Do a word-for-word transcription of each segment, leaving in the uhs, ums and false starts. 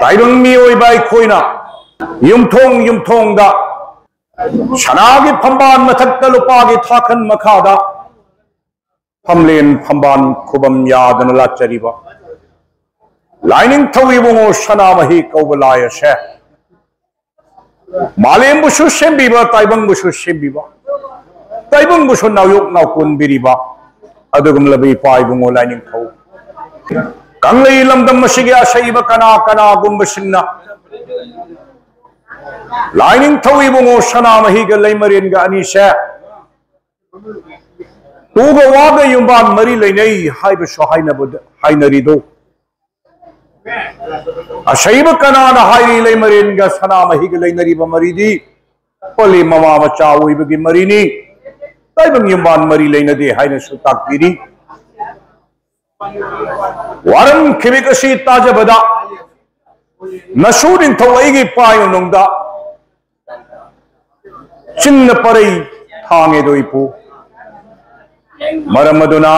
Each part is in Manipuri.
ꯇꯥꯏꯕꯪ ꯃꯤꯑꯣꯏꯕ ꯑꯩꯈꯣꯏꯅ ꯌꯨꯝꯊꯣꯡ ꯌꯨꯝꯊꯣꯡꯗ ꯁꯅꯥꯒꯤ ꯐꯝꯕꯥꯜ ꯃꯊꯛꯇ ꯂꯨꯄꯥꯒꯤ ꯊꯥꯈꯟ ꯃꯈꯥꯗ ꯐꯝꯂꯦꯟ ꯐꯝꯕꯥꯜ ꯈꯨꯕꯝ ꯌꯥꯗꯅ ꯂꯥꯠꯆꯔꯤꯕ ꯂꯥꯏꯅꯤꯡꯊꯧ ꯏꯕꯨꯡꯉꯣ ꯁꯅꯥꯃꯍꯤ ꯀꯧꯕ ꯂꯥꯏ ꯑꯁꯦ ꯃꯥꯂꯦꯝꯕꯨꯁꯨ ꯁꯦꯝꯕꯤꯕ, ꯇꯥꯏꯕꯪꯕꯨꯁꯨ ꯁꯦꯝꯕꯤꯕ, ꯇꯥꯏꯕꯪꯕꯨꯁꯨ ꯅꯥꯎꯌꯣꯛ ꯅꯥꯎꯀꯣꯟꯕꯤꯔꯤꯕ ꯑꯗꯨꯒꯨꯝꯂꯕ ꯏꯄꯥ ꯏꯕꯨꯡꯉꯣ ꯂꯥꯏꯅꯤꯡꯊꯧ, ꯀꯪꯂꯩ ꯂꯝꯗꯝ ꯑꯁꯤꯒꯤ ꯑꯁꯩꯕ ꯀꯅꯥ ꯀꯅꯥꯒꯨꯝꯕꯁꯤꯡꯅ ꯂꯥꯏꯅꯤꯡꯊꯧ ꯏꯕꯨꯡꯉꯣ ꯁꯅꯥꯃꯍꯤꯒ ꯂꯩꯃꯔꯦꯟꯒ ꯑꯅꯤꯁꯦ ꯎꯒ ꯋꯥꯒ ꯌꯨꯝꯕꯥꯟ ꯃꯔꯤ ꯂꯩꯅꯩ ꯍꯥꯏꯕꯁꯨ ꯍꯥꯏꯅꯕꯗ, ꯍꯥꯏꯅꯔꯤꯗꯣ, ꯑꯁꯩꯕ ꯀꯅꯥꯅ ꯍꯥꯏꯔꯤ ꯂꯩꯃꯔꯦꯟꯒ ꯁꯅꯥꯃꯍꯤꯒ ꯂꯩꯅꯔꯤꯕ ꯃꯔꯤꯗꯤ ꯑꯣꯜꯂꯤ ꯃꯃꯥ ꯃꯆꯥ ꯑꯣꯏꯕꯒꯤ ꯃꯔꯤꯅꯤ, ꯇꯥꯏꯕꯪ ꯌꯨꯝꯕꯥꯟ ꯃꯔꯤ ꯂꯩꯅꯗꯦ ꯍꯥꯏꯅꯁꯨ ꯇꯥꯛꯄꯤꯔꯤ꯫ ꯋꯥꯔꯝ ꯈꯤꯕꯤꯛ ꯑꯁꯤ ꯇꯥꯖꯕꯗ ꯅꯁꯨ ꯅꯤꯡꯊꯧ ꯑꯩꯒꯤ ꯄꯥꯏ ꯃꯅꯨꯡꯗ ꯆꯤꯡꯅ ꯄꯔꯩ ꯊꯥꯡꯉꯦꯗꯣ ꯏꯄꯨ꯫ ꯃꯔꯝ ꯑꯗꯨꯅ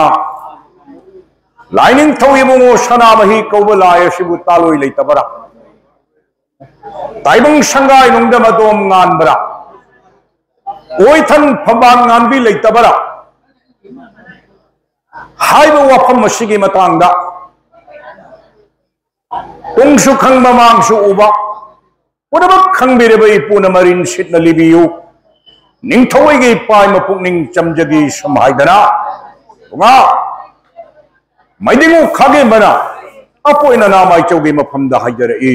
ꯂꯥꯏꯅꯤꯡꯊꯧ ꯏꯕꯨꯡꯉꯣ ꯁꯅꯥꯃꯍꯤ ꯀꯧꯕ ꯂꯥꯏ ꯑꯁꯤꯕꯨ ꯇꯥꯂꯣꯏ ꯂꯩꯇꯕꯔꯥ? ꯇꯥꯏꯕꯪ ꯁꯪꯒꯥꯏ ꯅꯨꯡꯗ ꯃꯗꯣꯝ ꯉꯥꯟꯕ꯭ꯔꯥ? ꯑꯣꯏꯊꯟ ꯐꯝꯕꯥꯜ ꯉꯥꯟꯕꯤ ꯂꯩꯇꯕꯔꯥ? ꯍꯥꯏꯕ ꯋꯥꯐꯝ ꯑꯁꯤꯒꯤ ꯃꯇꯥꯡꯗ ꯇꯨꯡꯁꯨ ꯈꯪꯕ ꯃꯥꯡꯁꯨ ꯎꯕ ꯄꯨꯝꯅꯃꯛ ꯈꯪꯕꯤꯔꯕ ꯏꯄꯨꯅ ꯃꯔꯤꯟ ꯁꯤꯠꯅ ꯂꯤꯕꯤꯌꯨ꯫ ꯅꯤꯡꯊꯧ ꯑꯩꯒꯤ ꯏꯄꯥ ꯏꯃꯥ ꯄꯨꯛꯅꯤꯡ ꯆꯝꯖꯒꯤ ꯁꯨꯝ ꯍꯥꯏꯗꯅ ꯄꯨꯉꯥ ꯃꯩꯗꯤꯡꯉꯨ ꯈꯥꯒꯦꯝꯕꯅ ꯑꯄꯣꯏꯅ ꯅꯥꯃꯥꯏꯆꯧꯒꯤ ꯃꯐꯝꯗ ꯍꯥꯏꯖꯔꯛꯏ꯫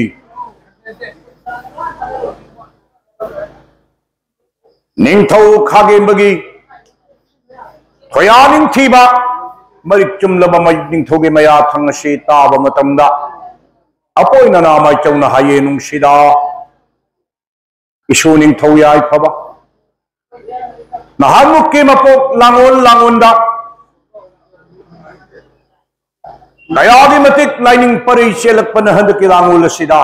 ꯅꯤꯡꯊꯧ ꯈꯥꯒꯦꯝꯕꯒꯤ ꯊꯣꯌꯥ ꯅꯤꯡꯊꯤꯕ ꯃꯔꯤꯛ ꯆꯨꯝꯂꯕ ꯃꯩ-, ꯅꯤꯡꯊꯧꯒꯤ ꯃꯌꯥꯊꯪ ꯑꯁꯤ ꯇꯥꯕ ꯃꯇꯝꯗ ꯑꯄꯣꯏꯅ ꯅꯥꯃꯥꯏꯆꯧꯅ ꯍꯥꯏꯌꯦ, ꯅꯨꯡꯁꯤꯗ ꯏꯁꯨ ꯅꯤꯡꯊꯧ ꯌꯥꯏꯐꯕ, ꯅꯍꯥꯟꯃꯨꯛꯀꯤ ꯃꯄꯣꯛ ꯂꯥꯡꯑꯣꯜ ꯂꯥꯡꯑꯣꯟꯗ ꯀꯌꯥꯒꯤ ꯃꯇꯤꯛ ꯂꯥꯏꯅꯤꯡ ꯄꯔꯩ ꯆꯦꯜꯂꯛꯄꯅ ꯍꯟꯗꯛꯀꯤ ꯂꯥꯡꯑꯣꯜ ꯑꯁꯤꯗ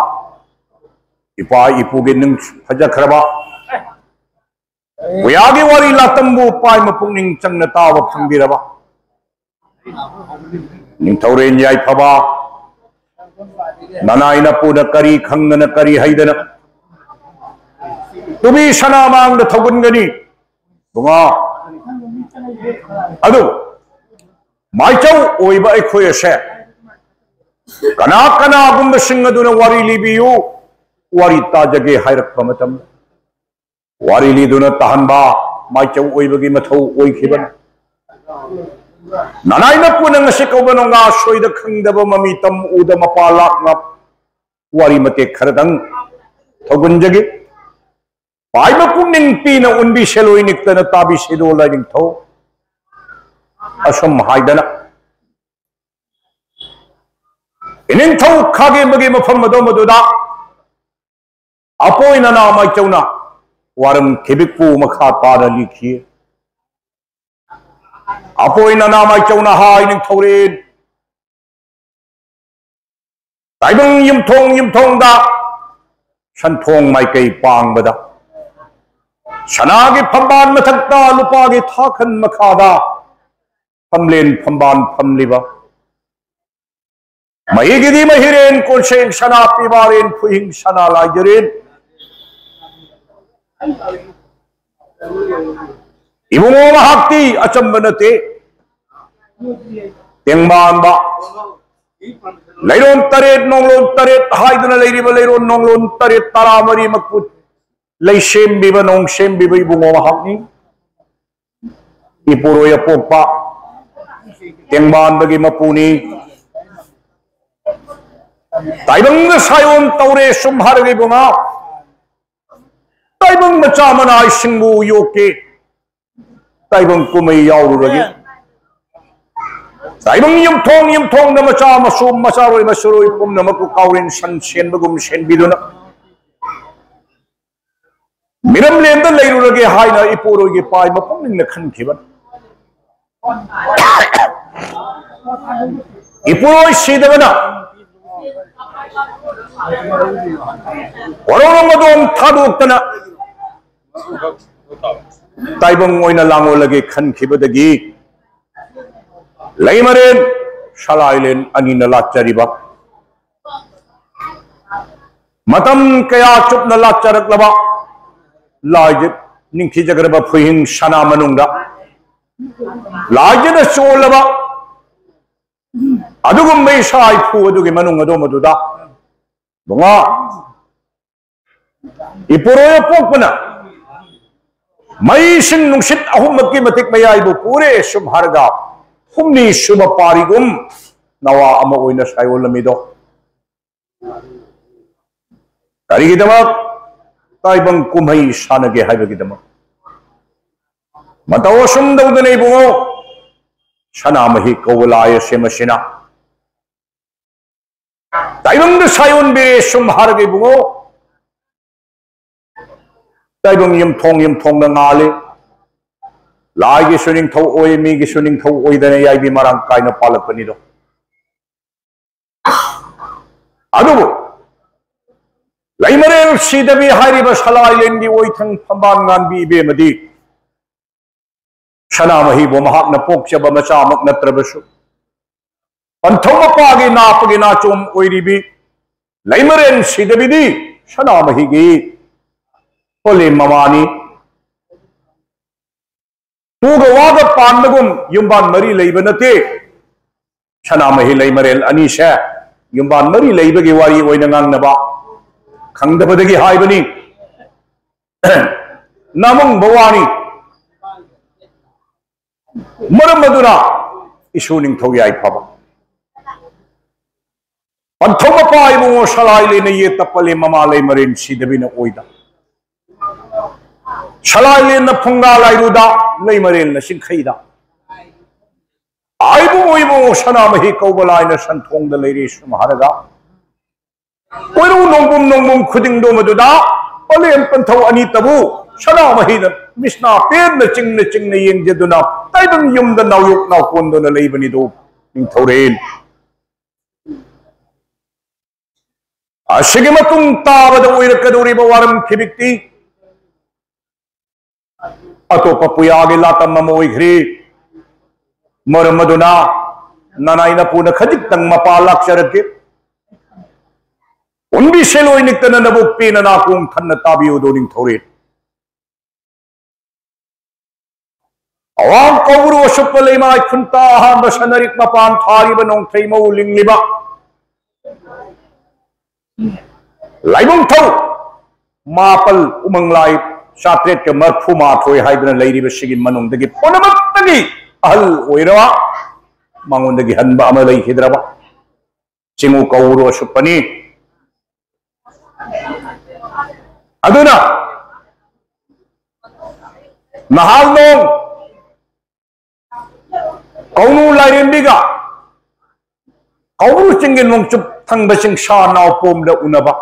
ꯏꯄꯥ ꯏꯄꯨꯒꯤ ꯅꯨꯡ ꯐꯖꯈ꯭ꯔꯕ ꯄꯨꯌꯥꯒꯤ ꯋꯥꯔꯤ ꯂꯥꯇꯝꯕꯨ ꯄꯥꯏ ꯃꯄꯨꯛꯅꯤꯡ ꯆꯪꯅ ꯇꯥꯕ ꯐꯪꯕꯤꯔꯕ ꯅꯤꯡꯊꯧꯔꯦꯟ ꯌꯥꯏꯐꯕ ꯅꯅꯥꯏ ꯅꯄꯨꯅ ꯀꯔꯤ ꯈꯪꯗꯅ, ꯀꯔꯤ ꯍꯩꯗꯅ ꯇꯨꯕꯤ ꯁꯅꯥ ꯃꯥꯡꯗ ꯊꯧꯒꯟꯒꯅꯤ? ꯕꯨꯡꯉꯣ, ꯑꯗꯨ ꯃꯥꯏꯆꯧ ꯑꯣꯏꯕ ꯑꯩꯈꯣꯏ ꯑꯁꯦ ꯀꯅꯥ ꯀꯅꯥꯒꯨꯝꯕꯁꯤꯡ ꯑꯗꯨꯅ ꯋꯥꯔꯤ ꯂꯤꯕꯤꯌꯨ, ꯋꯥꯔꯤ ꯇꯥꯖꯒꯦ ꯍꯥꯏꯔꯛꯄ ꯃꯇꯝꯗ, ꯋꯥꯔꯤ ꯂꯤꯗꯨꯅ ꯇꯥꯍꯟꯕ ꯃꯥꯏꯆꯧ ꯑꯣꯏꯕꯒꯤ ꯃꯊꯧ ꯑꯣꯏꯈꯤꯕꯅꯤ꯫ ꯅꯅꯥꯏ ꯅꯄꯨꯅ ꯉꯁꯤ ꯀꯧꯕ ꯅꯣꯡꯒꯥ ꯁꯣꯏꯗ ꯈꯪꯗꯕ, ꯃꯃꯤ ꯇꯝ ꯎꯗ ꯃꯄꯥ ꯂꯥꯛꯅ ꯋꯥꯔꯤ ꯃꯇꯦꯛ ꯈꯔꯗꯪ ꯊꯧꯒꯟꯖꯒꯦ꯫ ꯄꯥꯏꯕ ꯄꯨꯛꯅꯤꯡ ꯄꯤꯅ ꯎꯟꯕꯤ ꯁꯦꯂꯣꯏ ꯅꯤꯛꯇꯅ ꯇꯥꯕꯤ ꯁꯤꯗꯣ ꯂꯥꯏꯅꯤꯡꯊꯧ ꯑꯁꯨꯝ ꯍꯥꯏꯗꯅ ꯏꯅꯤꯡꯊꯧ ꯈꯥꯒꯦꯝꯕꯒꯤ ꯃꯐꯝ ꯑꯗꯨ ꯃꯗꯨꯗ ꯑꯄꯣꯏ ꯅꯅꯥ ꯃꯥꯏꯆꯧꯅ ꯋꯥꯔꯝ ꯈꯤꯕꯤꯛꯄꯨ ꯃꯈꯥ ꯇꯥꯅ ꯂꯤꯈꯤ꯫ ꯑꯄꯣꯏ ꯅꯅꯥ ꯃꯥꯏꯆꯧꯅ ꯍꯥꯏ ꯅꯤꯡꯊꯧꯔꯦꯜ ꯇꯥꯏꯕꯪ ꯌꯨꯝꯊꯣꯡ ꯌꯨꯝꯊꯣꯡꯗ ꯁꯟꯊꯣꯡ ꯃꯥꯏꯀꯩ ꯄꯥꯡꯕꯗ ꯁꯅꯥꯒꯤ ꯐꯝꯕꯥꯜ ꯃꯊꯛꯇ ꯂꯨꯄꯥꯒꯤ ꯊꯥꯈꯟ ꯃꯈꯥꯗ ꯐꯝꯂꯦꯟ ꯐꯝꯕꯥꯜ ꯐꯝꯂꯤꯕ ꯃꯍꯤꯒꯤꯗꯤ ꯃꯍꯤꯔꯦꯟ ꯀꯣꯟꯁꯦꯡ ꯁꯅꯥ ꯄꯤꯕꯥꯔꯦꯟ ꯐꯨꯍꯤꯡ ꯁꯅꯥ ꯂꯥꯏꯖꯔꯦꯟ ꯏꯕꯨꯡꯉꯣ ꯃꯍꯥꯛꯇꯤ ꯑꯆꯝꯕ ꯅꯠꯇꯦ꯫ ꯇꯦꯡꯕꯥꯟꯕ ꯂꯩꯔꯣꯟ ꯇꯔꯦꯠ ꯅꯣꯡꯂꯣꯟ ꯇꯔꯦꯠ ꯍꯥꯏꯗꯨꯅ ꯂꯩꯔꯤꯕ ꯂꯩꯔꯣꯟ ꯅꯣꯡꯂꯣꯟ ꯇꯔꯦꯠ ꯇꯔꯥꯃꯔꯤꯃꯛꯄꯨ ꯂꯩ ꯁꯦꯝꯕꯤꯕ ꯅꯣꯡ ꯁꯦꯝꯕꯤꯕ ꯏꯕꯨꯡꯉꯣ ꯃꯍꯥꯛꯅꯤ꯫ ꯏꯄꯨꯔꯣꯏ ꯑꯄꯣꯛꯄ ꯇꯦꯡꯕꯥꯟꯕꯒꯤ ꯃꯄꯨꯅꯤ꯫ ꯇꯥꯏꯕꯪꯗ ꯁꯥꯏꯑꯣꯟ ꯇꯧꯔꯦ ꯁꯨꯝ ꯍꯥꯏꯔꯒ ꯏꯕꯨꯡꯉꯣ ꯇꯥꯏꯕꯪ ꯃꯆꯥ ꯃꯅꯥꯏꯁꯤꯡꯕꯨ ꯌꯣꯛꯀꯦ꯫ ꯇꯥꯏꯕꯪ ꯀꯨꯝꯍꯩ ꯌꯥꯎꯔꯨꯔꯒꯦ꯫ ꯇꯥꯏꯕꯪ ꯌꯨꯝꯊꯣꯡ ꯌꯨꯝꯊꯣꯡꯗ ꯃꯆꯥ ꯃꯁꯨ ꯃꯆꯥꯔꯣꯏ ꯃꯆꯨꯔꯣꯏ ꯄꯨꯝꯅꯃꯛꯄꯨ ꯀꯥꯎꯔꯦꯟ ꯁꯟ ꯁꯦꯟꯕꯒꯨꯝ ꯁꯦꯟꯕꯤꯗꯨꯅ ꯃꯤꯔꯝꯂꯦꯟꯗ ꯂꯩꯔꯨꯔꯒꯦ ꯍꯥꯏꯅ ꯏꯄꯨꯔꯣꯏꯒꯤ ꯄꯥꯏ ꯃꯄꯨꯝꯅꯤꯡꯅ ꯈꯟꯈꯤꯕꯅꯤ꯫ ꯏꯄꯨꯔꯣꯏ ꯁꯤꯗꯕꯅ ꯋꯥꯔꯧꯔꯝ ꯑꯗꯣꯝ ꯊꯥꯗꯣꯛꯇꯅ ꯇꯥꯏꯕꯪ ꯑꯣꯏꯅ ꯂꯥꯡꯂꯣꯜꯂꯒꯦ ꯈꯟꯈꯤꯕꯗꯒꯤ ꯂꯩꯃꯔꯦꯟ ꯁꯂꯥꯏꯂꯦꯟ ꯑꯅꯤꯅ ꯂꯥꯠꯆꯔꯤꯕ ꯃꯇꯝ ꯀꯌꯥ ꯆꯨꯞꯅ ꯂꯥꯠꯆꯔꯛꯂꯕ ꯂꯥꯏꯖ-, ꯅꯤꯡꯊꯤꯖꯈ꯭ꯔꯕ ꯐꯨꯏꯍꯤꯡ ꯁꯅꯥ ꯃꯅꯨꯡꯗ ꯂꯥꯏꯖꯅ ꯆꯣꯜꯂꯕ ꯑꯗꯨꯒꯨꯝꯕ ꯏꯁꯥ ꯏꯐꯨ ꯑꯗꯨꯒꯤ ꯃꯅꯨꯡ ꯑꯗꯣꯝ ꯑꯗꯨꯗ ꯕꯨꯡꯉꯣ, ꯏꯄꯨꯔꯣꯏꯕ ꯄꯣꯛꯄꯅ ꯃꯩꯁꯤꯡ ꯅꯨꯡꯁꯤꯠ ꯑꯍꯨꯝꯃꯛꯀꯤ ꯃꯇꯤꯛ ꯃꯌꯥꯏꯕꯨ ꯄꯨꯔꯦ ꯁꯨꯝ ꯍꯥꯏꯔꯒ ꯍꯨꯝꯅꯤ ꯁꯨꯕ ꯄꯥꯔꯤꯒꯨꯝ ꯅꯋꯥ ꯑꯃ ꯑꯣꯏꯅ ꯁꯥꯏꯑꯣꯜꯂꯝꯃꯤꯗꯣ꯫ ꯀꯔꯤꯒꯤꯗꯃꯛ? ꯇꯥꯏꯕꯪ ꯀꯨꯝꯍꯩ ꯁꯥꯟꯅꯒꯦ ꯍꯥꯏꯕꯒꯤꯗꯃꯛ꯫ ꯃꯇꯧ ꯑꯁꯨꯝ ꯇꯧꯗꯅ ꯏꯕꯨꯡꯉꯣ, ꯁꯅꯥꯃꯍꯤ ꯀꯧꯕ ꯂꯥꯏ ꯑꯁꯦ ꯃꯁꯤꯅ ꯇꯥꯏꯕꯪꯗ ꯁꯥꯏꯑꯣꯟꯕꯤꯔꯦ ꯁꯨꯝ ꯍꯥꯏꯔꯒ ꯏꯕꯨꯡꯉꯣ, ꯇꯥꯏꯕꯪ ꯌꯨꯝꯊꯣꯡ ꯌꯨꯝꯊꯣꯡꯗ ꯉꯥꯜꯂꯤ꯫ ꯂꯥꯏꯒꯤꯁꯨ ꯅꯤꯡꯊꯧ ꯑꯣꯏ, ꯃꯤꯒꯤꯁꯨ ꯅꯤꯡꯊꯧ ꯑꯣꯏꯗꯅ ꯌꯥꯏꯕꯤ ꯃꯔꯥꯡ ꯀꯥꯏꯅ ꯄꯥꯜꯂꯛꯄꯅꯤꯗꯣ꯫ ꯑꯗꯨꯕꯨ ꯂꯩꯃꯔꯦꯜ ꯁꯤꯗꯕꯤ ꯍꯥꯏꯔꯤꯕ ꯁꯂꯥꯏꯂꯦꯟꯒꯤ ꯑꯣꯏꯊꯪ ꯐꯝꯕꯥꯜ ꯉꯥꯟꯕꯤ ꯏꯕꯦꯝꯃꯗꯤ ꯁꯅꯥꯃꯍꯤꯕꯨ ꯃꯍꯥꯛꯅ ꯄꯣꯛꯆꯕ ꯃꯆꯥꯃꯛ ꯅꯠꯇ꯭ꯔꯕꯁꯨ, ꯄꯟꯊꯧ ꯃꯄꯥꯒꯤ ꯅꯥꯄꯒꯤ ꯅꯥꯆꯣꯝ ꯑꯣꯏꯔꯤꯕꯤ ꯂꯩꯃꯔꯦꯟ ꯁꯤꯗꯕꯤꯗꯤ ꯁꯅꯥꯃꯍꯤꯒꯤ ꯄꯣꯂꯦꯝ ꯃꯃꯥꯅꯤ꯫ ꯎꯒ ꯋꯥꯒ ꯄꯥꯟꯕꯒꯨꯝ ꯌꯨꯝꯕꯥꯟ ꯃꯔꯤ ꯂꯩꯕ ꯅꯠꯇꯦ꯫ ꯁꯅꯥꯃꯍꯤ ꯂꯩꯃꯔꯦꯜ ꯑꯅꯤꯁꯦ ꯌꯨꯝꯕꯥꯟ ꯃꯔꯤ ꯂꯩꯕꯒꯤ ꯋꯥꯔꯤ ꯑꯣꯏꯅ ꯉꯥꯡꯅꯕ, ꯈꯪꯗꯕꯗꯒꯤ ꯍꯥꯏꯕꯅꯤ꯫ ꯅꯥꯃꯨꯡꯕ ꯋꯥꯅꯤ꯫ ꯃꯔꯝ ꯑꯗꯨꯅ ꯏꯁꯨ ꯅꯤꯡꯊꯧ ꯌꯥꯏꯐꯕ ꯄꯟꯊꯧ ꯃꯄꯥ ꯏꯕꯨꯡꯉꯣ ꯁꯂꯥꯏꯂꯦꯟꯅ ꯌꯦꯠꯇ ꯄꯂꯦꯝ ꯃꯃꯥ ꯂꯩꯃꯔꯦꯟ ꯁꯤꯗꯕꯤꯅ ꯑꯣꯏꯗ꯫ ꯁꯂꯥꯏꯂꯦꯟꯅ ꯐꯨꯡꯒꯥ ꯂꯥꯏꯔꯨꯗ, ꯂꯩꯃꯔꯦꯟꯅ ꯆꯤꯡꯈꯩꯗ꯫ ꯑꯥꯏꯕꯨ ꯏꯕꯨꯡꯉꯣ ꯁꯅꯥꯃꯍꯤ ꯀꯧꯕ ꯂꯥꯏꯅ ꯁꯟꯊꯣꯡꯗ ꯂꯩꯔꯦ ꯁꯨꯝ ꯍꯥꯏꯔꯒ ꯀꯣꯏꯔꯧ ꯅꯣꯡꯕꯨꯝ ꯅꯣꯡꯕꯨꯝ ꯈꯨꯗꯤꯡꯗꯣ ꯃꯗꯨꯗ ꯄꯂꯦꯝ ꯄꯟꯊꯧ ꯑꯅꯤꯇꯕꯨ ꯁꯅꯥꯃꯍꯤꯅ ꯃꯤꯁꯅꯥ ꯄꯦꯟꯅ ꯆꯤꯡꯅ ꯆꯤꯡꯅ ꯌꯦꯡꯖꯗꯨꯅ ꯇꯥꯏꯕꯪ ꯌꯨꯝꯗ ꯅꯥꯎꯌꯣꯛ ꯅꯥꯎꯀꯣꯟꯗꯨꯅ ꯂꯩꯕꯅꯤꯗꯣ ꯅꯤꯡꯊꯧꯔꯦꯜ꯫ ꯑꯁꯤꯒꯤ ꯃꯇꯨꯡ ꯇꯥꯕꯗ ꯑꯣꯏꯔꯛꯀꯗꯧꯔꯤꯕ ꯋꯥꯔꯝ ꯈꯤꯕꯤꯛꯇꯤ ꯑꯇꯣꯞꯄ ꯄꯨꯌꯥꯒꯤ ꯂꯥꯇꯝ ꯑꯃ ꯑꯣꯏꯈ꯭ꯔꯤ꯫ ꯃꯔꯝ ꯑꯗꯨꯅ ꯅꯅꯥꯏ ꯅꯄꯨꯅ ꯈꯖꯤꯛꯇꯪ ꯃꯄꯥ ꯂꯥꯛꯆꯔꯛꯀꯦ꯫ ꯄꯨꯟꯕꯤ ꯁꯦꯜ ꯑꯣꯏ ꯅꯤꯛꯇꯅ ꯅꯕꯨꯛ ꯄꯦꯟꯅ ꯅꯥꯀꯣꯡ ꯊꯟꯅ ꯇꯥꯕꯤꯌꯨꯗꯣ ꯅꯤꯡꯊꯧꯔꯦꯜ꯫ ꯑꯋꯥꯡ ꯀꯧꯕ꯭ꯔꯨ ꯑꯁꯨꯞꯄ ꯂꯩꯃꯥꯏ ꯈꯨꯟꯇꯥ ꯑꯍꯥꯟꯕ ꯁꯅꯔꯤꯛ ꯃꯄꯥꯟ ꯊꯥꯔꯤꯕ ꯅꯣꯡꯊꯩ ꯃꯧ ꯂꯤꯡꯂꯤꯕ ꯂꯥꯏꯕꯨꯡꯊꯧ ꯃꯥꯄꯜ ꯎꯃꯪ ꯂꯥꯏ ꯆꯥꯇ꯭ꯔꯦꯠꯀ ꯃꯔꯐꯨ ꯃꯥꯊꯣꯏ ꯍꯥꯏꯗꯨꯅ ꯂꯩꯔꯤꯕꯁꯤꯒꯤ ꯃꯅꯨꯡꯗꯒꯤ ꯄꯨꯝꯅꯃꯛꯇꯒꯤ ꯑꯍꯜ ꯑꯣꯏꯔꯕ, ꯃꯉꯣꯟꯗꯒꯤ ꯍꯟꯕ ꯑꯃ ꯂꯩꯈꯤꯗ꯭ꯔꯕ ꯆꯤꯡꯉꯨ ꯀꯧꯕ꯭ꯔꯨ ꯑꯁꯨꯞꯄꯅꯤ꯫ ꯑꯗꯨꯅ ꯅꯍꯥꯜ ꯅꯣꯡ ꯀꯧꯅꯨ ꯂꯥꯏꯔꯦꯝꯕꯤꯒ ꯀꯧꯕ꯭ꯔꯨ ꯆꯤꯡꯒꯤ ꯅꯣꯡꯆꯨꯞ ꯊꯪꯕ ꯆꯤꯡꯁꯥ ꯅꯥꯎꯄꯣꯝꯗ ꯎꯅꯕ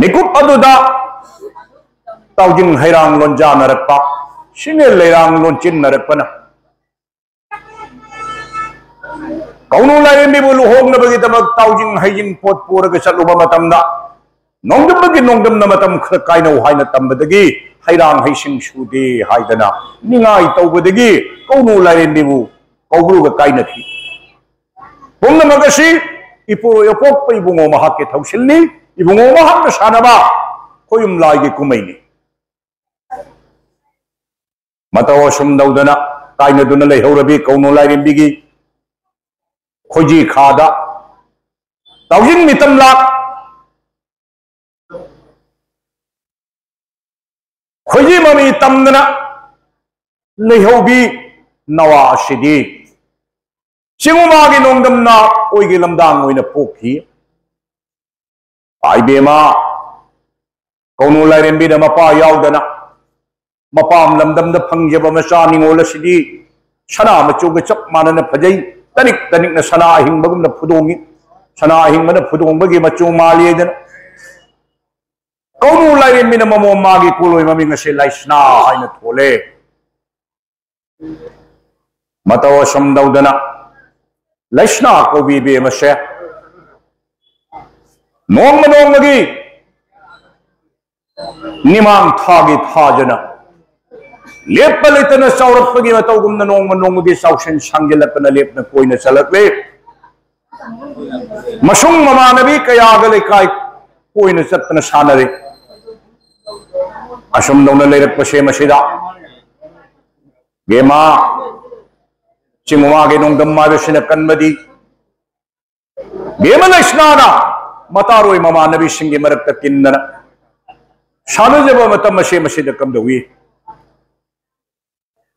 ꯃꯤꯀꯨꯞ ꯑꯗꯨꯗ ꯇꯥꯎꯖꯤꯡ ꯍꯩꯔꯥꯡ ꯂꯣꯟꯖꯥꯅꯔꯛꯄ, ꯁꯤꯅꯦ ꯂꯩꯔꯥꯡ ꯂꯣꯟꯆꯤꯟꯅꯔꯛꯄꯅ ꯀꯧꯅꯨ ꯂꯥꯏꯔꯦꯝꯕꯤꯕꯨ ꯂꯨꯍꯣꯡꯅꯕꯒꯤꯗꯃꯛ ꯇꯥꯎꯖꯤꯡ ꯍꯩꯖꯤꯡ ꯄꯣꯠ ꯄꯨꯔꯒ ꯆꯠꯂꯨꯕ ꯃꯇꯝꯗ, ꯅꯣꯡꯗꯝꯕꯒꯤ ꯅꯣꯡꯗꯝꯅ ꯃꯇꯝ ꯈꯔ ꯀꯥꯏꯅꯧ ꯍꯥꯏꯅ ꯇꯝꯕꯗꯒꯤ ꯍꯩꯔꯥꯡ ꯍꯩꯁꯤꯡ ꯁꯨꯗꯦ ꯍꯥꯏꯗꯅ ꯅꯤꯡꯉꯥꯏ ꯇꯧꯕꯗꯒꯤ ꯀꯧꯅꯨ ꯂꯥꯏꯔꯦꯝꯕꯤꯕꯨ ꯀꯧꯕ꯭ꯔꯨꯒ ꯀꯥꯏꯅꯈꯤ꯫ ꯄꯨꯝꯅꯃꯛ ꯑꯁꯤ ꯏꯄꯨꯔꯣꯏ ꯑꯄꯣꯛꯄ ꯏꯕꯨꯡꯉꯣ ꯃꯍꯥꯛꯀꯤ ꯊꯧꯁꯤꯜꯅꯤ, ꯏꯕꯨꯡꯉꯣ ꯃꯍꯥꯛꯅ ꯁꯥꯟꯅꯕ ꯈꯣꯌꯨꯝ ꯂꯥꯏꯒꯤ ꯀꯨꯝꯍꯩꯅꯤ꯫ ꯃꯇꯧ ꯑꯁꯨꯝ ꯇꯧꯗꯅ ꯀꯥꯏꯅꯗꯨꯅ ꯂꯩꯍꯧꯔꯕꯤ ꯀꯧꯅꯨ ꯂꯥꯏꯔꯦꯝꯕꯤꯒꯤ ꯈꯣꯏꯖꯤ ꯈꯥꯗ ꯇꯥꯎꯖꯤꯡ ꯃꯤꯇꯝ ꯂꯥꯛ ꯈꯣꯏꯖꯤ ꯃꯃꯤ ꯇꯝꯗꯅ ꯂꯩꯍꯧꯕꯤ ꯅꯋꯥ ꯑꯁꯤꯗꯤ ꯆꯤꯡꯉꯨꯃꯥꯒꯤ ꯅꯣꯡꯗꯝꯅ ꯑꯣꯏꯒꯤ ꯂꯝꯗꯥꯡ ꯑꯣꯏꯅ ꯄꯣꯛꯈꯤ꯫ ꯏꯕꯦꯝꯃ, ꯀꯧꯅꯨ ꯂꯥꯏꯔꯦꯝꯕꯤꯅ ꯃꯄꯥ ꯌꯥꯎꯗꯅ ꯃꯄꯥꯝ ꯂꯝꯗꯝꯗ ꯐꯪꯖꯕ ꯃꯆꯥ ꯅꯤꯉꯣꯜ ꯑꯁꯤꯗꯤ ꯁꯅꯥ ꯃꯆꯨꯒ ꯆꯞ ꯃꯥꯟꯅꯅ ꯐꯖꯩ꯫ ꯇꯅꯤꯛ ꯇꯅꯤꯛꯅ ꯁꯅꯥ ꯑꯍꯤꯡꯕꯒꯨꯝꯅ ꯐꯨꯗꯣꯡꯉꯤ꯫ ꯁꯅꯥ ꯑꯍꯤꯡꯕꯅ ꯐꯨꯗꯣꯡꯕꯒꯤ ꯃꯆꯨ ꯃꯥꯜꯂꯤ ꯍꯥꯏꯗꯅ ꯀꯧꯅꯨ ꯂꯥꯏꯔꯦꯝꯕꯤꯅ ꯃꯃꯣꯝ ꯃꯥꯒꯤ ꯀꯣꯂꯣꯏ ꯃꯃꯤꯡ ꯑꯁꯤ ꯂꯥꯏꯁꯅꯥ ꯍꯥꯏꯅ ꯊꯣꯜꯂꯦ꯫ ꯃꯇꯧ ꯑꯁꯨꯝ ꯇꯧꯗꯅ ꯂꯩꯁꯅꯥ ꯀꯧꯕꯤ ꯏꯕꯦꯝ ꯑꯁꯦ ꯅꯣꯡꯃ ꯅꯣꯡꯃꯒꯤ ꯅꯤꯃꯥꯡ ꯊꯥꯒꯤ ꯊꯥꯖꯅ ꯂꯦꯞꯄ ꯂꯩꯇꯅ ꯆꯥꯎꯔꯛꯄꯒꯤ ꯃꯇꯧꯒꯨꯝꯅ ꯅꯣꯡꯃ ꯅꯣꯡꯃꯒꯤ ꯆꯥꯎꯁꯤꯟ ꯁꯥꯡꯖꯤꯜꯂꯛꯄꯅ ꯂꯦꯞꯅ ꯀꯣꯏꯅ ꯆꯠꯂꯛꯂꯦ꯫ ꯃꯁꯨꯡ ꯃꯃꯥꯟꯅꯕꯤ ꯀꯌꯥꯒ ꯂꯩꯀꯥꯏ ꯀꯣꯏꯅ ꯆꯠꯇꯅ ꯁꯥꯟꯅꯔꯤ꯫ ꯑꯁꯨꯝ ꯇꯧꯅ ꯂꯩꯔꯛꯄꯁꯦ ꯃꯁꯤꯗ ꯕꯦꯝꯃ ꯆꯤꯡꯃꯥꯒꯤ ꯅꯣꯡꯗꯝ ꯍꯥꯏꯕꯁꯤꯅ ꯀꯟꯕꯗꯤ, ꯕꯦꯝꯃ ꯂꯩꯁꯅꯥꯅ ꯃꯇꯥꯔꯣꯏ ꯃꯃꯥꯟꯅꯕꯤꯁꯤꯡꯒꯤ ꯃꯔꯛꯇ ꯇꯤꯟꯗꯅ ꯁꯥꯟꯅꯖꯕ ꯃꯇꯝ ꯑꯁꯦ ꯃꯁꯤꯗ ꯀꯝꯗꯧꯏ?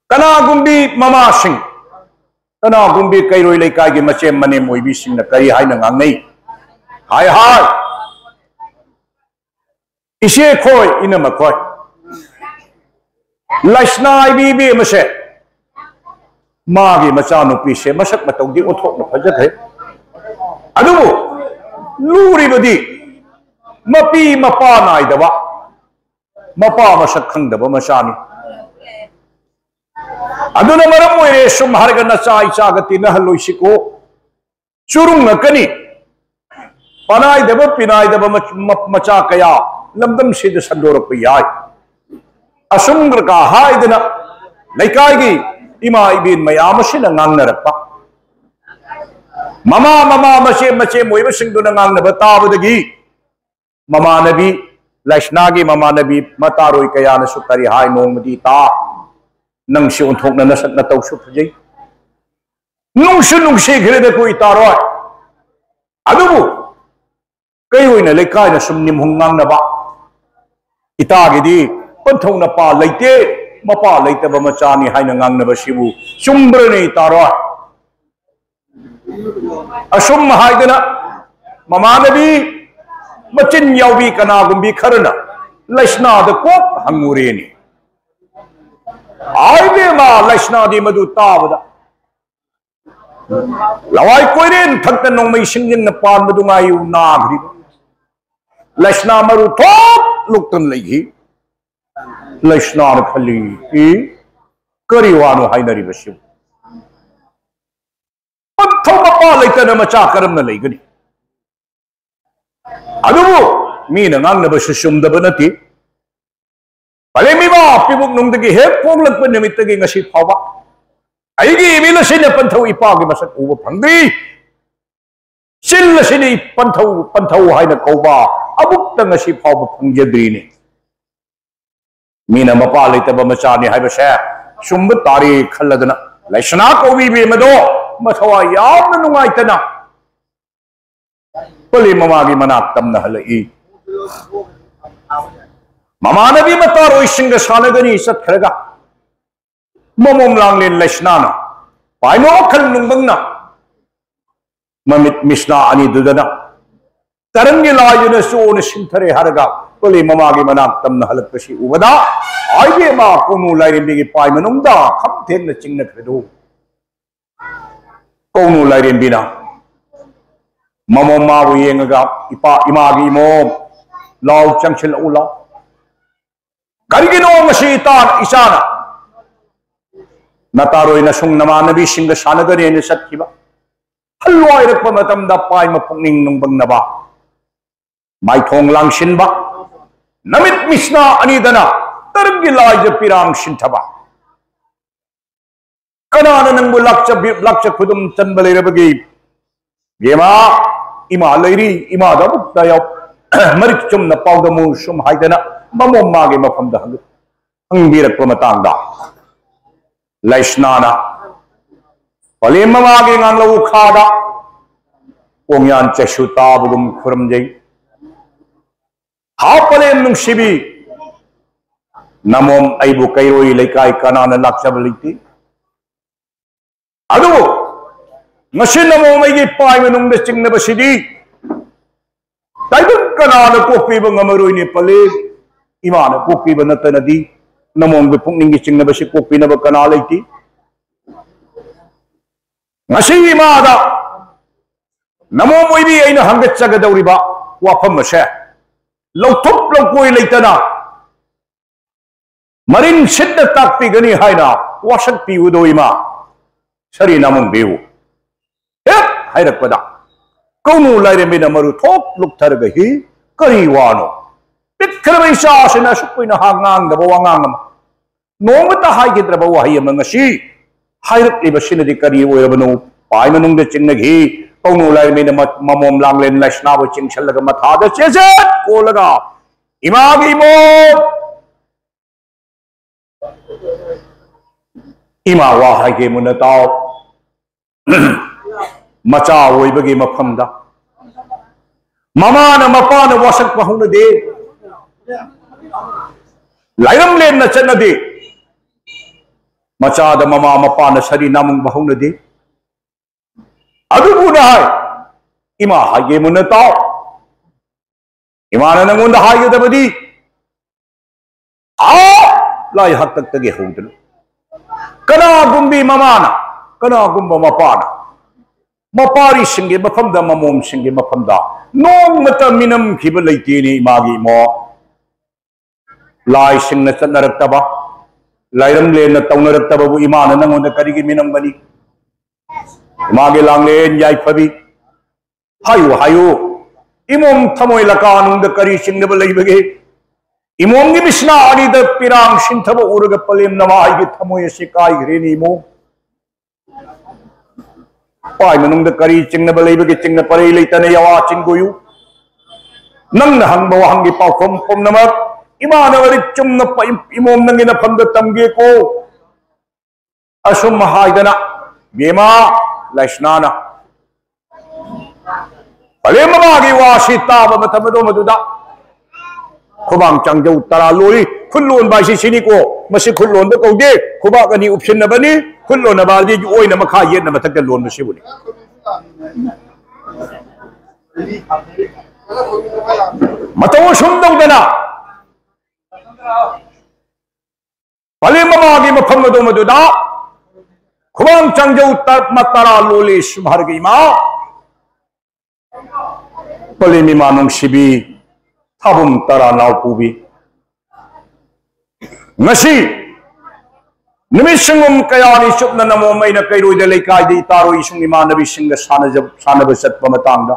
ꯀꯅꯥꯒꯨꯝꯕꯤ ꯃꯃꯥꯁꯤꯡ, ꯀꯅꯥꯒꯨꯝꯕꯤ ꯀꯩꯔꯣꯏ ꯂꯩꯀꯥꯏꯒꯤ ꯃꯆꯦꯝ ꯃꯅꯦꯝ ꯑꯣꯏꯕꯤꯁꯤꯡꯅ ꯀꯔꯤ ꯍꯥꯏꯅ ꯉꯥꯡꯅꯩ? ꯍꯥꯏ ꯍꯥꯏ, ꯏꯆꯦ ꯈꯣꯏ, ꯏꯅꯝꯃ ꯈꯣꯏ, ꯂꯩꯁꯅꯥ ꯍꯥꯏꯕꯤ ꯏꯕꯦꯝꯃꯁꯦ, ꯃꯥꯒꯤ ꯃꯆꯥꯅꯨꯄꯤꯁꯦ ꯃꯁꯛ ꯃꯇꯧꯗꯤ ꯑꯣꯟꯊꯣꯛꯅ ꯐꯖꯈ꯭ꯔꯦ, ꯑꯗꯨꯕꯨ ꯂꯨꯔꯤꯕꯗꯤ ꯃꯄꯤ ꯃꯄꯥ ꯅꯥꯏꯗꯕ, ꯃꯄꯥ ꯃꯁꯛ ꯈꯪꯗꯕ ꯃꯆꯥꯅꯤ꯫ ꯑꯗꯨꯅ ꯃꯔꯝ ꯑꯣꯏꯔꯦ ꯁꯨꯝ ꯍꯥꯏꯔꯒ ꯅꯆꯥ ꯏꯆꯥꯒ ꯇꯤꯟꯅꯍꯜꯂꯣꯏꯁꯤꯀꯣ꯫ ꯆꯨꯔꯨꯡꯉꯛꯀꯅꯤ꯫ ꯄꯅꯥꯏꯗꯕ ꯄꯤꯅꯥꯏꯗꯕ ꯃꯆ-, ꯃ-, ꯃꯆꯥ ꯀꯌꯥ ꯂꯝꯗꯝꯁꯤꯗ ꯁꯟꯗꯣꯔꯛꯄ ꯌꯥꯏ꯫ ꯑꯁꯨꯝ ꯀꯥ ꯍꯥꯏꯗꯅ ꯂꯩꯀꯥꯏꯒꯤ ꯏꯃꯥ ꯏꯕꯦꯟ ꯃꯌꯥꯝ ꯑꯁꯤꯅ ꯉꯥꯡꯅꯔꯛꯄ, ꯃꯃꯥ ꯃꯃꯥ ꯃꯆꯦ ꯃꯆꯦ ꯃꯣꯏꯕꯁꯤꯡꯗꯨꯅ ꯉꯥꯡꯅꯕ ꯇꯥꯕꯗꯒꯤ ꯃꯃꯥꯟꯅꯕꯤ ꯂꯩꯁꯅꯥꯒꯤ ꯃꯃꯥꯟꯅꯕꯤ ꯃꯇꯥꯔꯣꯏ ꯀꯌꯥꯅꯁꯨ ꯀꯔꯤ ꯍꯥꯏ? ꯅꯣꯡꯃꯗꯤ ꯇꯥ, ꯅꯪꯁꯤ ꯑꯣꯟꯊꯣꯛꯅ ꯅꯁꯛ ꯅꯇꯧꯁꯨ ꯐꯖꯩ, ꯅꯨꯡꯁꯨ ꯅꯨꯡꯁꯤꯈ꯭ꯔꯦꯗ ꯑꯩꯈꯣꯏ ꯏꯇꯥꯔꯣꯏ꯫ ꯑꯗꯨꯕꯨ ꯀꯩ ꯑꯣꯏꯅ ꯂꯩꯀꯥꯏꯅ ꯁꯨꯝ ꯅꯤꯝꯍꯨꯡ ꯉꯥꯡꯅꯕ? ꯏꯇꯥꯒꯤꯗꯤ ꯄꯟꯊꯧ ꯅꯄꯥ ꯂꯩꯇꯦ, ꯃꯄꯥ ꯂꯩꯇꯕ ꯃꯆꯥꯅꯤ ꯍꯥꯏꯅ ꯉꯥꯡꯅꯕꯁꯤꯕꯨ ꯆꯨꯝꯕ꯭ꯔꯅꯦ ꯏꯇꯥꯔꯣꯏ? ꯑꯁꯨꯝ ꯍꯥꯏꯗꯅ ꯃꯃꯥꯟꯅꯕꯤ ꯃꯆꯤꯟ ꯌꯥꯎꯕꯤ ꯀꯅꯥꯒꯨꯝꯕꯤ ꯈꯔꯅ ꯂꯩꯁꯅꯥꯗ ꯀꯣꯛ ꯍꯪꯉꯨꯔꯦꯅꯦ꯫ ꯑꯥꯏ ꯕꯦꯝꯃ, ꯂꯩꯁꯅꯥꯗꯤ ꯃꯗꯨ ꯇꯥꯕꯗ ꯂꯋꯥꯏ ꯀꯣꯏꯔꯦꯟ ꯊꯛꯇ ꯅꯣꯡꯃꯩ ꯁꯤꯡꯖꯤꯟꯅ ꯄꯥꯟꯕꯗꯨ ꯉꯥꯏꯌꯨ ꯅꯥꯈ꯭ꯔꯤꯕ ꯂꯩꯁꯅꯥ ꯃꯔꯨ ꯊꯣꯛ ꯂꯨꯛꯇꯅ ꯂꯩꯈꯤ꯫ ꯂꯩꯁꯅꯥꯅ ꯈꯜꯂꯤ, "ꯏ, ꯀꯔꯤ ꯋꯥꯅꯣ ꯍꯥꯏꯅꯔꯤꯕꯁꯤꯕꯨ? ꯄꯟꯊꯧ ꯃꯄꯥ ꯂꯩꯇꯅ ꯃꯆꯥ ꯀꯔꯝꯅ ꯂꯩꯒꯅꯤ?" ꯑꯗꯨꯕꯨ ꯃꯤꯅ ꯉꯥꯡꯅꯕꯁꯨ ꯆꯨꯝꯗꯕ ꯅꯠꯇꯦ꯫ ꯄꯂꯦꯝ ꯏꯃꯥ ꯄꯤꯕꯨꯛꯅꯨꯡꯗꯒꯤ ꯍꯦꯛ ꯄꯣꯛꯂꯛꯄ ꯅꯨꯃꯤꯠꯇꯒꯤ ꯉꯁꯤ ꯐꯥꯎꯕ ꯑꯩꯒꯤ ꯏꯃꯤꯠ ꯑꯁꯤꯅ ꯄꯟꯊꯧ ꯏꯄꯥꯒꯤ ꯃꯁꯛ ꯎꯕ ꯐꯪꯗ꯭ꯔꯤ꯫ ꯆꯤꯜ ꯑꯁꯤꯗꯤ ꯄꯟꯊꯧ, ꯄꯟꯊꯧ ꯍꯥꯏꯅ ꯀꯧꯕ ꯑꯃꯨꯛꯇ ꯉꯁꯤ ꯐꯥꯎꯕ ꯐꯪꯖꯗ꯭ꯔꯤꯅꯤ꯫ ꯃꯤꯅ ꯃꯄꯥ ꯂꯩꯇꯕ ꯃꯆꯥꯅꯤ ꯍꯥꯏꯕꯁꯦ ꯆꯨꯝꯕ ꯇꯥꯔꯦ ꯈꯜꯂꯗꯅ ꯂꯩꯁꯅꯥ ꯀꯧꯕꯤ ꯏꯕꯦꯝꯃꯗꯣ ꯃꯊꯋꯥꯏ ꯌꯥꯝꯅ ꯅꯨꯡꯉꯥꯏꯇꯅ ꯄꯂꯦꯝ ꯃꯃꯥꯒꯤ ꯃꯅꯥꯛ ꯇꯝꯅ ꯍꯜꯂꯛꯏ꯫ ꯃꯃꯥꯟꯅꯕꯤ ꯃꯇꯥꯔꯣꯏꯁꯤꯡꯒ ꯁꯥꯟꯅꯒꯅꯤ ꯆꯠꯈ꯭ꯔꯒ ꯃꯃꯣꯝ ꯂꯥꯡꯂꯦꯟ ꯂꯩꯁꯅꯥꯅ ꯄꯥꯏꯃ ꯋꯥꯈꯜ ꯅꯨꯡꯕꯪꯅ ꯃꯃꯤꯠ ꯃꯤꯁꯅꯥ ꯑꯅꯤꯗꯨꯗꯅ ꯇꯔꯪꯒꯤ ꯂꯥꯏꯗꯨꯅ ꯆꯣꯅ ꯁꯤꯟꯊꯔꯦ ꯍꯥꯏꯔꯒ ꯄꯂꯦꯝ ꯃꯃꯥꯒꯤ ꯃꯅꯥꯛ ꯇꯝꯅ ꯍꯜꯂꯛꯄꯁꯤ ꯎꯕꯗ, "ꯑꯥꯏ ꯕꯦꯝꯃ, ꯀꯣꯅꯨ ꯂꯥꯏꯔꯦꯝꯕꯤꯒꯤ ꯄꯥꯏ ꯃꯅꯨꯡꯗ ꯈꯝ ꯊꯦꯡꯅ ꯆꯤꯡꯅꯈ꯭ꯔꯦꯗꯣ!" ꯀꯧꯅꯨ ꯂꯥꯏꯔꯦꯝꯕꯤꯅ ꯃꯃꯣꯝ ꯃꯥꯕꯨ ꯌꯦꯡꯉꯒ, "ꯏꯄꯥ, ꯏꯃꯥꯒꯤ ꯏꯃꯣꯝ, ꯂꯥꯎ, ꯆꯪꯁꯤꯜꯂꯛꯎ ꯂꯥꯎ꯫ ꯀꯔꯤꯒꯤꯅꯣ ꯉꯁꯤ ꯏꯇꯥ, ꯏꯆꯥꯅ ꯅꯇꯥꯔꯣꯏ ꯅꯁꯨꯡ ꯅꯃꯥꯟꯅꯕꯤꯁꯤꯡꯒ ꯁꯥꯟꯅꯒꯅꯦꯅ ꯆꯠꯈꯤꯕ? ꯍꯜꯋꯥꯏꯔꯛꯄ ꯃꯇꯝꯗ ꯄꯥꯏꯃ ꯄꯨꯛꯅꯤꯡ ꯅꯨꯡꯕꯪꯅꯕ, ꯃꯥꯏꯊꯣꯡ ꯂꯥꯡꯁꯤꯟꯕ, ꯅꯃꯤꯠ ꯃꯤꯁꯅꯥ ꯑꯅꯤꯗꯅ ꯇꯔꯪꯒꯤ ꯂꯥꯏꯗ ꯄꯤꯔꯥꯡ ꯁꯤꯟꯊꯕ꯫ ꯀꯅꯥꯅ ꯅꯪꯕꯨ ꯂꯥꯛꯆ-, ꯂꯥꯛꯆ ꯈꯨꯗꯨꯝ ꯆꯟꯕ ꯂꯩꯔꯕꯒꯦ? ꯕꯦꯝꯃ, ꯏꯃꯥ ꯂꯩꯔꯤ, ꯏꯃꯥꯗ ꯑꯃꯨꯛꯇ ꯌꯥꯎ-, ꯃꯔꯤꯛ ꯆꯨꯝꯅ ꯄꯥꯎꯗꯝꯃꯨ" ꯁꯨꯝ ꯍꯥꯏꯗꯅ ꯃꯃꯣꯝ ꯃꯥꯒꯤ ꯃꯐꯝꯗ ꯍꯪ-, ꯍꯪꯕꯤꯔꯛꯄ ꯃꯇꯥꯡꯗ, ꯂꯩꯁꯅꯥꯅ ꯄꯂꯦꯝ ꯃꯃꯥꯒꯤ ꯉꯥꯡꯂꯧ ꯈꯥꯗ ꯄꯣꯡꯌꯥꯟ ꯆꯩꯁꯨ ꯇꯥꯕꯒꯨꯝ ꯈꯨꯔꯨꯝꯖꯩ꯫ "ꯍꯥ ꯄꯂꯦꯝ ꯅꯨꯡꯁꯤꯕꯤ, ꯅꯃꯣꯝ ꯑꯩꯕꯨ ꯀꯩꯔꯣꯏ ꯂꯩꯀꯥꯏ ꯀꯅꯥꯅ ꯂꯥꯛꯆꯕ ꯂꯩꯇꯦ꯫ ꯑꯗꯨꯕꯨ ꯉꯁꯤ ꯅꯃꯣꯝ ꯑꯩꯒꯤ ꯄꯥꯏ ꯃꯅꯨꯡꯗ ꯆꯤꯡꯅꯕꯁꯤꯗꯤ ꯇꯥꯏꯕꯪ ꯀꯅꯥꯅ ꯀꯣꯛꯄꯤꯕ ꯉꯝꯃꯔꯣꯏꯅꯦ ꯄꯂꯦꯝ꯫ ꯏꯃꯥꯅ ꯀꯣꯛꯄꯤꯕ ꯅꯠꯇꯅꯗꯤ ꯅꯃꯣꯝꯒꯤ ꯄꯨꯛꯅꯤꯡꯒꯤ ꯆꯤꯡꯅꯕꯁꯤ ꯀꯣꯛꯄꯤꯅꯕ ꯀꯅꯥ ꯂꯩꯇꯦ꯫ ꯉꯁꯤ ꯏꯃꯥꯗ ꯅꯃꯣꯝ ꯑꯣꯏꯕꯤ ꯑꯩꯅ ꯍꯪꯒꯠꯆꯒꯗꯧꯔꯤꯕ ꯋꯥꯐꯝ ꯑꯁꯦ ꯂꯧꯊꯣꯛ ꯂꯧꯀꯣꯏ ꯂꯩꯇꯅ ꯃꯔꯤꯟ ꯁꯤꯠꯅ ꯇꯥꯛꯄꯤꯒꯅꯤ ꯍꯥꯏꯅ ꯋꯥꯁꯛꯄꯤꯌꯨꯗꯣ ꯏꯃꯥ, ꯁꯥꯔꯤ ꯅꯃꯣꯝꯕꯤꯕꯨ" ꯍꯦꯛ ꯍꯥꯏꯔꯛꯄꯗ, ꯀꯧꯅꯨ ꯂꯥꯏꯔꯦꯝꯕꯤꯅ ꯃꯔꯨ ꯊꯣꯛ ꯂꯨꯞꯊꯔꯒ, "ꯍꯤ, ꯀꯔꯤ ꯋꯥꯅꯣ? ꯄꯤꯛꯈ꯭ꯔꯕ ꯏꯆꯥꯁꯤꯅ ꯑꯁꯨꯛ ꯀꯨꯏꯅ ꯍꯥ ꯉꯥꯡꯗꯕ ꯋꯥꯉꯥꯡ ꯑꯃ, ꯅꯣꯡꯃꯇ ꯍꯥꯏꯈꯤꯗ꯭ꯔꯕ ꯋꯥꯍꯩ ꯑꯃ ꯉꯁꯤ ꯍꯥꯏꯔꯛꯂꯤꯕꯁꯤꯅꯗꯤ ꯀꯔꯤ ꯑꯣꯏꯔꯕꯅꯣ? ꯄꯥꯏ ꯃꯅꯨꯡꯗ ꯆꯤꯡꯅꯈꯤ, ꯄꯥꯎꯅꯨ ꯂꯥꯏꯔꯦꯝꯕꯤꯅ ꯃ-, ꯃꯃꯣꯝ ꯂꯥꯡꯂꯦꯟ ꯂꯥꯏꯁꯅꯥꯕꯨ ꯆꯤꯡꯁꯤꯜꯂꯒ ꯃꯊꯥꯗ ꯆꯦꯖꯦꯠ ꯀꯣꯜꯂꯒ, "ꯏꯃꯥꯒꯤ ꯏꯃꯣꯝ, ꯏꯃꯥ ꯋꯥ ꯍꯥꯏꯒꯦ ꯃꯨꯟꯅ ꯇꯥꯎ꯫ ꯃꯆꯥ ꯑꯣꯏꯕꯒꯤ ꯃꯐꯝꯗ ꯃꯃꯥꯅ ꯃꯄꯥꯅ ꯋꯥꯁꯛꯄ ꯍꯧꯅꯗꯦ, ꯂꯥꯏꯔꯝꯂꯦꯟꯅ ꯆꯠꯅꯗꯦ, ꯃꯆꯥꯗ ꯃꯃꯥ ꯃꯄꯥꯅ ꯁꯥꯔꯤ ꯅꯥꯃꯨꯡꯕ ꯍꯧꯅꯗꯦ꯫ ꯑꯗꯨꯕꯨ ꯅꯍꯥꯏ, ꯏꯃꯥ ꯍꯥꯏꯒꯦ ꯃꯨꯟꯅ ꯇꯥꯎ꯫ ꯏꯃꯥꯅ ꯅꯪꯉꯣꯟꯗ ꯍꯥꯏꯒꯗꯕꯗꯤ, ꯑꯥ, ꯂꯥꯏ ꯍꯥꯛꯇꯛꯇꯒꯤ ꯍꯧꯗꯨꯅ ꯀꯅꯥꯒꯨꯝꯕꯤ ꯃꯃꯥꯅ, ꯀꯅꯥꯒꯨꯝꯕ ꯃꯄꯥꯅ ꯃꯄꯥꯔꯤꯁꯤꯡꯒꯤ ꯃꯐꯝꯗ, ꯃꯃꯣꯝꯁꯤꯡꯒꯤ ꯃꯐꯝꯗ ꯅꯣꯡꯃꯇ ꯃꯤꯅꯝꯈꯤꯕ ꯂꯩꯇꯦꯅꯦ ꯏꯃꯥꯒꯤ ꯏꯃꯣ꯫ ꯂꯥꯏꯁꯤꯡꯅ ꯆꯠꯅꯔꯛꯇꯕ, ꯂꯥꯏꯔꯝꯂꯦꯟꯅ ꯇꯧꯅꯔꯛꯇꯕꯕꯨ ꯏꯃꯥꯅ ꯅꯪꯉꯣꯟꯗ ꯀꯔꯤꯒꯤ ꯃꯤꯅꯝꯒꯅꯤ? ꯏꯃꯥꯒꯤ ꯂꯥꯡꯂꯦꯟ ꯌꯥꯏꯐꯕꯤ, ꯍꯥꯏꯌꯨ, ꯍꯥꯏꯌꯨ, ꯏꯃꯣꯝ ꯊꯃꯣꯏ ꯂꯀꯥꯅꯨꯡꯗ ꯀꯔꯤ ꯆꯤꯡꯅꯕ ꯂꯩꯕꯒꯦ? ꯏꯃꯣꯝꯒꯤ ꯃꯤꯠꯁꯅꯥ ꯑꯅꯤꯗ ꯄꯤꯔꯥꯡ ꯁꯤꯟꯊꯕ ꯎꯔꯒ ꯄꯂꯦꯝ ꯅꯃꯥꯏꯒꯤ ꯊꯃꯣꯏ ꯑꯁꯤ ꯀꯥꯏꯈ꯭ꯔꯦꯅꯦ ꯏꯃꯣꯝ꯫ ꯄꯥꯏ ꯃꯅꯨꯡꯗ ꯀꯔꯤ ꯆꯤꯡꯅꯕ ꯂꯩꯕꯒꯦ? ꯆꯤꯡꯅ ꯄꯔꯩ ꯂꯩꯇꯅ ꯌꯥꯋꯥ ꯆꯤꯡꯒꯣꯌꯨ꯫ ꯅꯪꯅ ꯍꯪꯕ ꯋꯥꯍꯪꯒꯤ ꯄꯥꯎꯈꯨꯝ ꯄꯨꯝꯅꯃꯛ ꯏꯃꯥꯅ ꯂꯥꯏꯔꯤꯛ ꯆꯨꯝꯅ ꯄ-, ꯏꯃꯣꯝ ꯅꯪꯒꯤ ꯅꯐꯝꯗ ꯇꯝꯒꯦꯀꯣ꯫ ꯑꯁꯨꯝ ꯍꯥꯏꯗꯅ ꯕꯦꯃꯥ ꯂꯥꯏꯁꯅꯥꯅ ꯄꯂꯦꯝ ꯃꯃꯥꯒꯤ ꯋꯥꯁꯤ ꯇꯥꯕ ꯃꯇꯝ ꯑꯗꯨ ꯃꯗꯨꯗ ꯈꯨꯕꯥꯡ ꯆꯥꯡꯖꯧ ꯇꯔꯥ ꯂꯣꯜꯂꯤ꯫ ꯈꯨꯠ ꯂꯣꯟꯕ ꯍꯥꯏꯁꯤ ꯁꯤꯅꯤꯀꯣ, ꯃꯁꯤ ꯈꯨꯠ ꯂꯣꯟꯕ ꯀꯧꯗꯦ, ꯈꯨꯕꯥꯛ ꯑꯅꯤ ꯎꯞꯁꯤꯟꯅꯕꯅꯤ꯫ ꯈꯨꯠ ꯂꯣꯟꯅꯕ ꯍꯥꯏꯗꯤ ꯑꯣꯏꯅ ꯃꯈꯥ ꯌꯦꯠꯅ ꯃꯊꯛꯇ ꯂꯣꯟꯕꯁꯤꯕꯨꯅꯤ꯫ ꯃꯇꯧ ꯑꯁꯨꯝ ꯇꯧꯗꯅ ꯄꯂꯦꯝ ꯃꯃꯥꯒꯤ ꯃꯐꯝ ꯑꯗꯨ ꯃꯗꯨꯗ ꯈꯨꯕꯥꯡ ꯆꯥꯡꯖꯧ ꯇꯔꯥ ꯂꯣꯜꯂꯤ꯫ ꯁꯨꯝ ꯍꯥꯏꯔꯒ ꯏꯃꯥ, ꯄꯂꯦꯝ ꯏꯃꯥ ꯅꯨꯡꯁꯤꯕꯤ, ꯊꯥꯕꯨꯝ ꯇꯔꯥ ꯅꯥꯎ ꯄꯨꯕꯤ, ꯉꯁꯤ ꯅꯨꯃꯤꯠ ꯁꯪꯒꯣꯝ ꯀꯌꯥꯅꯤ ꯆꯨꯞꯅ ꯅꯃꯣꯝ ꯑꯩꯅ ꯀꯩꯔꯣꯏꯗ ꯂꯩꯀꯥꯏꯗ ꯏꯇꯥꯔꯣꯏ ꯏꯁꯨꯡ ꯏꯃꯥꯟꯅꯕꯤꯁꯤꯡꯒ ꯁꯥꯟꯅꯖ-, ꯁꯥꯟꯅꯕ ꯆꯠꯄ ꯃꯇꯥꯡꯗ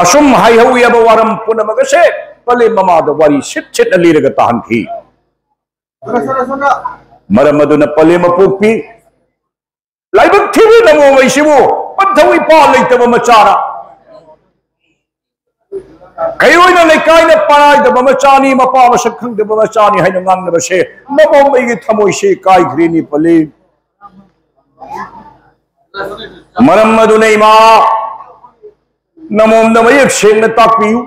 ꯑꯁꯨꯝ ꯍꯥꯏꯍꯧꯏ ꯍꯥꯏꯕ ꯋꯥꯔꯝ ꯄꯨꯝꯅꯃꯛ ꯑꯁꯦ ꯄꯂꯦꯝ ꯃꯃꯥꯗ ꯋꯥꯔꯤ ꯁꯤꯠ ꯁꯤꯠꯅ ꯂꯤꯔꯒ ꯇꯥꯍꯟꯈꯤ꯫ ꯃꯔꯝ ꯑꯗꯨꯅ ꯄꯂꯦꯝ ꯃꯄꯣꯛꯄꯤ, ꯂꯥꯏꯕꯛ ꯊꯤꯕꯤ ꯅꯃꯣꯝ ꯑꯩꯁꯤꯕꯨ ꯄꯟꯊꯧ ꯏꯄꯥ ꯂꯩꯇꯕ ꯃꯆꯥꯔ? ꯀꯩꯔꯣꯏꯅ ꯂꯩꯀꯥꯏꯅ ꯄꯥꯏꯗꯕ ꯃꯆꯥꯅꯤ, ꯃꯄꯥ ꯃꯁꯛ ꯈꯪꯗꯕ ꯃꯆꯥꯅꯤ ꯍꯥꯏꯅ ꯉꯥꯡꯅꯕꯁꯦ ꯅꯃꯣꯝ ꯑꯩꯒꯤ ꯊꯃꯣꯏꯁꯦ ꯀꯥꯏꯈ꯭ꯔꯦꯅꯦ ꯄꯂꯦꯝ꯫ ꯃꯔꯝ ꯑꯗꯨꯅ ꯏꯃꯥ, ꯅꯃꯣꯝꯗ ꯃꯌꯦꯛ ꯁꯦꯡꯅ ꯇꯥꯛꯄꯤꯌꯨ꯫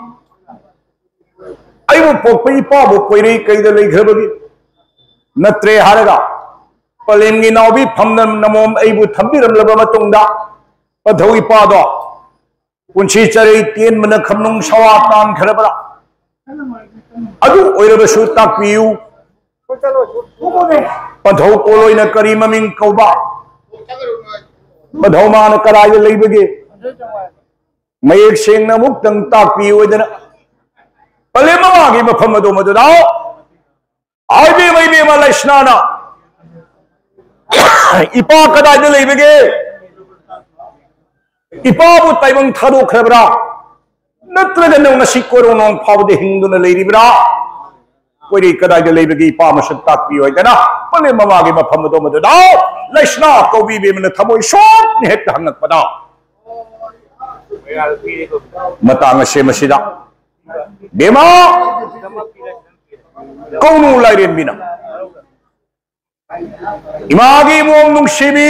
ꯑꯩꯕꯨ ꯄꯣꯛꯄ ꯏꯄꯥꯕꯨ ꯀꯣꯏꯔꯩ ꯀꯩꯗ ꯂꯩꯈ꯭ꯔꯕꯒꯦ? ꯅꯠꯇ꯭ꯔꯦ ꯍꯥꯏꯔꯒ ꯄꯂꯦꯝꯒꯤ ꯅꯥꯎꯕꯤ ꯐꯝꯅ ꯅꯃꯣꯝ ꯑꯩꯕꯨ ꯊꯝꯕꯤꯔꯝꯂꯕ ꯃꯇꯨꯡꯗ ꯄꯟꯊꯧ ꯏꯄꯥꯗꯣ ꯄꯨꯟꯁꯤ ꯆꯔꯩ ꯇꯦꯟꯕꯅ ꯈꯝꯅꯨꯡ ꯁꯋꯥ ꯇꯥꯟꯈ꯭ꯔꯕ꯭ꯔꯥ? ꯑꯗꯨ ꯑꯣꯏꯔꯕꯁꯨ ꯇꯥꯛꯄꯤꯌꯨ꯫ ꯄꯟꯊꯧ ꯀꯣꯂꯣꯏꯅ ꯀꯔꯤ ꯃꯃꯤꯡ ꯀꯧꯕ? ꯄꯟꯊꯧ ꯃꯥꯅ ꯀꯗꯥꯏꯗ ꯂꯩꯕꯒꯦ? ꯃꯌꯦꯛ ꯁꯦꯡꯅ ꯑꯃꯨꯛꯇꯪ ꯇꯥꯛꯄꯤꯌꯨ ꯍꯥꯏꯗꯅ ꯄꯂꯦꯝ ꯃꯃꯥꯒꯤ ꯃꯐꯝ ꯑꯗꯨ ꯃꯗꯨꯗ ꯍꯥꯏꯕꯤꯕ ꯏꯕꯦꯝꯃ ꯂꯩꯁꯅꯥꯅ, "ꯏꯄꯥ ꯀꯗꯥꯏꯗ ꯂꯩꯕꯒꯦ? ꯏꯄꯥꯕꯨ ꯇꯥꯏꯕꯪ ꯊꯥꯗꯣꯛꯈ꯭ꯔꯕ꯭ꯔꯥ? ꯅꯠꯇ꯭ꯔꯒ ꯅꯪ ꯉꯁꯤ ꯀꯣꯔꯣꯡ ꯅꯣꯡ ꯐꯥꯎꯕꯗ ꯍꯤꯡꯗꯨꯅ ꯂꯩꯔꯤꯕ꯭ꯔꯥ? ꯀꯣꯏꯔꯩ ꯀꯗꯥꯏꯗ ꯂꯩꯕꯒꯦ? ꯏꯄꯥ ꯃꯁꯛ ꯇꯥꯛꯄꯤꯌꯨ" ꯍꯥꯏꯗꯅ ꯄꯂꯦꯝ ꯃꯃꯥꯒꯤ ꯃꯐꯝ ꯑꯗꯨ ꯃꯗꯨꯗ ꯂꯩꯁꯅꯥ ꯀꯧꯕꯤ ꯏꯕꯦꯝꯃꯅ ꯊꯃꯣꯏ ꯁꯣꯛꯅ ꯍꯦꯛꯇ ꯍꯪꯉꯛꯄꯗ, ꯃꯇꯥꯡ ꯑꯁꯦ ꯃꯁꯤꯗ ꯕꯦꯝꯃ ꯀꯧꯅꯨ ꯂꯥꯏꯔꯦꯝꯕꯤꯅ, "ꯏꯃꯥꯒꯤ ꯏꯃꯣꯝ ꯅꯨꯡꯁꯤꯕꯤ,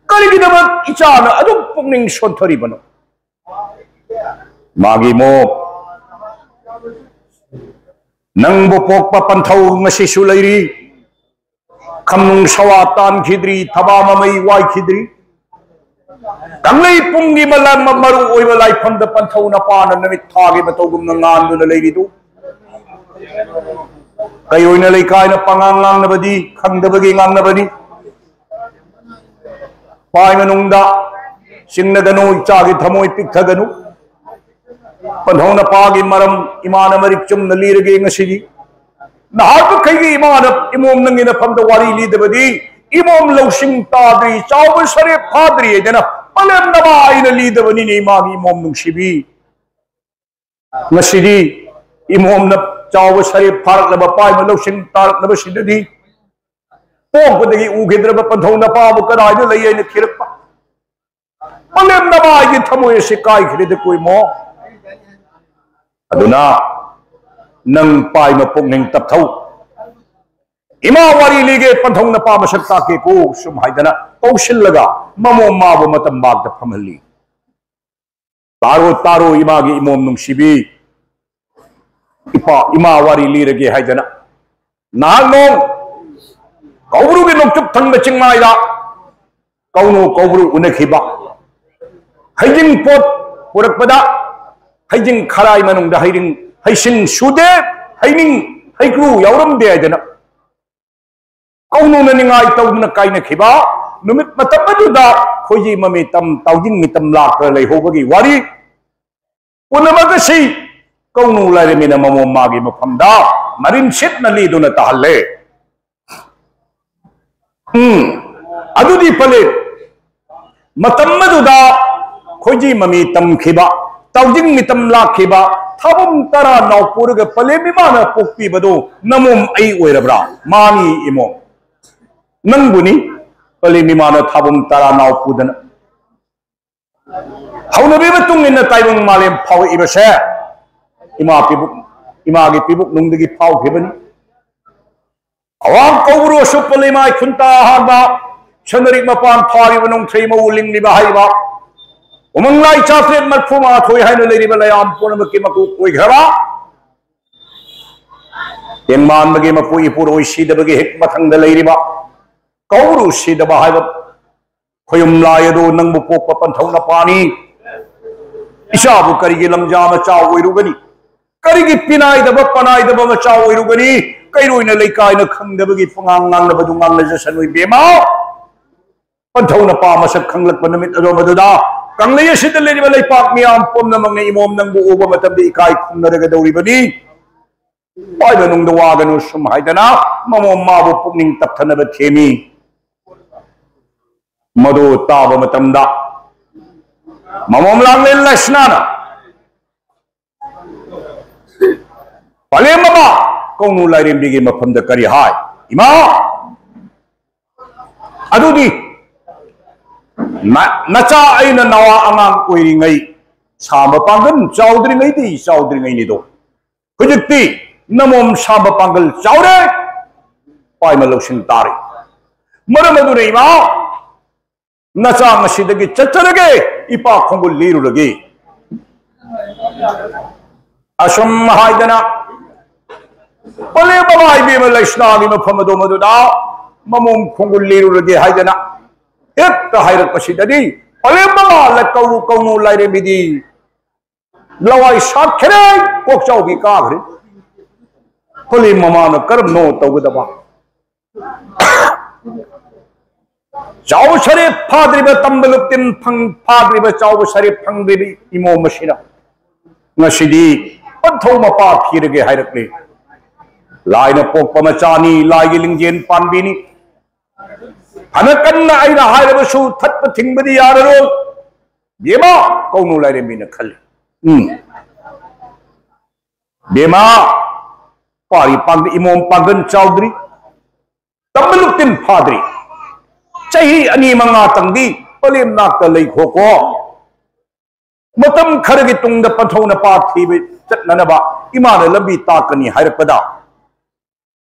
ꯀꯔꯤꯒꯤꯗꯃꯛ ꯏꯆꯥꯅ ꯑꯗꯨꯝ ꯄꯨꯛꯅꯤꯡ ꯁꯣꯟꯊꯔꯤꯕꯅꯣ? ꯃꯥꯒꯤ ꯏꯃꯣꯝ, ꯅꯪꯕꯨ ꯄꯣꯛꯄ ꯄꯟꯊꯧ ꯉꯁꯤꯁꯨ ꯂꯩꯔꯤ꯫ ꯈꯝꯅꯨꯡ ꯁꯋꯥ ꯇꯥꯟꯈꯤꯗ꯭ꯔꯤ, ꯊꯕꯥ ꯃꯃꯩ ꯋꯥꯏꯈꯤꯗ꯭ꯔꯤ꯫ ꯀꯪꯂꯩ ꯄꯨꯡꯒꯤ ꯃꯂꯝ ꯃꯔꯨ ꯑꯣꯏꯕ ꯂꯥꯏꯐꯝꯗ ꯄꯟꯊꯧ ꯅꯄꯥꯅ ꯅꯨꯃꯤꯠ ꯊꯥꯒꯤ ꯃꯇꯧꯒꯨꯝꯅ ꯉꯥꯟꯗꯨꯅ ꯂꯩꯔꯤꯗꯨ꯫ ꯀꯩ ꯑꯣꯏꯅ ꯂꯩꯀꯥꯏꯅ ꯄꯉꯥꯡ ꯉꯥꯡꯅꯕꯗꯤ ꯈꯪꯗꯕꯒꯤ ꯉꯥꯡꯅꯕꯅꯤ꯫ ꯄꯥꯏ ꯃꯅꯨꯡꯗ ꯆꯤꯡꯅꯒꯅꯨ, ꯏꯆꯥꯒꯤ ꯊꯃꯣꯏ ꯄꯤꯛꯊꯒꯅꯨ꯫ ꯄꯟꯊꯧ ꯅꯄꯥꯒꯤ ꯃꯔꯝ ꯏꯃꯥꯅ ꯃꯔꯤꯛ ꯆꯨꯝꯅ ꯂꯤꯔꯒꯦ ꯉꯁꯤꯗꯤ꯫ ꯅꯍꯥꯟꯃꯈꯩꯒꯤ ꯏꯃꯥꯅ ꯏꯃꯣꯝ ꯅꯪꯒꯤ ꯅꯐꯝꯗ ꯋꯥꯔꯤ ꯂꯤꯗꯕꯗꯤ, "ꯏꯃꯣꯝ ꯂꯧꯁꯤꯡ ꯇꯥꯗ꯭ꯔꯤ, ꯆꯥꯎꯕ ꯁꯔꯦꯞ ꯐꯥꯗ꯭ꯔꯤ" ꯍꯥꯏꯗꯅ ꯄꯂꯦꯝ ꯅꯃꯥ ꯑꯩꯅ ꯂꯤꯗꯕꯅꯤꯅꯦ, ꯏꯃꯥꯒꯤ ꯏꯃꯣꯝ ꯅꯨꯡꯁꯤꯕꯤ꯫ ꯉꯁꯤꯗꯤ ꯏꯃꯣꯝꯅ ꯆꯥꯎꯕ ꯁꯔꯦꯞ ꯐꯥꯔꯛꯂꯕ, ꯄꯥꯏꯕ ꯂꯧꯁꯤꯡ ꯇꯥꯔꯛꯂꯕꯁꯤꯗꯗꯤ, ꯄꯣꯛꯄꯗꯒꯤ ꯎꯈꯤꯗ꯭ꯔꯕ ꯄꯟꯊꯧ ꯅꯄꯥꯕꯨ ꯀꯗꯥꯏꯗ ꯂꯩ ꯍꯥꯏꯅ ꯊꯤꯔꯛꯄ꯫ ꯄꯂꯦꯝꯅꯕ ꯑꯩꯒꯤ ꯊꯃꯣꯏ ꯑꯁꯤ ꯀꯥꯏꯈ꯭ꯔꯦꯗꯀꯣ ꯏꯃꯣ꯫ ꯑꯗꯨꯅ ꯅꯪ ꯄꯥꯏꯃ ꯄꯨꯛꯅꯤꯡ ꯇꯞꯊꯧ꯫ ꯏꯃꯥ ꯋꯥꯔꯤ ꯂꯤꯒꯦ, ꯄꯟꯊꯧ ꯅꯄꯥ ꯃꯁꯛ ꯇꯥꯛꯀꯦꯀꯣ, ꯁꯨꯝ ꯍꯥꯏꯗꯅ ꯀꯧꯁꯤꯜꯂꯒ ꯃꯃꯣꯝ ꯃꯥꯕꯨ ꯃꯇꯝ ꯃꯥꯛꯇ ꯐꯝꯍꯜꯂꯤ꯫ "ꯇꯥꯔꯣ, ꯇꯥꯔꯣ, ꯏꯃꯥꯒꯤ ꯏꯃꯣꯝ ꯅꯨꯡꯁꯤꯕꯤ, ꯏꯄꯥ, ꯏꯃꯥ ꯋꯥꯔꯤ ꯂꯤꯔꯒꯦ" ꯍꯥꯏꯗꯅ꯫ ꯅꯍꯥꯛ ꯅꯣꯡ ꯀꯧꯕ꯭ꯔꯨꯒꯤ ꯅꯣꯡꯆꯨꯞ ꯊꯪꯕ ꯆꯤꯡꯃꯥꯏꯗ ꯀꯧꯅꯨ ꯀꯧꯕ꯭ꯔꯨ ꯎꯅꯈꯤꯕ, ꯍꯩꯖꯤꯡ ꯄꯣꯠ ꯄꯨꯔꯛꯄꯗ ꯍꯩꯖꯤꯡ ꯈꯔꯥꯏ ꯃꯅꯨꯡꯗ ꯍꯩꯔꯤꯡ, ꯍꯩꯁꯤꯡ ꯁꯨꯗꯦ, ꯍꯩꯅꯤꯡ, ꯍꯩꯀ꯭ꯔꯨ ꯌꯥꯎꯔꯝꯗꯦ ꯍꯥꯏꯗꯅ ꯀꯧꯅꯨꯅ ꯅꯤꯡꯉꯥꯏ ꯇꯧꯗꯨꯅ ꯀꯥꯏꯅꯈꯤꯕ ꯅꯨꯃꯤꯠ ꯃꯇꯝ ꯑꯗꯨꯗ ꯈꯣꯏꯖꯤ ꯃꯃꯤ ꯇꯝ, ꯇꯥꯎꯖꯤꯡ ꯃꯤꯇꯝ ꯂꯥꯛꯇ ꯂꯩꯍꯧꯕꯒꯤ ꯋꯥꯔꯤ ꯄꯨꯝꯅꯃꯛ ꯑꯁꯤ ꯀꯧꯅꯨ ꯂꯥꯏꯔꯦꯝꯕꯤꯅ ꯃꯃꯣꯝ ꯃꯥꯒꯤ ꯃꯐꯝꯗ ꯃꯔꯤꯟ ꯁꯤꯠꯅ ꯂꯤꯗꯨꯅ ꯇꯥꯍꯜꯂꯦ꯫ ꯎꯝ, ꯑꯗꯨꯗꯤ ꯐꯂꯦ꯫ ꯃꯇꯝ ꯑꯗꯨꯗ ꯈꯣꯏꯖꯤ ꯃꯃꯤ ꯇꯝꯈꯤꯕ, ꯇꯥꯎꯖꯤꯡ ꯃꯤꯇꯝ ꯂꯥꯛꯈꯤꯕ, ꯊꯥꯕꯝ ꯇꯔꯥ ꯅꯥꯎ ꯄꯨꯔꯒ ꯄꯂꯦꯝ ꯏꯃꯥꯅ ꯄꯣꯛꯄꯤꯕꯗꯨ ꯅꯃꯣꯝ ꯑꯩ ꯑꯣꯏꯔꯕ꯭ꯔꯥ? ꯃꯥꯅꯤ ꯏꯃꯣꯝ, ꯅꯪꯕꯨꯅꯤ꯫ ꯄꯂꯦꯝ ꯏꯃꯥꯅ ꯊꯥꯕꯝ ꯇꯔꯥ ꯅꯥꯎ ꯄꯨꯗꯅ ꯍꯧꯅꯕꯤ ꯃꯇꯨꯡ ꯏꯟꯅ ꯇꯥꯏꯕꯪ ꯃꯥꯂꯦꯝ ꯐꯥꯎꯔꯛꯏꯕꯁꯦ ꯏꯃꯥ ꯄꯤꯕꯨꯛ, ꯏꯃꯥꯒꯤ ꯄꯤꯕꯨꯛ ꯅꯨꯡꯗꯒꯤ ꯐꯥꯎꯈꯤꯕꯅꯤ꯫ ꯑꯋꯥꯡ ꯀꯧꯕ꯭ꯔꯨ ꯑꯁꯨꯞꯄ ꯂꯩꯃꯥꯏ ꯈꯨꯟꯇꯥ ꯍꯥꯟꯕ, ꯁꯅꯔꯤꯛ ꯃꯄꯥꯟ ꯐꯥꯔꯤꯕ ꯅꯣꯡꯊ꯭ꯔꯩ ꯃꯎ ꯂꯤꯡꯂꯤꯕ ꯍꯥꯏꯔꯤꯕ, ꯎꯃꯪ ꯂꯥꯏ ꯆꯥꯇ꯭ꯔꯦꯠ ꯃꯔꯐꯨ ꯃꯥꯊꯣꯏ ꯍꯥꯏꯅ ꯂꯩꯔꯤꯕ ꯂꯩꯌꯥꯝ ꯄꯨꯝꯅꯃꯛꯀꯤ ꯃꯀꯣꯛ ꯑꯣꯏꯈ꯭ꯔꯕ, ꯇꯦꯡꯃꯥꯟꯕꯒꯤ ꯃꯄꯨ ꯏꯄꯨꯔꯣꯏ ꯁꯤꯗꯕꯒꯤ ꯍꯦꯛ ꯃꯊꯪꯗ ꯂꯩꯔꯤꯕ ꯀꯧꯕ꯭ꯔꯨ ꯁꯤꯗꯕ ꯍꯥꯏꯕ ꯈꯣꯌꯨꯝ ꯂꯥꯏ ꯑꯗꯨ ꯅꯪꯕꯨ ꯄꯣꯛꯄ ꯄꯟꯊꯧꯅ ꯄꯥꯅꯤ꯫ ꯏꯆꯥꯕꯨ ꯀꯔꯤꯒꯤ ꯂꯝꯖꯥ ꯃꯆꯥ ꯑꯣꯏꯔꯨꯒꯅꯤ? ꯀꯔꯤꯒꯤ ꯄꯤꯅꯥꯏꯗꯕ ꯄꯅꯥꯏꯗꯕ ꯃꯆꯥ ꯑꯣꯏꯔꯨꯒꯅꯤ? ꯀꯩꯔꯣꯏꯅ ꯂꯩꯀꯥꯏꯅ ꯈꯪꯗꯕꯒꯤ ꯄꯉꯥꯡ ꯉꯥꯡꯅꯕꯗꯨ ꯉꯥꯡꯅꯖꯁꯅꯨ ꯏꯕꯦꯝꯃ꯫ ꯄꯟꯊꯧꯅ ꯄꯥ ꯃꯁꯛ ꯈꯪꯂꯛꯄ ꯅꯨꯃꯤꯠ ꯑꯗꯣ ꯃꯗꯨꯗ ꯀꯪꯂꯩ ꯑꯁꯤꯗ ꯂꯩꯔꯤꯕ ꯂꯩꯄꯥꯛ ꯃꯤꯌꯥꯝ ꯄꯨꯝꯅꯃꯛꯅ ꯏꯃꯣꯝ ꯅꯪꯕꯨ ꯎꯕ ꯃꯇꯝꯗ ꯏꯀꯥꯏ ꯈꯨꯝꯅꯔꯒꯗꯧꯔꯤꯕꯅꯤ꯫ ꯄꯥꯏꯕ ꯅꯨꯡꯗ ꯋꯥꯒꯅꯨ ꯁꯨꯝ ꯍꯥꯏꯗꯅ ꯃꯃꯣꯝ ꯃꯥꯕꯨ ꯄꯨꯛꯅꯤꯡ ꯇꯞꯊꯅꯕ ꯊꯦꯝꯃꯤ꯫ ꯃꯗꯨ ꯇꯥꯕ ꯃꯇꯝꯗ ꯃꯃꯣꯝ ꯂꯥꯡꯂꯦꯟ ꯂꯥꯏꯁꯅꯥꯅ ꯄꯂꯦꯝ ꯃꯃꯥ ꯀꯧꯅꯨ ꯂꯥꯏꯔꯦꯝꯕꯤꯒꯤ ꯃꯐꯝꯗ ꯀꯔꯤ ꯍꯥꯏ? "ꯏꯃꯥ, ꯑꯗꯨꯗꯤ ꯅ-, ꯅꯆꯥ ꯑꯩꯅ ꯅꯋꯥ ꯑꯉꯥꯡ ꯑꯣꯏꯔꯤꯉꯩ ꯁꯥꯕ ꯄꯥꯡꯒꯜ ꯆꯥꯎꯗ꯭ꯔꯤꯉꯩꯗꯤ ꯆꯥꯎꯗ꯭ꯔꯤꯉꯩꯅꯤꯗꯣ꯫ ꯍꯧꯖꯤꯛꯇꯤ ꯅꯃꯣꯝ ꯁꯥꯕ ꯄꯥꯡꯒꯜ ꯆꯥꯎꯔꯦ꯫ ꯄꯥꯏꯃ ꯂꯧꯁꯤꯟ ꯇꯥꯔꯦ꯫ ꯃꯔꯝ ꯑꯗꯨꯅ ꯏꯃꯥ, ꯅꯆꯥ ꯉꯁꯤꯗꯒꯤ ꯆꯠꯆꯔꯒꯦ, ꯏꯄꯥ ꯈꯣꯡꯒꯨꯜ ꯂꯤꯔꯨꯔꯒꯦ꯫ ꯑꯁꯨꯝ ꯍꯥꯏꯗꯅ ꯄꯂꯦꯝ ꯃꯃꯥ ꯏꯕꯦꯝꯃ ꯂꯩꯁꯅꯥꯒꯤ ꯃꯐꯝ ꯑꯗꯣ ꯃꯗꯨꯗ ꯃꯃꯣꯝ ꯈꯣꯡꯒꯨꯜ ꯂꯤꯔꯨꯔꯒꯦ ꯍꯥꯏꯗꯅ ꯍꯦꯛꯇ ꯍꯥꯏꯔꯛꯄꯁꯤꯗꯗꯤ ꯄꯂꯦꯝ ꯃꯃꯥ ꯂ-, ꯀꯧ-, ꯀꯧꯅꯨ ꯂꯥꯏꯔꯦꯝꯕꯤꯗꯤ ꯂꯋꯥꯏ ꯁꯥꯠꯈ꯭ꯔꯦ, ꯀꯣꯛꯆꯥꯎꯕꯤ ꯀꯥꯈ꯭ꯔꯦ꯫ ꯄꯂꯦꯝ ꯃꯃꯥꯅ ꯀꯔꯝꯅꯣ ꯇꯧꯒꯗꯕ? ꯆꯥꯎꯕ ꯁꯔꯦꯞ ꯐꯥꯗ꯭ꯔꯤꯕ, ꯇꯝꯕ ꯂꯨꯞꯇꯤꯟ ꯐꯪ-, ꯐꯥꯗ꯭ꯔꯤꯕ, ꯆꯥꯎꯕ ꯁꯔꯦꯞ ꯐꯪꯗ꯭ꯔꯤꯕ ꯏꯃꯣꯝ ꯑꯁꯤꯅ ꯉꯁꯤꯗꯤ ꯄꯟꯊꯧ ꯃꯄꯥ ꯊꯤꯔꯒꯦ ꯍꯥꯏꯔꯛꯂꯦ꯫ ꯂꯥꯏꯅ ꯄꯣꯛꯄ ꯃꯆꯥꯅꯤ, ꯂꯥꯏꯒꯤ ꯂꯤꯡꯖꯦꯜ ꯄꯥꯟꯕꯤꯅꯤ꯫ ꯐꯅ ꯀꯟꯅ ꯑꯩꯅ ꯍꯥꯏꯔꯕꯁꯨ ꯊꯠꯄ ꯊꯤꯡꯕꯗꯤ ꯌꯥꯔꯔꯣꯏ꯫ ꯕꯦꯝꯃ, ꯀꯧꯅꯨ ꯂꯥꯏꯔꯦꯝꯕꯤꯅ ꯈꯜꯂꯤ꯫ ꯎꯝ꯫ ꯕꯦꯝꯃ, ꯄꯥꯔꯤ ꯄꯥꯡꯗ ꯏꯃꯣꯝ ꯄꯥꯡꯒꯟ ꯆꯥꯎꯗ꯭ꯔꯤ, ꯇꯝꯕ ꯂꯨꯞꯇꯤꯟ ꯐꯥꯗ꯭ꯔꯤ꯫ ꯆꯍꯤ ꯑꯅꯤ ꯃꯉꯥꯇꯪꯗꯤ ꯄꯂꯦꯝ ꯅꯥꯛꯇ ꯂꯩꯈꯣꯀꯣ꯫ ꯃꯇꯝ ꯈꯔꯒꯤ ꯇꯨꯡꯗ ꯄꯟꯊꯧ ꯅꯄꯥ ꯊꯤꯕ ꯆꯠꯅꯅꯕ ꯏꯃꯥꯅ ꯂꯝꯕꯤ ꯇꯥꯛꯀꯅꯤ ꯍꯥꯏꯔꯛꯄꯗ,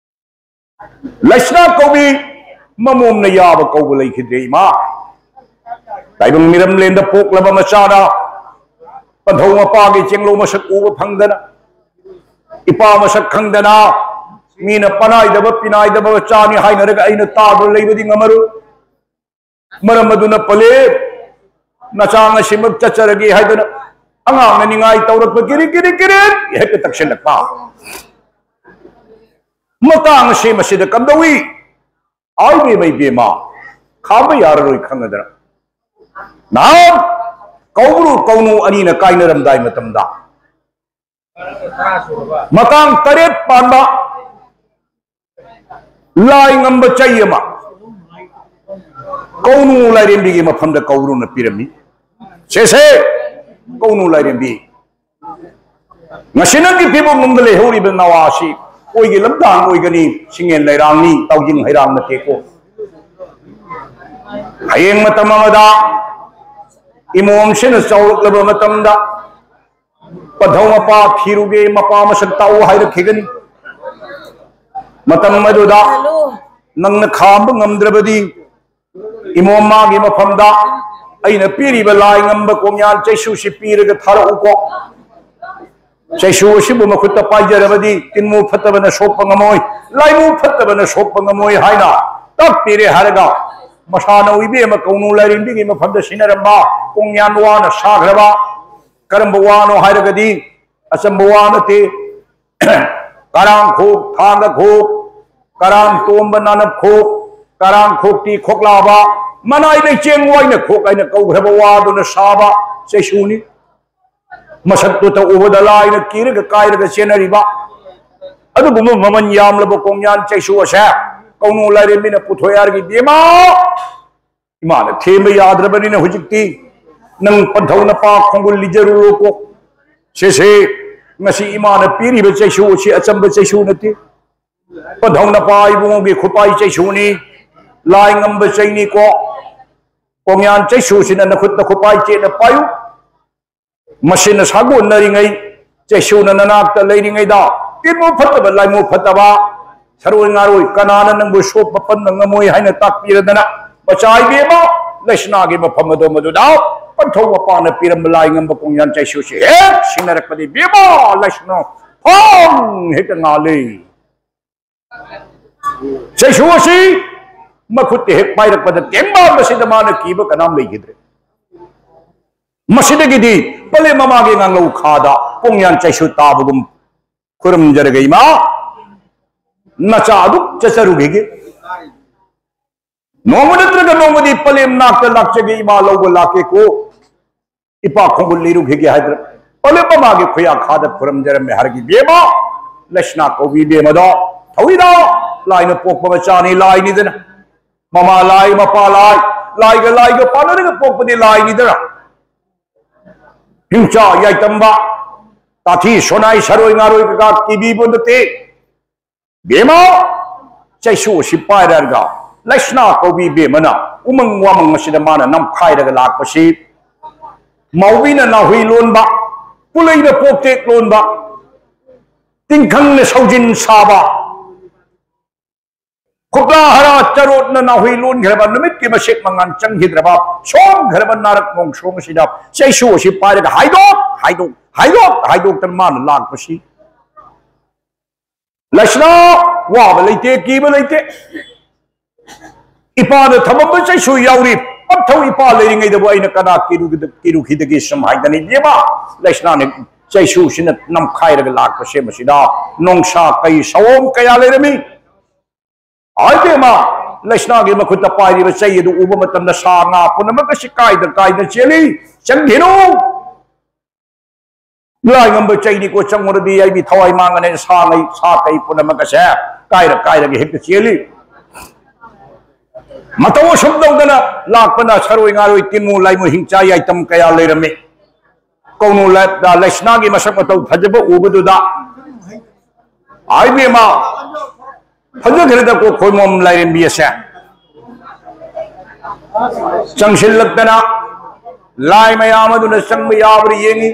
ꯂꯩꯁꯅꯥ ꯀꯧꯕꯤ ꯃꯃꯣꯝꯅ ꯌꯥꯕ ꯀꯧꯕ ꯂꯩꯈꯤꯗ꯭ꯔꯦ ꯏꯃꯥ꯫ ꯇꯥꯏꯕꯪ ꯃꯤꯔꯝꯂꯦꯟꯗ ꯄꯣꯛꯂꯕ ꯃꯆꯥꯅ ꯄꯟꯊꯧ ꯃꯄꯥꯒꯤ ꯆꯦꯡꯂꯧ ꯃꯁꯛ ꯎꯕ ꯐꯪꯗꯅ, ꯏꯄꯥ ꯃꯁꯛ ꯈꯪꯗꯅ, ꯃꯤꯅ ꯄꯅꯥꯏꯗꯕ ꯄꯤꯅꯥꯏꯗꯕ ꯃꯆꯥꯅꯤ ꯍꯥꯏꯅꯔꯒ ꯑꯩꯅ ꯇꯥꯗꯨꯅ ꯂꯩꯕꯗꯤ ꯉꯝꯃꯔꯣꯏ꯫ ꯃꯔꯝ ꯑꯗꯨꯅ ꯄꯂꯦ, ꯅꯆꯥ ꯉꯁꯤꯃꯛ ꯆꯠꯆꯔꯒꯦ ꯍꯥꯏꯗꯅ ꯑꯉꯥꯡꯅ ꯅꯤꯡꯉꯥꯏ ꯇꯧꯔꯛꯄ ꯀꯤꯔꯤ ꯀꯤꯔꯤ ꯀꯤꯔꯤ ꯍꯦꯛꯇ ꯇꯛꯁꯤꯜꯂꯛꯄ꯫ ꯃꯇꯥꯡ ꯑꯁꯤ ꯃꯁꯤꯗ ꯀꯝꯗꯧꯏ? ꯑꯥꯏ ꯕꯦꯝꯃ ꯏꯕꯦꯝꯃ, ꯈꯥꯝꯕ ꯌꯥꯔꯔꯣꯏ ꯈꯪꯉꯗꯅ ꯅꯍꯥꯟ ꯀꯧꯕ꯭ꯔꯨ ꯀꯧꯅꯨ ꯑꯅꯤꯅ ꯀꯥꯏꯅꯔꯝꯗꯥꯏ ꯃꯇꯝꯗ ꯃꯇꯥꯡ ꯇꯔꯦꯠ ꯄꯥꯟꯕ ꯂꯥꯏ ꯉꯝꯕ ꯆꯩ ꯑꯃ ꯀꯧꯅꯨ ꯂꯥꯏꯔꯦꯝꯕꯤꯒꯤ ꯃꯐꯝꯗ ꯀꯧꯕ꯭ꯔꯨꯅ ꯄꯤꯔꯝꯃꯤ꯫ ꯁꯦꯁꯦ, ꯀꯧꯅꯨ ꯂꯥꯏꯔꯦꯝꯕꯤ, ꯉꯁꯤ ꯅꯪꯒꯤ ꯐꯤꯕꯝ ꯅꯨꯡꯗ ꯂꯩꯍꯧꯔꯤꯕ ꯅꯋꯥꯁꯤ ꯑꯣꯏꯒꯤ ꯂꯝꯗꯥꯡ ꯑꯣꯏꯒꯅꯤ, ꯁꯤꯡꯉꯦꯟ ꯂꯩꯔꯥꯡꯅꯤ, ꯇꯥꯎꯖꯤꯡ ꯍꯩꯔꯥꯡ ꯅꯠꯇꯦꯀꯣ꯫ ꯍꯌꯦꯡ ꯃꯇꯝ ꯑꯃꯗ ꯏꯃꯣꯝꯁꯤꯅ ꯆꯥꯎꯔꯛꯂꯕ ꯃꯇꯝꯗ, "ꯄꯟꯊꯧ ꯃꯄꯥ ꯊꯤꯔꯨꯒꯦ, ꯃꯄꯥ ꯃꯁꯛ ꯇꯥꯛꯎ" ꯍꯥꯏꯔꯛꯈꯤꯒꯅꯤ꯫ ꯃꯇꯝ ꯑꯗꯨꯗ ꯅꯪꯅ ꯈꯥꯝꯕ ꯉꯝꯗ꯭ꯔꯕꯗꯤ, ꯏꯃꯣꯝ ꯃꯥꯒꯤ ꯃꯐꯝꯗ ꯑꯩꯅ ꯄꯤꯔꯤꯕ ꯂꯥꯏ ꯉꯝꯕ ꯀꯣꯡꯌꯥꯟ ꯆꯩꯁꯨꯁꯤ ꯄꯤꯔꯒ ꯊꯥꯔꯛꯎꯀꯣ꯫ ꯆꯩꯁꯨ ꯑꯁꯤꯕꯨ ꯃꯈꯨꯠꯇ ꯄꯥꯏꯖꯔꯕꯗꯤ ꯇꯤꯟꯃꯨ ꯐꯠꯇꯕꯅ ꯁꯣꯛꯄ ꯉꯝꯃꯣꯏ, ꯂꯥꯏꯃꯨ ꯐꯠꯇꯕꯅ ꯁꯣꯛꯄ ꯉꯝꯃꯣꯏ ꯍꯥꯏꯅ ꯇꯥꯛꯄꯤꯔꯦ ꯍꯥꯏꯔꯒ, ꯃꯁꯥꯅ ꯏꯕꯦꯝꯃ ꯀꯧꯅꯨ ꯂꯥꯏꯔꯦꯝꯕꯤꯒꯤ ꯃꯐꯝꯗ ꯁꯤꯟꯅꯔꯝꯕ ꯀꯣꯡꯌꯥꯟ ꯋꯥꯅ ꯁꯥꯈ꯭ꯔꯕ, ꯀꯔꯝꯕ ꯋꯥꯅꯣ ꯍꯥꯏꯔꯒꯗꯤ ꯑꯆꯝꯕ ꯋꯥ ꯅꯠꯇꯦ꯫ ꯀꯔꯥꯡꯈꯣꯛ, ꯊꯥꯡꯒꯈꯣꯛ, ꯀꯔꯥꯡ ꯇꯣꯝꯕ ꯅꯥꯅꯞꯈꯣꯛ, ꯀꯔꯥꯡꯈꯣꯛꯇꯤ ꯈꯣꯛꯂꯥꯕ, ꯃꯅꯥꯏ ꯂꯩꯆꯦꯡ ꯋꯥꯏꯅ ꯈꯣꯛ ꯍꯥꯏꯅ ꯀꯧꯈ꯭ꯔꯕ ꯋꯥꯗꯨꯅ ꯁꯥꯕ ꯆꯩꯁꯨꯅꯤ꯫ ꯃꯁꯛꯇꯨꯇ ꯎꯕꯗ ꯂꯥꯏꯅ ꯀꯤꯔꯒ ꯀꯥꯏꯔꯒ ꯆꯦꯟꯅꯔꯤꯕ ꯑꯗꯨꯒꯨꯝꯕ ꯃꯃꯜ ꯌꯥꯝꯂꯕ ꯀꯣꯡꯌꯥꯟ ꯆꯩꯁꯨ ꯑꯁꯦ ꯀꯧꯅꯨ ꯂꯥꯏꯔꯦꯝꯕꯤꯅ ꯄꯨꯊꯣꯛꯑꯦ ꯍꯥꯏꯔꯒ, ꯏꯕꯦꯝꯃ, ꯏꯃꯥꯅ ꯊꯦꯝꯕ ꯌꯥꯗ꯭ꯔꯕꯅꯤꯅ ꯍꯧꯖꯤꯛꯇꯤ ꯅꯪ ꯄꯟꯊꯧ ꯅꯄꯥ ꯈꯣꯡꯒꯨꯜ ꯂꯤꯖꯔꯨꯔꯣꯀꯣ꯫ ꯁꯦꯁꯦ, ꯉꯁꯤ ꯏꯃꯥꯅ ꯄꯤꯔꯤꯕ ꯆꯩꯁꯨ ꯑꯁꯤ ꯑꯆꯝꯕ ꯆꯩꯁꯨ ꯅꯠꯇꯦ꯫ ꯄꯟꯊꯧ ꯅꯄꯥ ꯏꯕꯨꯡꯉꯣꯒꯤ ꯈꯨꯄꯥꯏ ꯆꯩꯁꯨꯅꯤ, ꯂꯥꯏ ꯉꯝꯕ ꯆꯩꯅꯤꯀꯣ꯫ ꯀꯣꯡꯌꯥꯟ ꯆꯩꯁꯨꯁꯤꯅ ꯅꯈꯨꯠꯇ ꯈꯨꯄꯥꯏ ꯆꯦꯠꯅ ꯄꯥꯏꯌꯨ꯫ ꯃꯁꯤꯅ ꯁꯥꯒꯣꯟꯅꯔꯤꯉꯩ, ꯆꯩꯁꯨꯅ ꯅꯅꯥꯛꯇ ꯂꯩꯔꯤꯉꯩꯗ, ꯇꯤꯟꯃꯨ ꯐꯠꯇꯕ, ꯂꯥꯏꯃꯨ ꯐꯠꯇꯕ, ꯁꯔꯣꯏ ꯉꯥꯔꯣꯏ ꯀꯅꯥꯅ ꯅꯪꯕꯨ ꯁꯣꯛꯄ ꯄꯟꯕ ꯉꯝꯃꯣꯏ ꯍꯥꯏꯅ ꯇꯥꯛꯄꯤꯔꯗꯅ, ꯃꯆꯥ ꯏꯕꯦꯝꯃ ꯂꯩꯁꯅꯥꯒꯤ ꯃꯐꯝ ꯑꯗꯣ ꯃꯗꯨꯗ ꯄꯟꯊꯧ ꯃꯄꯥꯅ ꯄꯤꯔꯝꯕ ꯂꯥꯏ ꯉꯝꯕ ꯀꯣꯡꯌꯥꯟ ꯆꯩꯁꯨꯁꯤ ꯍꯦꯛ ꯁꯤꯟꯅꯔꯛꯄꯗ, ꯏꯕꯦꯝꯃ ꯂꯩꯁꯅꯥ ꯐꯪ ꯍꯦꯛꯇ ꯉꯥꯜꯂꯤ꯫ ꯆꯩꯁꯨ ꯑꯁꯤ ꯃꯈꯨꯠꯇ ꯍꯦꯛ ꯄꯥꯏꯔꯛꯄꯗ ꯇꯦꯡꯕꯥꯡꯕꯁꯤꯗ ꯃꯥꯅ ꯀꯤꯕ ꯀꯅꯥꯝ ꯂꯩꯈꯤꯗ꯭ꯔꯦ꯫ ꯃꯁꯤꯗꯒꯤꯗꯤ ꯄꯂꯦꯝ ꯃꯃꯥꯒꯤ ꯉꯥꯡꯂꯧ ꯈꯥꯗ ꯄꯣꯡꯌꯥꯟ ꯆꯩꯁꯨ ꯇꯥꯕꯒꯨꯝ ꯈꯨꯔꯨꯝꯖꯔꯒ, ꯏꯃꯥ, ꯅꯆꯥ ꯑꯗꯨ ꯆꯠꯆꯔꯨꯈꯤꯒꯦ꯫ ꯅꯣꯡꯃ ꯅꯠꯇ꯭ꯔꯒ ꯅꯣꯡꯃꯗꯤ ꯄꯂꯦꯝ ꯅꯥꯛꯇ ꯂꯥꯛꯆꯒꯦ, ꯏꯃꯥ ꯂꯧꯕ ꯂꯥꯛꯀꯦꯀꯣ꯫ ꯏꯄꯥ ꯈꯣꯡꯒꯨꯜ ꯂꯤꯔꯨꯈꯤꯒꯦ ꯍꯥꯏꯗꯅ ꯄꯂꯦꯝ ꯃꯃꯥꯒꯤ ꯈꯨꯌꯥ ꯈꯥꯗ ꯈꯨꯔꯨꯝꯖꯔꯝꯃꯦ ꯍꯥꯏꯔꯒ, ꯏꯕꯦꯝꯃ, ꯂꯩꯁꯅꯥ ꯀꯧꯕꯤ ꯏꯕꯦꯝꯃꯗꯣ ꯊꯧꯏꯗ ꯂꯥꯏꯅ ꯄꯣꯛꯄ ꯃꯆꯥꯅꯤ, ꯂꯥꯏꯅꯤꯗꯅ꯫ ꯃꯃꯥ ꯂꯥꯏ, ꯃꯄꯥ ꯂꯥꯏ, ꯂꯥꯏꯒ ꯂꯥꯏꯒ ꯄꯥꯟꯅꯔꯒ ꯄꯣꯛꯄꯗꯤ ꯂꯥꯏꯅꯤꯗꯅ꯫ ꯍꯤꯡꯆꯥ ꯌꯥꯏꯇꯝꯕ, ꯇꯥꯊꯤ ꯁꯣꯅꯥꯏ ꯁꯔꯣꯏ ꯉꯥꯔꯣꯏ ꯀꯩꯀꯥ ꯀꯤꯕꯤꯕ ꯅꯠꯇꯦ꯫ ꯕꯦꯝꯃ, ꯆꯩꯁꯨ ꯑꯁꯤ ꯄꯥꯏꯔꯒ ꯂꯩꯁꯅꯥ ꯀꯧꯕꯤ ꯕꯦꯝꯃꯅ ꯎꯃꯪ ꯋꯥꯃꯪ ꯑꯁꯤꯗ ꯃꯥꯅ ꯅꯝꯈꯥꯏꯔꯒ ꯂꯥꯛꯄꯁꯤ, ꯃꯥꯎꯕꯤꯅ ꯅꯥꯍꯨꯏ ꯂꯣꯟꯕ, ꯄꯨꯂꯩꯅ ꯄꯣꯛꯇꯦꯛ ꯂꯣꯟꯕ, ꯇꯤꯡꯈꯪꯅ ꯁꯧꯖꯤꯟ ꯁꯥꯕ, ꯈꯨꯛꯂꯥ ꯍꯔꯥ ꯆꯔꯣꯠꯅ ꯅꯥꯍꯨꯏ ꯂꯣꯟꯈ꯭ꯔꯕ, ꯅꯨꯃꯤꯠꯀꯤ ꯃꯁꯦꯛ ꯃꯉꯥꯜ ꯆꯪꯈꯤꯗ꯭ꯔꯕ, ꯁꯣꯟꯈ꯭ꯔꯕ ꯅꯥꯔꯛ ꯃꯣꯡꯁꯣꯡ ꯑꯁꯤꯗ ꯆꯩꯁꯨ ꯑꯁꯤ ꯄꯥꯏꯔꯒ ꯍꯥꯏꯗꯣꯛ ꯍꯥꯏꯗꯣꯛ ꯍꯥꯏꯗꯣꯛ ꯍꯥꯏꯗꯣꯛꯇꯅ ꯃꯥꯅ ꯂꯥꯛꯄꯁꯤ, ꯂꯩꯁꯅꯥ, ꯋꯥꯕ ꯂꯩꯇꯦ, ꯀꯤꯕ ꯂꯩꯇꯦ꯫ ꯏꯄꯥꯅ ꯊꯝꯃꯝꯕ ꯆꯩꯁꯨ ꯌꯥꯎꯔꯤ꯫ ꯄꯟꯊꯧ ꯏꯄꯥ ꯂꯩꯔꯤꯉꯩꯗꯕꯨ ꯑꯩꯅ ꯀꯅꯥ ꯀꯤꯔꯨꯒꯗ-, ꯀꯤꯔꯨꯈꯤꯗꯒꯦ ꯁꯨꯝ ꯍꯥꯏꯗꯅ ꯏꯕꯦꯝꯃ, ꯂꯩꯁꯅꯥꯅ ꯆꯩꯁꯨꯁꯤꯅ ꯅꯝꯈꯥꯏꯔꯒ ꯂꯥꯛꯄꯁꯦ ꯃꯁꯤꯗ ꯅꯣꯡꯁꯥ ꯀꯩ ꯁꯑꯣꯝ ꯀꯌꯥ ꯂꯩꯔꯝꯃꯤ꯫ ꯍꯥꯏ ꯏꯕꯦꯝꯃ, ꯂꯩꯁꯅꯥꯒꯤ ꯃꯈꯨꯠꯇ ꯄꯥꯏꯔꯤꯕ ꯆꯩ ꯑꯗꯨ ꯎꯕ ꯃꯇꯝꯗ ꯁꯥ ꯉꯥ ꯄꯨꯝꯅꯃꯛ ꯑꯁꯤ ꯀꯥꯏꯗ ꯀꯥꯏꯗ ꯆꯦꯜꯂꯤ꯫ ꯆꯪꯈꯤꯅꯨ꯫ ꯂꯥꯏꯉꯝꯕ ꯆꯩꯅꯤꯀꯣ, ꯆꯪꯉꯨꯔꯗꯤ ꯑꯩꯒꯤ ꯊꯋꯥꯏ ꯃꯥꯡꯒꯅꯤ꯫ ꯁꯥ ꯉꯩ, ꯁꯥ ꯀꯩ ꯄꯨꯝꯅꯃꯛ ꯑꯁꯦ ꯀꯥꯏꯔ ꯀꯥꯏꯔꯒ ꯍꯦꯛꯇ ꯆꯦꯜꯂꯤ꯫ ꯃꯇꯧ ꯑꯁꯨꯝ ꯇꯧꯗꯅ ꯂꯥꯛꯄꯅ ꯁꯔꯣꯏ ꯉꯥꯔꯣꯏ ꯇꯤꯟꯃꯨ ꯂꯥꯏꯃꯨ ꯍꯤꯡꯆꯥ ꯌꯥꯏꯇꯝ ꯀꯌꯥ ꯂꯩꯔꯝꯃꯤ꯫ ꯀꯧꯅꯨ ꯂꯥꯏ-, ꯂꯩꯁꯅꯥꯒꯤ ꯃꯁꯛ ꯃꯇꯧ ꯐꯖꯕ ꯎꯕꯗꯨꯗ, "ꯑꯥꯏ ꯕꯦꯝꯃ, ꯐꯖꯈ꯭ꯔꯦꯗꯀꯣ ꯈꯣꯏꯃꯣꯝ ꯂꯥꯏꯔꯦꯝꯕꯤ ꯑꯁꯦ!" ꯆꯪꯁꯤꯜꯂꯛꯇꯅ ꯂꯥꯏ ꯃꯌꯥꯝ ꯑꯗꯨꯅ ꯆꯪꯕ ꯌꯥꯕ꯭ꯔꯥ ꯌꯦꯡꯉꯤ꯫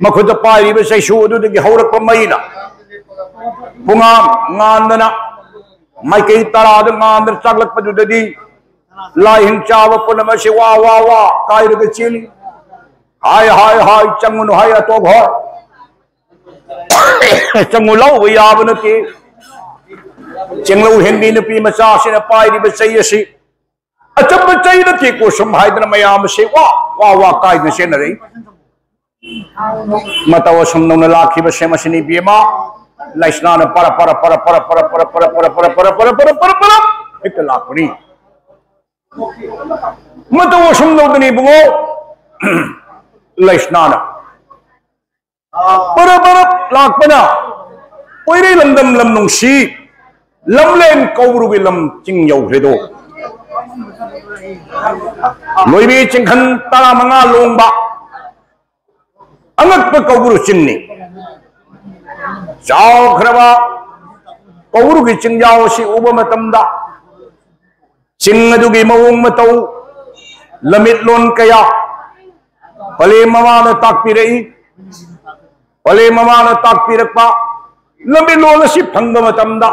ꯃꯈꯨꯠꯇ ꯄꯥꯏꯔꯤꯕ ꯆꯩꯁꯨ ꯑꯗꯨꯗꯒꯤ ꯍꯧꯔꯛꯄ ꯃꯩꯅ ꯄꯨꯡꯉꯥꯟ ꯉꯥꯟꯗꯅ ꯃꯥꯏꯀꯩ ꯇꯔꯥꯗ ꯉꯥꯟꯗꯅ ꯆꯥꯛꯂꯛꯄꯗꯨꯗꯗꯤ ꯂꯥꯏ ꯍꯤꯡꯆꯥꯕ ꯄꯨꯝꯅꯃꯛ ꯑꯁꯤ ꯋꯥ ꯋꯥ ꯋꯥ ꯀꯥꯏꯔꯒ ꯆꯦꯜꯂꯤ꯫ ꯍꯥꯏ ꯍꯥꯏ ꯍꯥꯏ, ꯆꯪꯉꯨꯅꯨ ꯍꯥꯏ ꯑꯇꯣꯞ ꯍꯣꯏ꯫ ꯆꯪꯉꯨ ꯂꯥꯎꯕ ꯌꯥꯕ ꯅꯠꯇꯦ꯫ ꯆꯦꯡꯂꯧ ꯍꯦꯟꯕꯤ ꯅꯨꯄꯤ ꯃꯆꯥꯁꯤꯅ ꯄꯥꯏꯔꯤꯕ ꯆꯩ ꯑꯁꯤ ꯑꯆꯝꯕ ꯆꯩ ꯅꯠꯇꯦꯀꯣ ꯁꯨꯝ ꯍꯥꯏꯗꯅ ꯃꯌꯥꯝ ꯑꯁꯤ ꯋꯥ ꯋꯥ ꯋꯥ ꯀꯥꯏꯗꯅ ꯆꯦꯟꯅꯔꯛꯏ꯫ ꯃꯇꯧ ꯑꯁꯨꯝ ꯅꯧꯅ ꯂꯥꯛꯈꯤꯕꯁꯦ ꯃꯁꯤꯅꯤ ꯏꯕꯦꯝꯃ꯫ ꯂꯩꯁꯅꯥꯅ ꯄꯔ ꯄꯔ ꯄꯔ ꯄꯔ ꯄꯔ ꯄꯔ ꯄꯔ ꯄꯔ ꯄꯔ ꯄꯔ ꯄꯔ ꯄꯔ ꯄꯔ ꯄꯔ ꯄꯔ ꯄꯔ ꯄꯔ ꯍꯦꯛꯇ ꯂꯥꯛꯄꯅꯤ꯫ ꯃꯇꯧ ꯑꯁꯨꯝ ꯇꯧꯗꯅ ꯏꯕꯨꯡꯉꯣ, ꯂꯩꯁꯅꯥꯅ ꯄꯔꯞ ꯄꯔꯞ ꯂꯥꯛꯄꯅ ꯀꯣꯏꯔꯩ ꯂꯝꯗꯝ ꯂꯝ ꯅꯨꯡꯁꯤ, ꯂꯝꯂꯦꯟ ꯀꯧꯕ꯭ꯔꯨꯒꯤ ꯂꯝ ꯆꯤꯡ ꯌꯧꯈ꯭ꯔꯦꯗꯣ꯫ ꯂꯣꯏꯕꯤ ꯆꯤꯡꯈꯟ ꯇꯔꯥꯃꯉꯥ ꯂꯣꯡꯕ ꯑꯉꯛꯄ ꯀꯧꯕ꯭ꯔꯨ ꯆꯤꯡꯅꯤ꯫ ꯆꯥꯎꯈ꯭ꯔꯕ ꯀꯧꯕ꯭ꯔꯨꯒꯤ ꯆꯤꯡꯖꯥꯎ ꯑꯁꯤ ꯎꯕ ꯃꯇꯝꯗ ꯆꯤꯡ ꯑꯗꯨꯒꯤ ꯃꯑꯣꯡ ꯃꯇꯧ, ꯂꯝꯃꯤꯠꯂꯣꯟ ꯀꯌꯥ ꯄꯂꯦꯝ ꯃꯃꯥꯅ ꯇꯥꯛꯄꯤꯔꯛꯏ꯫ ꯄꯂꯦꯝ ꯃꯃꯥꯅ ꯇꯥꯛꯄꯤꯔꯛꯄ ꯂꯝꯃꯤꯠꯂꯣꯟ ꯑꯁꯤ ꯐꯪꯕ ꯃꯇꯝꯗ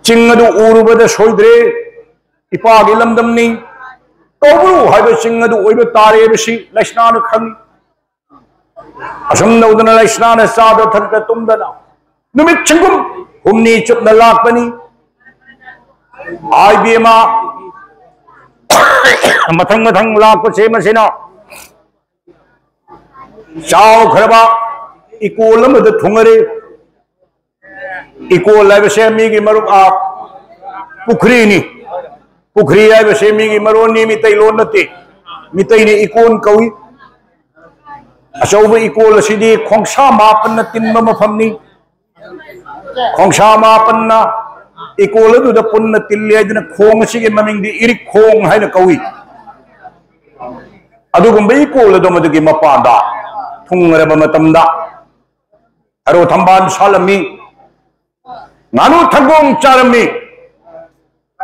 ꯆꯤꯡ ꯑꯗꯨ ꯎꯔꯨꯕꯗ ꯁꯣꯏꯗ꯭ꯔꯦ, ꯏꯄꯥꯒꯤ ꯂꯝꯗꯝꯅꯤ, ꯀꯧꯕ꯭ꯔꯨ ꯍꯥꯏꯕ ꯆꯤꯡ ꯑꯗꯨ ꯑꯣꯏꯕ ꯇꯥꯔꯦ ꯍꯥꯏꯕꯁꯤ ꯂꯩꯁꯅꯥꯅ ꯈꯪꯏ꯫ ꯑꯁꯨꯝ ꯇꯧꯗꯅ ꯂꯩꯁꯅꯥꯅ ꯆꯥꯗ ꯊꯛꯇ ꯇꯨꯝꯗꯅ ꯅꯨꯃꯤꯠ ꯁꯤꯡꯒꯨꯝ ꯍꯨꯝꯅꯤ ꯆꯨꯞꯅ ꯂꯥꯛꯄꯅꯤ꯫ ꯍꯥꯏꯕꯦꯝꯃ, ꯃꯊꯪ ꯃꯊꯪ ꯂꯥꯛꯄꯁꯦ ꯃꯁꯤꯅ ꯆꯥꯎꯈ꯭ꯔꯕ ꯏꯀꯣꯜ ꯑꯃꯗ ꯊꯨꯡꯉꯔꯦ꯫ ꯏꯀꯣꯜ ꯍꯥꯏꯕꯁꯦ ꯃꯤꯒꯤ ꯃꯔꯨꯞ, ꯑ, ꯄꯨꯈ꯭ꯔꯤꯅꯤ꯫ ꯄꯨꯈ꯭ꯔꯤ ꯍꯥꯏꯕꯁꯦ ꯃꯤꯒꯤ ꯃꯔꯣꯟꯅꯤ, ꯃꯤꯇꯩꯂꯣꯟ ꯅꯠꯇꯦ꯫ ꯃꯤꯇꯩꯅ ꯏꯀꯣꯟ ꯀꯧꯏ꯫ ꯑꯆꯧꯕ ꯏꯀꯣꯜ ꯑꯁꯤꯗꯤ ꯈꯣꯡꯁꯥ ꯃꯥꯄꯟꯅ ꯇꯤꯟꯕ ꯃꯐꯝꯅꯤ꯫ ꯈꯣꯡꯁꯥ ꯃꯥꯄꯟꯅ ꯏꯀꯣꯜ ꯑꯗꯨꯗ ꯄꯨꯟꯅ ꯇꯤꯜꯂꯤ ꯍꯥꯏꯗꯨꯅ ꯈꯣꯡ ꯑꯁꯤꯒꯤ ꯃꯃꯤꯡꯗꯤ ꯏꯔꯤꯛꯈꯣꯡ ꯍꯥꯏꯅ ꯀꯧꯏ꯫ ꯑꯗꯨꯒꯨꯝꯕ ꯏꯀꯣꯜ ꯑꯗꯨ ꯃꯗꯨꯒꯤ ꯃꯄꯥꯟꯗ ꯊꯨꯡꯂꯔꯕ ꯃꯇꯝꯗ ꯊꯔꯣ ꯊꯝꯕꯥꯜ ꯁꯥꯠꯂꯝꯃꯤ, ꯉꯥꯅꯨ ꯊꯪꯒꯣꯡ ꯆꯥꯔꯝꯃꯤ꯫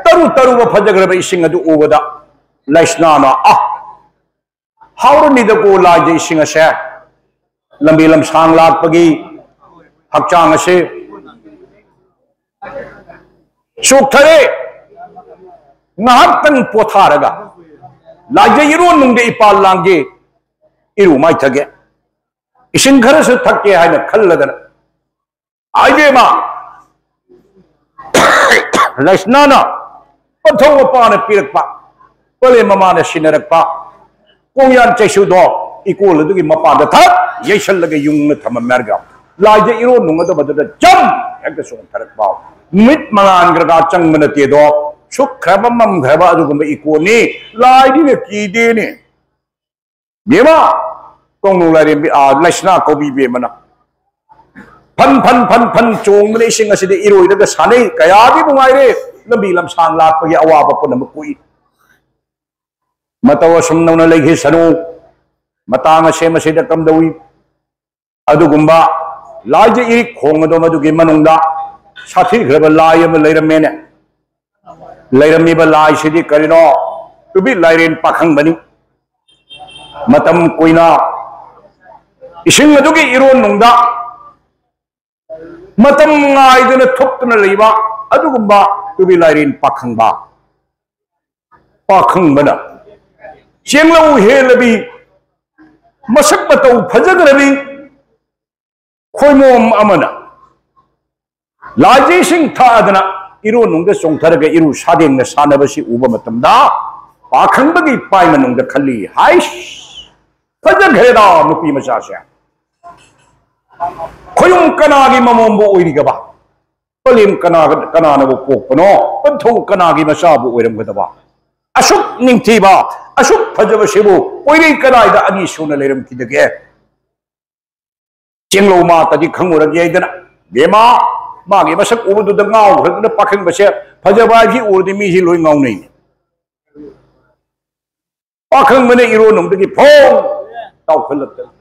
ꯇꯔꯨ ꯇꯔꯨꯕ ꯐꯖꯈ꯭ꯔꯕ ꯏꯁꯤꯡ ꯑꯗꯨ ꯎꯕꯗ ꯂꯩꯁꯅꯥꯅ, "ꯑ, ꯍꯥꯎꯔꯅꯤꯗꯀꯣ ꯂꯥꯏꯗ ꯏꯁꯤꯡ ꯑꯁꯦ, ꯂꯝꯕꯤ ꯂꯝꯁꯥꯡ ꯂꯥꯛꯄꯒꯤ ꯍꯛꯆꯥꯡ ꯑꯁꯦ ꯆꯣꯛꯊꯔꯦ, ꯉꯥꯏꯍꯥꯛꯇꯪ ꯄꯣꯊꯥꯔꯒ ꯂꯥꯏꯖ ꯏꯔꯣꯟꯅꯨꯡꯗ ꯏꯄꯥꯜ ꯂꯥꯡꯒꯦ, ꯏꯔꯨ ꯃꯥꯏꯊꯒꯦ, ꯏꯁꯤꯡ ꯈꯔꯁꯨ ꯊꯛꯀꯦ" ꯍꯥꯏꯅ ꯈꯜꯂꯗꯅ ꯍꯥꯏꯕꯦꯝꯃ ꯂꯩꯁꯅꯥꯅ ꯄꯟꯊꯧ ꯃꯄꯥꯅ ꯄꯤꯔꯛꯄ, ꯄꯂꯦꯝ ꯃꯃꯥꯅ ꯁꯤꯟꯅꯔꯛꯄ ꯀꯣꯡꯌꯥꯟ ꯆꯩꯁꯨꯗꯣ ꯏꯀꯣꯜ ꯑꯗꯨꯒꯤ ꯃꯄꯥꯟꯗ ꯊꯛ ꯌꯩꯁꯜꯂꯒ ꯌꯨꯡꯅ ꯊꯝꯃꯝꯃꯦ ꯍꯥꯏꯔꯒ ꯂꯥꯏꯗ ꯏꯔꯣꯟ ꯅꯨꯡꯒꯗꯕꯗꯨꯗ ꯖꯝ ꯍꯦꯛꯇ ꯆꯣꯡꯊꯔꯛꯄ꯫ ꯅꯨꯃꯤꯠ ꯃꯉꯥꯟꯈ꯭ꯔꯒ ꯆꯪꯕ ꯅꯠꯇꯦꯗꯣ, ꯁꯨꯛꯈ꯭ꯔꯕ ꯃꯝꯈ꯭ꯔꯕ ꯑꯗꯨꯒꯨꯝꯕ ꯏꯀꯣꯟꯅꯤ꯫ ꯂꯥꯏꯗꯤꯅ ꯀꯤꯗꯦꯅꯦ꯫ ꯕꯦꯝꯃ, ꯀꯧꯅꯨ ꯂꯥꯏꯔꯦꯝꯕꯤ, ꯑꯥ, ꯂꯩꯁꯅꯥ ꯀꯧꯕꯤ ꯕꯦꯝꯃꯅ ꯐꯟ ꯐꯟ ꯐꯟ ꯐꯟ ꯆꯣꯡꯗꯅ ꯏꯁꯤꯡ ꯑꯁꯤꯗ ꯏꯔꯣꯏꯔꯒ ꯁꯥꯟꯅꯩ꯫ ꯀꯌꯥꯗꯤ ꯅꯨꯡꯉꯥꯏꯔꯦ꯫ ꯂꯝꯕꯤ ꯂꯝꯁꯥꯡ ꯂꯥꯛꯄꯒꯤ ꯑꯋꯥꯕ ꯄꯨꯝꯅꯃꯛ ꯀꯣꯛꯏ꯫ ꯃꯇꯧ ꯑꯁꯨꯝ ꯅꯧꯅ ꯂꯩꯈꯤꯁꯅꯨ꯫ ꯃꯇꯥꯡ ꯑꯁꯦ ꯃꯁꯤꯗ ꯀꯝꯗꯧꯏ? ꯑꯗꯨꯒꯨꯝꯕ ꯂꯥꯏꯁꯦ ꯏꯔꯤꯛ ꯈꯣꯡ ꯑꯗꯣ ꯃꯗꯨꯒꯤ ꯃꯅꯨꯡꯗ ꯁꯥꯊꯤꯈ꯭ꯔꯕ ꯂꯥꯏ ꯑꯃ ꯂꯩꯔꯝꯃꯦꯅꯦ꯫ ꯂꯩꯔꯝꯃꯤꯕ ꯂꯥꯏꯁꯤꯗꯤ ꯀꯔꯤꯅꯣ? ꯇꯨꯕꯤ ꯂꯥꯏꯔꯦꯟ ꯄꯥꯈꯪꯕꯅꯤ꯫ ꯃꯇꯝ ꯀꯨꯏꯅ ꯏꯁꯤꯡ ꯑꯗꯨꯒꯤ ꯏꯔꯣꯟꯅꯨꯡꯗ ꯃꯇꯝ ꯉꯥꯏꯗꯅ ꯊꯨꯞꯇꯨꯅ ꯂꯩꯕ ꯑꯗꯨꯒꯨꯝꯕ ꯇꯨꯕꯤ ꯂꯥꯏꯔꯦꯟ ꯄꯥꯈꯪꯕ, ꯄꯥꯈꯪꯕꯅ ꯆꯦꯡꯂꯧ ꯍꯦꯜꯂꯕꯤ, ꯃꯁꯛ ꯃꯇꯧ ꯐꯖꯈ꯭ꯔꯕꯤ ꯈꯣꯏꯃꯣꯝ ꯑꯃꯅ ꯂꯥꯏꯖꯩꯁꯤꯡ ꯊꯛꯑꯗꯅ ꯏꯔꯨ ꯅꯨꯡꯗ ꯆꯣꯡꯊꯔꯒ ꯏꯔꯨ ꯁꯥꯗꯦꯡꯅ ꯁꯥꯟꯅꯕꯁꯤ ꯎꯕ ꯃꯇꯝꯗ ꯄꯥꯈꯪꯕꯒꯤ ꯄꯥꯏ ꯃꯅꯨꯡꯗ ꯈꯜꯂꯤ, "ꯍꯥꯏꯁ, ꯐꯖꯈ꯭ꯔꯦꯗ ꯅꯨꯄꯤ ꯃꯆꯥꯁꯦ꯫ ꯈꯣꯏꯌꯨꯝ ꯀꯅꯥꯒꯤ ꯃꯃꯣꯝꯕꯨ ꯑꯣꯏꯔꯤꯒꯕ? ꯄꯂꯦꯝ ꯀꯅꯥ, ꯀꯅꯥꯅꯕꯨ ꯄꯣꯛꯄꯅꯣ? ꯄꯟꯊꯧ ꯀꯅꯥꯒꯤ ꯃꯆꯥꯕꯨ ꯑꯣꯏꯔꯝꯒꯗꯕ? ꯑꯁꯨꯛ ꯅꯤꯡꯊꯤꯕ, ꯑꯁꯨꯛ ꯐꯖꯕꯁꯤꯕꯨ ꯄꯣꯏꯔꯩ ꯀꯗꯥꯏꯗ ꯑꯅꯤ ꯁꯨꯅ ꯂꯩꯔꯝꯈꯤꯗꯒꯦ?" ꯆꯦꯡꯂꯧ ꯃꯥꯇꯗꯤ ꯈꯪꯉꯨꯔꯒꯦ ꯍꯥꯏꯗꯅ, ꯕꯦꯃꯥ, ꯃꯥꯒꯤ ꯃꯁꯛ ꯎꯕꯗꯨꯗ ꯉꯥꯎꯈ꯭ꯔꯗꯅ ꯄꯥꯈꯪꯕꯁꯦ ꯐꯖꯕ ꯍꯥꯏꯕꯁꯤ ꯎꯔꯗꯤ ꯃꯤꯁꯤ ꯂꯣꯏ ꯉꯥꯎꯅꯩ꯫ ꯄꯥꯈꯪꯕꯅ ꯏꯔꯣꯟꯅꯨꯡꯗꯒꯤ ꯐꯣꯡ ꯇꯥꯎꯈꯠꯂꯛꯇꯅ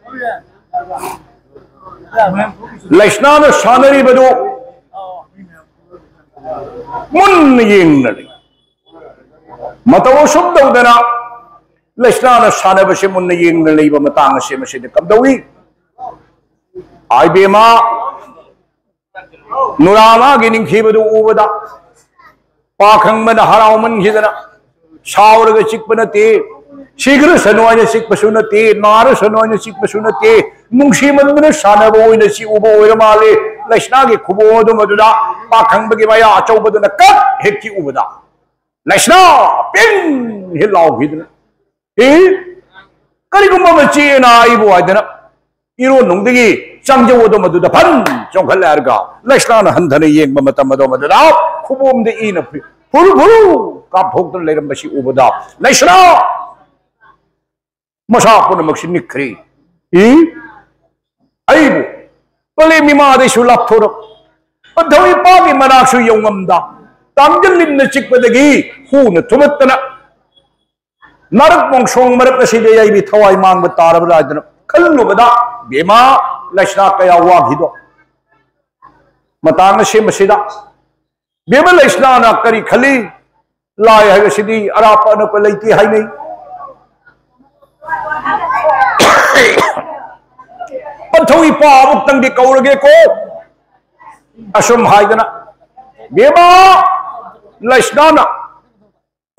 ꯂꯩꯁꯅꯥꯅ ꯁꯥꯟꯅꯔꯤꯕꯗꯨ ꯃꯨꯟꯅ ꯌꯦꯡꯅꯔꯤ꯫ ꯃꯇꯧ ꯑꯁꯨꯝ ꯇꯧꯗꯅ ꯂꯩꯁꯅꯥꯅ ꯁꯥꯟꯅꯕꯁꯦ ꯃꯨꯟꯅ ꯌꯦꯡꯅ ꯂꯩꯕ ꯃꯇꯥꯡ ꯑꯁꯦ ꯃꯁꯤꯗ ꯀꯝꯗꯧꯏ? ꯑꯥꯏ ꯕꯦꯝꯃ, ꯅꯨꯔꯥ ꯃꯥꯒꯤ ꯅꯤꯡꯊꯤꯕꯗꯨ ꯎꯕꯗ ꯄꯥꯈꯪꯕꯅ ꯍꯔꯥꯎꯃꯟꯈꯤꯗꯅ ꯁꯥꯎꯔꯒ ꯆꯤꯛꯄ ꯅꯠꯇꯦ, ꯁꯤꯈ꯭ꯔꯁꯅꯨ ꯍꯥꯏꯅ ꯆꯤꯛꯄꯁꯨ ꯅꯠꯇꯦ, ꯅꯥꯔꯁꯅꯨ ꯍꯥꯏꯅ ꯆꯤꯛꯄꯁꯨ ꯅꯠꯇꯦ, ꯅꯨꯡꯁꯤꯃꯟꯗꯅ ꯁꯥꯟꯅꯕ ꯑꯣꯏꯅ ꯆꯤꯛꯎꯕ ꯑꯣꯏꯔ ꯃꯥꯜꯂꯦ꯫ ꯂꯩꯁꯅꯥꯒꯤ ꯈꯨꯕꯣꯝ ꯑꯗꯨ ꯃꯗꯨꯗ ꯄꯥꯈꯪꯕꯒꯤ ꯃꯌꯥ ꯑꯆꯧꯕꯗꯨꯅ ꯀꯛ ꯍꯦꯛ ꯆꯤꯛꯎꯕꯗ ꯂꯩꯁꯅꯥ ꯄꯤꯡ ꯍꯦꯛ ꯂꯥꯎꯈꯤꯗꯅ, "ꯑꯦ, ꯀꯔꯤꯒꯨꯝꯕ ꯑꯃ ꯆꯦꯛꯑꯦꯅ ꯑꯩꯕꯨ" ꯍꯥꯏꯗꯅ ꯏꯔꯣꯟꯅꯨꯡꯗꯒꯤ ꯆꯪꯖꯧ ꯑꯗꯨ ꯃꯗꯨꯗ ꯐꯟ ꯆꯣꯡꯈꯠꯂꯦ ꯍꯥꯏꯔꯒ ꯂꯩꯁꯅꯥꯅ ꯍꯟꯊꯅ ꯌꯦꯡꯕ ꯃꯇꯝ ꯑꯗꯨ ꯃꯗꯨꯗ ꯈꯨꯕꯣꯝꯗ ꯏꯅ ꯐꯨꯔꯨ ꯐꯨꯔꯨ ꯀꯥꯞꯊꯣꯛꯇꯨꯅ ꯂꯩꯔꯝꯕꯁꯤ ꯎꯕꯗ ꯂꯩꯁꯅꯥ ꯃꯁꯥ ꯄꯨꯝꯅꯃꯛꯁꯤ ꯅꯤꯛꯈ꯭ꯔꯦ꯫ ꯏ, ꯑꯩꯕꯨ ꯄꯂꯦꯝ ꯏꯃꯥꯗꯩꯁꯨ ꯂꯥꯞꯊꯣꯔꯛ, ꯄꯟꯊꯧ ꯏꯄꯥꯒꯤ ꯃꯅꯥꯛꯁꯨ ꯌꯧꯉꯝꯗ, ꯇꯥꯡꯖꯜ ꯂꯤꯟꯅ ꯆꯤꯛꯄꯗꯒꯤ ꯍꯨꯅ ꯊꯨꯝꯃꯠꯇꯅ ꯅꯥꯔꯛ ꯃꯣꯡꯁꯣꯡ ꯃꯔꯛ ꯑꯁꯤꯗ ꯌꯩꯕꯤ ꯊꯋꯥꯏ ꯃꯥꯡꯕ ꯇꯥꯔꯕ꯭ꯔꯥ ꯍꯥꯏꯗꯅ ꯈꯜꯂꯨꯕꯗ ꯕꯦꯃꯥ ꯂꯩꯁꯅꯥ ꯀꯌꯥ ꯋꯥꯈꯤꯗꯣ꯫ ꯃꯇꯥꯡ ꯑꯁꯤꯃꯁꯤꯗ ꯕꯦꯝꯃ ꯂꯩꯁꯅꯥꯅ ꯀꯔꯤ ꯈꯜꯂꯤ? ꯂꯥꯏ ꯍꯥꯏꯕꯁꯤꯗꯤ ꯑꯔꯥꯞꯄ ꯑꯅꯛꯄ ꯂꯩꯇꯦ ꯍꯥꯏꯅꯩ꯫ ꯄꯟꯊꯧ ꯏꯄꯥ ꯑꯃꯨꯛꯇꯪꯗꯤ ꯀꯧꯔꯒꯦꯀꯣ꯫ ꯑꯁꯨꯝ ꯍꯥꯏꯗꯅ ꯕꯦꯝꯃ ꯂꯩꯁꯅꯥꯅ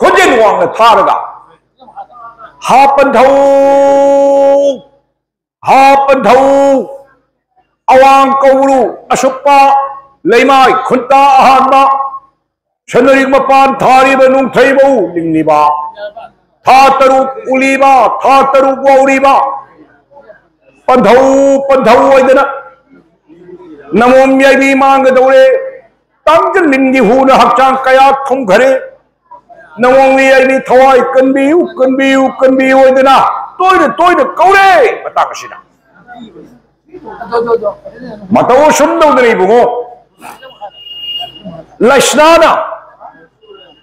ꯈꯣꯟꯖꯦꯜ ꯋꯥꯡꯅ ꯊꯥꯔꯒ, "ꯍꯥ ꯄꯟꯊꯧ, ꯍꯥ ꯄꯟꯊꯧ, ꯑꯋꯥꯡ ꯀꯧꯕ꯭ꯔꯨ ꯑꯁꯨꯞꯄ, ꯂꯩꯃꯥꯏ ꯈꯨꯟꯇꯥ ꯑꯍꯥꯟꯕ, ꯁꯅꯔꯤꯛ ꯃꯄꯥꯟ ꯊꯥꯔꯤꯕ ꯅꯨꯡꯊꯩꯕꯧ ꯂꯤꯡꯂꯤꯕ, ꯊꯥ ꯇꯔꯨꯛ ꯎꯂꯤꯕ, ꯊꯥ ꯇꯔꯨꯛ ꯋꯥꯎꯔꯤꯕ ꯄꯟꯊꯧ, ꯄꯟꯊꯧ ꯑꯣꯏꯗꯅ ꯅꯃꯣꯝ ꯌꯥꯏꯕꯤ ꯃꯥꯡꯒꯗꯧꯔꯦ꯫ ꯇꯥꯡꯖ ꯂꯤꯟꯒꯤ ꯍꯨꯅ ꯍꯛꯆꯥꯡ ꯀꯌꯥ ꯊꯨꯝꯈꯔꯦ꯫ ꯅꯃꯣꯝ ꯌꯥꯏꯕꯤ ꯊꯋꯥꯏ ꯀꯟꯕꯤꯌꯨ, ꯀꯟꯕꯤꯌꯨ, ꯀꯟꯕꯤꯌꯨ" ꯑꯣꯏꯗꯅ ꯇꯣꯏꯅ ꯇꯣꯏꯅ ꯀꯧꯔꯦ꯫ ꯃꯇꯥꯡ ꯑꯁꯤꯗ ꯃꯇꯧ ꯑꯁꯨꯝ ꯇꯧꯗꯅ ꯏꯕꯨꯡꯉꯣ, ꯂꯩꯁꯅꯥꯅ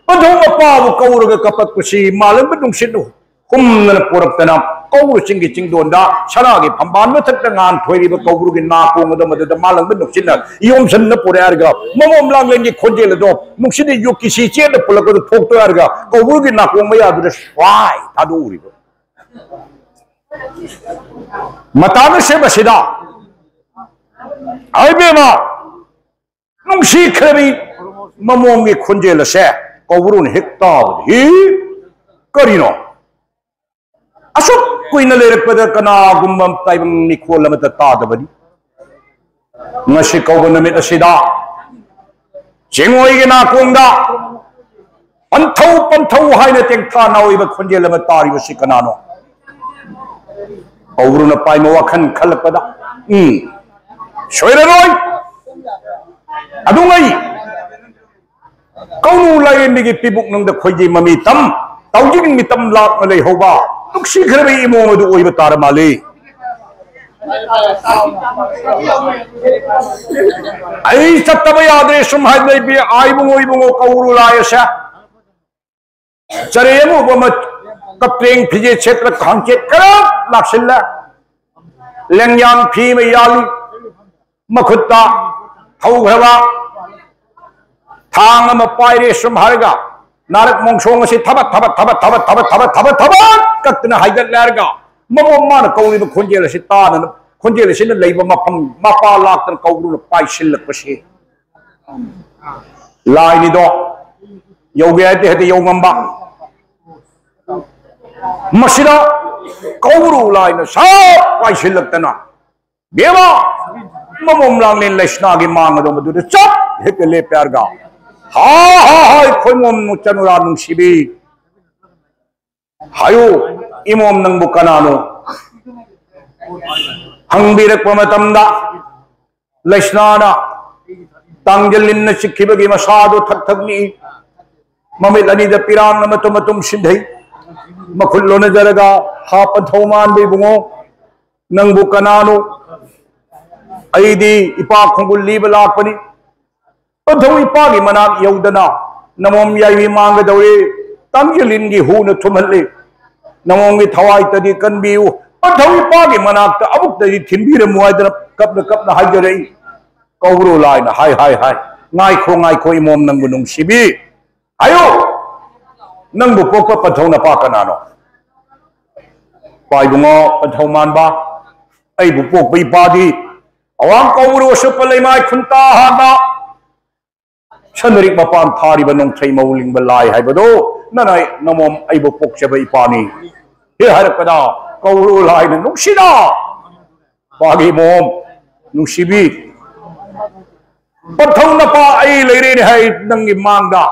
ꯄꯟꯊꯧ ꯃꯄꯥꯕꯨ ꯀꯧꯔꯒ ꯀꯞꯄꯛꯄꯁꯤ ꯃꯥꯂꯪꯕ ꯅꯨꯡꯁꯤꯠꯅ ꯍꯨꯝꯗꯅ ꯄꯨꯔꯛꯇꯅ ꯀꯧꯕ꯭ꯔꯨ ꯆꯤꯡꯒꯤ ꯆꯤꯡꯗꯣꯟꯗ ꯁꯅꯥꯒꯤ ꯐꯝꯕꯥꯜ ꯃꯊꯛꯇ ꯉꯥꯟ ꯊꯣꯏꯔꯤꯕ ꯀꯧꯕ꯭ꯔꯨꯒꯤ ꯅꯥꯀꯣꯡ ꯑꯗꯨ ꯃꯗꯨꯗ ꯃꯥꯂꯪꯕ ꯅꯨꯡꯁꯤꯠꯅ ꯌꯣꯝꯁꯤꯟꯅ ꯄꯨꯔꯦ ꯍꯥꯏꯔꯒ, ꯃꯃꯣꯝ ꯂꯥꯡꯂꯦꯟꯒꯤ ꯈꯣꯟꯖꯦꯜ ꯑꯗꯣ ꯅꯨꯡꯁꯤꯠꯅ ꯌꯨꯀꯤꯁꯤ ꯆꯦꯟꯅ ꯄꯨꯜꯂꯛꯄꯗ ꯊꯣꯛꯇꯣꯏ ꯍꯥꯏꯔꯒ ꯀꯧꯕ꯭ꯔꯨꯒꯤ ꯅꯥꯀꯣꯡ ꯃꯌꯥꯗꯨꯗ ꯁ꯭ꯋꯥꯏ ꯊꯥꯗꯣꯛꯎꯔꯤꯕ ꯃꯇꯥꯡ ꯑꯁꯦ ꯃꯁꯤꯗ, ꯍꯥꯏꯕꯦꯝꯃ, ꯅꯨꯡꯁꯤꯈ꯭ꯔꯕꯤ ꯃꯃꯣꯝꯒꯤ ꯈꯣꯟꯖꯦꯜ ꯑꯁꯦ ꯀꯧꯕ꯭ꯔꯨꯅ ꯍꯦꯛ ꯇꯥꯕꯗ, "ꯍꯤ, ꯀꯔꯤꯅꯣ? ꯑꯁꯨꯛ ꯀꯨꯏꯅ ꯂꯩꯔꯛꯄꯗ ꯀꯅꯥꯒꯨꯝꯕ ꯇꯥꯏꯕꯪ ꯃꯤꯈꯣꯜ ꯑꯃꯠꯇ ꯇꯥꯗꯕꯅꯤ꯫ ꯉꯁꯤ ꯀꯧꯕ ꯅꯨꯃꯤꯠ ꯑꯁꯤꯗ ꯆꯤꯡꯉꯣꯏꯒꯤ ꯅꯥꯀꯣꯡꯗ ꯄꯟꯊꯧ, ꯄꯟꯊꯧ ꯍꯥꯏꯅ ꯇꯦꯡꯊꯥ ꯅꯥꯎꯏꯕ ꯈꯣꯟꯖꯦꯜ ꯑꯃ ꯇꯥꯔꯤꯕꯁꯤ ꯀꯅꯥꯅꯣ?" ꯀꯧꯕ꯭ꯔꯨꯅ ꯄꯥꯏꯕ ꯋꯥꯈꯜ ꯈꯜꯂꯛꯄꯗ, "ꯎꯝ, ꯁꯣꯏꯔꯔꯣꯏ꯫ ꯑꯗꯨꯉꯩ ꯀꯧꯅꯨ ꯂꯥꯏꯔꯦꯝꯕꯤꯒꯤ ꯄꯤꯕꯨꯛ ꯅꯨꯡꯗ ꯈꯣꯏꯖꯤ ꯃꯃꯤ ꯇꯝ, ꯇꯥꯎꯖꯤꯡ ꯃꯤꯇꯝ ꯂꯥꯛꯅ ꯂꯩꯍꯧꯕ ꯅꯨꯡꯁꯤꯈ꯭ꯔꯕ ꯏꯃꯣꯝ ꯑꯗꯨ ꯑꯣꯏꯕ ꯇꯥꯔ ꯃꯥꯜꯂꯤ꯫ ꯑꯩ ꯆꯠꯇꯕ ꯌꯥꯗ꯭ꯔꯦ" ꯁꯨꯝ ꯍꯥꯏꯕ ꯏꯕꯤ-, ꯑꯥ, ꯏꯕꯨꯡꯉꯣ, ꯏꯕꯨꯡꯉꯣ, ꯀꯧꯕ꯭ꯔꯨ ꯂꯥꯏ ꯑꯁꯦ ꯆꯔꯩ ꯑꯉꯧꯕ ꯑꯃ, ꯀꯞꯇ꯭ꯔꯦꯡ ꯐꯤꯖꯦꯠ ꯁꯦꯠꯂ ꯈꯥꯡꯆꯦꯠ ꯈꯔ ꯂꯥꯛꯁꯤꯜꯂꯦ꯫ ꯂꯦꯡꯌꯥꯟ ꯐꯤ ꯑꯃ ꯌꯥꯜꯂꯤ꯫ ꯃꯈꯨꯠꯇ ꯍꯧꯈ꯭ꯔꯕ꯫ ꯊꯥꯡ ꯑꯃ ꯄꯥꯏꯔꯦ ꯁꯨꯝ ꯍꯥꯏꯔꯒ ꯅꯥꯔꯛ ꯃꯣꯡꯁꯣꯡ ꯑꯁꯤ ꯊꯕꯠ ꯊꯕꯠ ꯊꯕꯠ ꯊꯕꯠ ꯊꯕꯠ ꯊꯕꯠ ꯊꯕꯠ ꯊꯕꯠ ꯀꯛꯇꯅ ꯍꯥꯏꯒꯠꯂꯦ ꯍꯥꯏꯔꯒ ꯃꯃꯣꯝ ꯃꯥꯅ ꯀꯧꯔꯤꯕ ꯈꯣꯟꯖꯦꯜ ꯑꯁꯤ ꯇꯥꯅꯅ ꯈꯣꯟꯖꯦꯜ ꯑꯁꯤꯅ ꯂꯩꯕ ꯃꯐꯝ ꯃꯄꯥ ꯂꯥꯛꯇꯅ ꯀꯧꯕ꯭ꯔꯨꯅ ꯄꯥꯏꯁꯤꯜꯂꯛꯄꯁꯤ ꯂꯥꯏꯅꯤꯗꯣ꯫ ꯌꯧꯒꯦ ꯍꯥꯏꯗꯤ ꯍꯦꯛꯇ ꯌꯧ ꯉꯝꯕ꯫ ꯃꯁꯤꯗ ꯀꯧꯕ꯭ꯔꯨ ꯂꯥꯏꯅ ꯁꯥꯞ ꯄꯥꯏꯁꯤꯜꯂꯛꯇꯅ ꯕꯦꯝꯃ ꯃꯃꯣꯝ ꯂꯥꯡꯂꯦꯟ ꯂꯩꯁꯅꯥꯒꯤ ꯃꯥꯡ ꯑꯗꯣ ꯃꯗꯨꯗ ꯆꯞ ꯍꯦꯛꯇ ꯂꯦꯞꯄꯦ ꯍꯥꯏꯔꯒ ꯍꯥ ꯍꯥ ꯍꯥꯏ ꯈꯣꯏꯃꯣꯝ ꯆꯅꯨꯔꯥ ꯅꯨꯡꯁꯤꯕꯤ꯫ ꯍꯥꯏꯌꯨ, ꯏꯃꯣꯝ ꯅꯪꯕꯨ ꯀꯅꯥꯅꯣ? ꯍꯪꯕꯤꯔꯛꯄ ꯃꯇꯝꯗ ꯂꯩꯁꯅꯥꯅ ꯇꯥꯡꯖꯜ ꯂꯤꯟꯅ ꯆꯤꯛꯈꯤꯕꯒꯤ ꯃꯁꯥꯗꯨ ꯊꯛ ꯊꯛ ꯅꯤꯛꯏ꯫ ꯃꯃꯤꯠ ꯑꯅꯤꯗ ꯄꯤꯔꯥꯡꯅ ꯃꯇꯨꯝ ꯃꯇꯨꯝ ꯁꯤꯟꯊꯩ꯫ ꯃꯈꯨꯠ ꯂꯣꯟꯅꯖꯔꯒ, "ꯍꯥ ꯄꯟꯊꯧ ꯃꯥꯟꯕ ꯏꯕꯨꯡꯉꯣ, ꯅꯪꯕꯨ ꯀꯅꯥꯅꯣ?" "ꯑꯩꯗꯤ ꯏꯄꯥ ꯈꯣꯡꯒꯨꯜ ꯂꯤꯕ ꯂꯥꯛꯄꯅꯤ꯫ ꯄꯟꯊꯧ ꯏꯄꯥꯒꯤ ꯃꯅꯥꯛ ꯌꯧꯗꯅ ꯅꯃꯣꯝ ꯌꯥꯏꯕꯤ ꯃꯥꯡꯒꯗꯧꯔꯦ꯫ ꯇꯥꯡꯖꯜ ꯂꯤꯟꯒꯤ ꯍꯨꯅ ꯊꯨꯝꯍꯜꯂꯤ꯫ ꯅꯃꯣꯝꯒꯤ ꯊꯋꯥꯏꯇꯗꯤ ꯀꯟꯕꯤꯌꯨ꯫ ꯄꯟꯊꯧ ꯏꯄꯥꯒꯤ ꯃꯅꯥꯛꯇ ꯑꯃꯨꯛꯇꯗꯤ ꯊꯤꯟꯕꯤꯔꯝꯃꯨ" ꯍꯥꯏꯗꯅ ꯀꯞꯅ ꯀꯞꯅ ꯍꯥꯏꯖꯔꯛꯏ꯫ ꯀꯧꯕ꯭ꯔꯨ ꯂꯥꯏꯅ ꯍꯥꯏ ꯍꯥꯏ ꯍꯥꯏ, "ꯉꯥꯏꯈꯣ ꯉꯥꯏꯈꯣ ꯏꯃꯣꯝ ꯅꯪꯕꯨ ꯅꯨꯡꯁꯤꯕꯤ꯫ ꯍꯥꯏꯌꯨ, ꯅꯪꯕꯨ ꯄꯣꯛꯄ ꯄꯟꯊꯧ ꯅꯄꯥ ꯀꯅꯥꯅꯣ?" "ꯏꯄꯥ ꯏꯕꯨꯡꯉꯣ ꯄꯟꯊꯧ ꯃꯥꯟꯕ, ꯑꯩꯕꯨ ꯄꯣꯛꯄ ꯏꯄꯥꯗꯤ ꯑꯋꯥꯡ ꯀꯧꯕ꯭ꯔꯨ ꯑꯁꯨꯞꯄ ꯂꯩꯃꯥꯏ ꯈꯨꯟꯇꯥ ꯍꯥꯟꯕ ꯁꯅꯔꯤꯛ ꯃꯄꯥꯟ ꯊꯥꯔꯤꯕ ꯅꯣꯡꯊ꯭ꯔꯩ ꯃꯧ ꯂꯤꯡꯕ ꯂꯥꯏ ꯍꯥꯏꯕꯗꯣ ꯅꯅꯥꯏ ꯅꯃꯣꯝ ꯑꯩꯕꯨ ꯄꯣꯛꯆꯕ ꯏꯄꯥꯅꯤ" ꯍꯦꯛ ꯍꯥꯏꯔꯛꯄꯗ ꯀꯧꯕ꯭ꯔꯨ ꯂꯥꯏꯅ, "ꯅꯨꯡꯁꯤꯗ ꯄꯥꯒꯤ ꯃꯣꯝ, ꯅꯨꯡꯁꯤꯕꯤ, ꯄꯟꯊꯧ ꯅꯄꯥ ꯑꯩ ꯂꯩꯔꯦꯅꯦ ꯍꯥꯏ ꯅꯪꯒꯤ ꯃꯥꯡꯗ꯫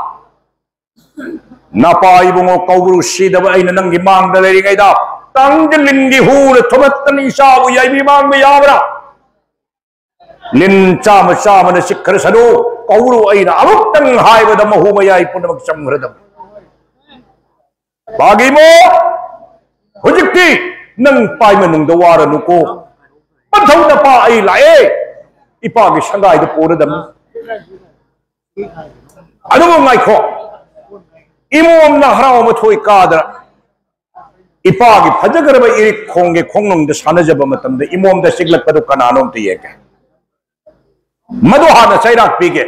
ꯅꯄꯥ ꯏꯕꯨꯡꯉꯣ ꯀꯧꯕ꯭ꯔꯨ ꯁꯤꯗꯕ ꯑꯩꯅ ꯅꯪꯒꯤ ꯃꯥꯡꯗ ꯂꯩꯔꯤꯉꯩꯗ ꯇꯥꯡꯖ ꯂꯤꯟꯒꯤ ꯍꯨꯅ ꯊꯨꯝꯍꯠꯇꯅ ꯏꯆꯥꯕꯨ ꯌꯥꯏꯕꯤ ꯃꯥꯡꯕ ꯌꯥꯕ꯭ꯔꯥ? ꯂꯤꯟ ꯆꯥꯝꯃ ꯆꯥꯝꯃꯅ ꯆꯤꯛꯈ꯭ꯔꯁꯅꯨ, ꯀꯧꯕ꯭ꯔꯨ ꯑꯩꯅ ꯑꯃꯨꯛꯇꯪ ꯍꯥꯏꯕꯗ ꯃꯍꯨ ꯃꯌꯥꯏ ꯄꯨꯝꯅꯃꯛ ꯆꯝꯈ꯭ꯔꯗꯕꯅꯤ꯫ ꯄꯥꯒꯤꯃꯣ, ꯍꯧꯖꯤꯛꯇꯤ ꯅꯪ ꯄꯥꯏ ꯃꯅꯨꯡꯗ ꯋꯥꯔꯅꯨꯀꯣ꯫ ꯄꯟꯊꯧ ꯅꯄꯥ ꯑꯩ ꯂꯥꯛꯑꯦ, ꯏꯄꯥꯒꯤ ꯁꯪꯒꯥꯏꯗ ꯄꯨꯔꯗꯕꯅꯤ꯫ ꯑꯗꯨꯕꯨ ꯉꯥꯏꯈꯣ, ꯏꯃꯣꯝꯅ ꯍꯔꯥꯎ ꯃꯊꯣꯏ ꯀꯥꯗꯅ ꯏꯄꯥꯒꯤ ꯐꯖꯈ꯭ꯔꯕ ꯏꯔꯤꯛ ꯈꯣꯡꯒꯤ ꯈꯣꯡꯅꯨꯡꯗ ꯁꯥꯟꯅꯖꯕ ꯃꯇꯝꯗ ꯏꯃꯣꯝꯗ ꯆꯤꯛꯂꯛꯄꯗꯨ ꯀꯅꯥꯅꯣ ꯑꯝꯇ ꯌꯦꯡꯒꯦ꯫ ꯃꯗꯨ ꯍꯥꯟꯅ ꯆꯩꯔꯥꯛ ꯄꯤꯒꯦ꯫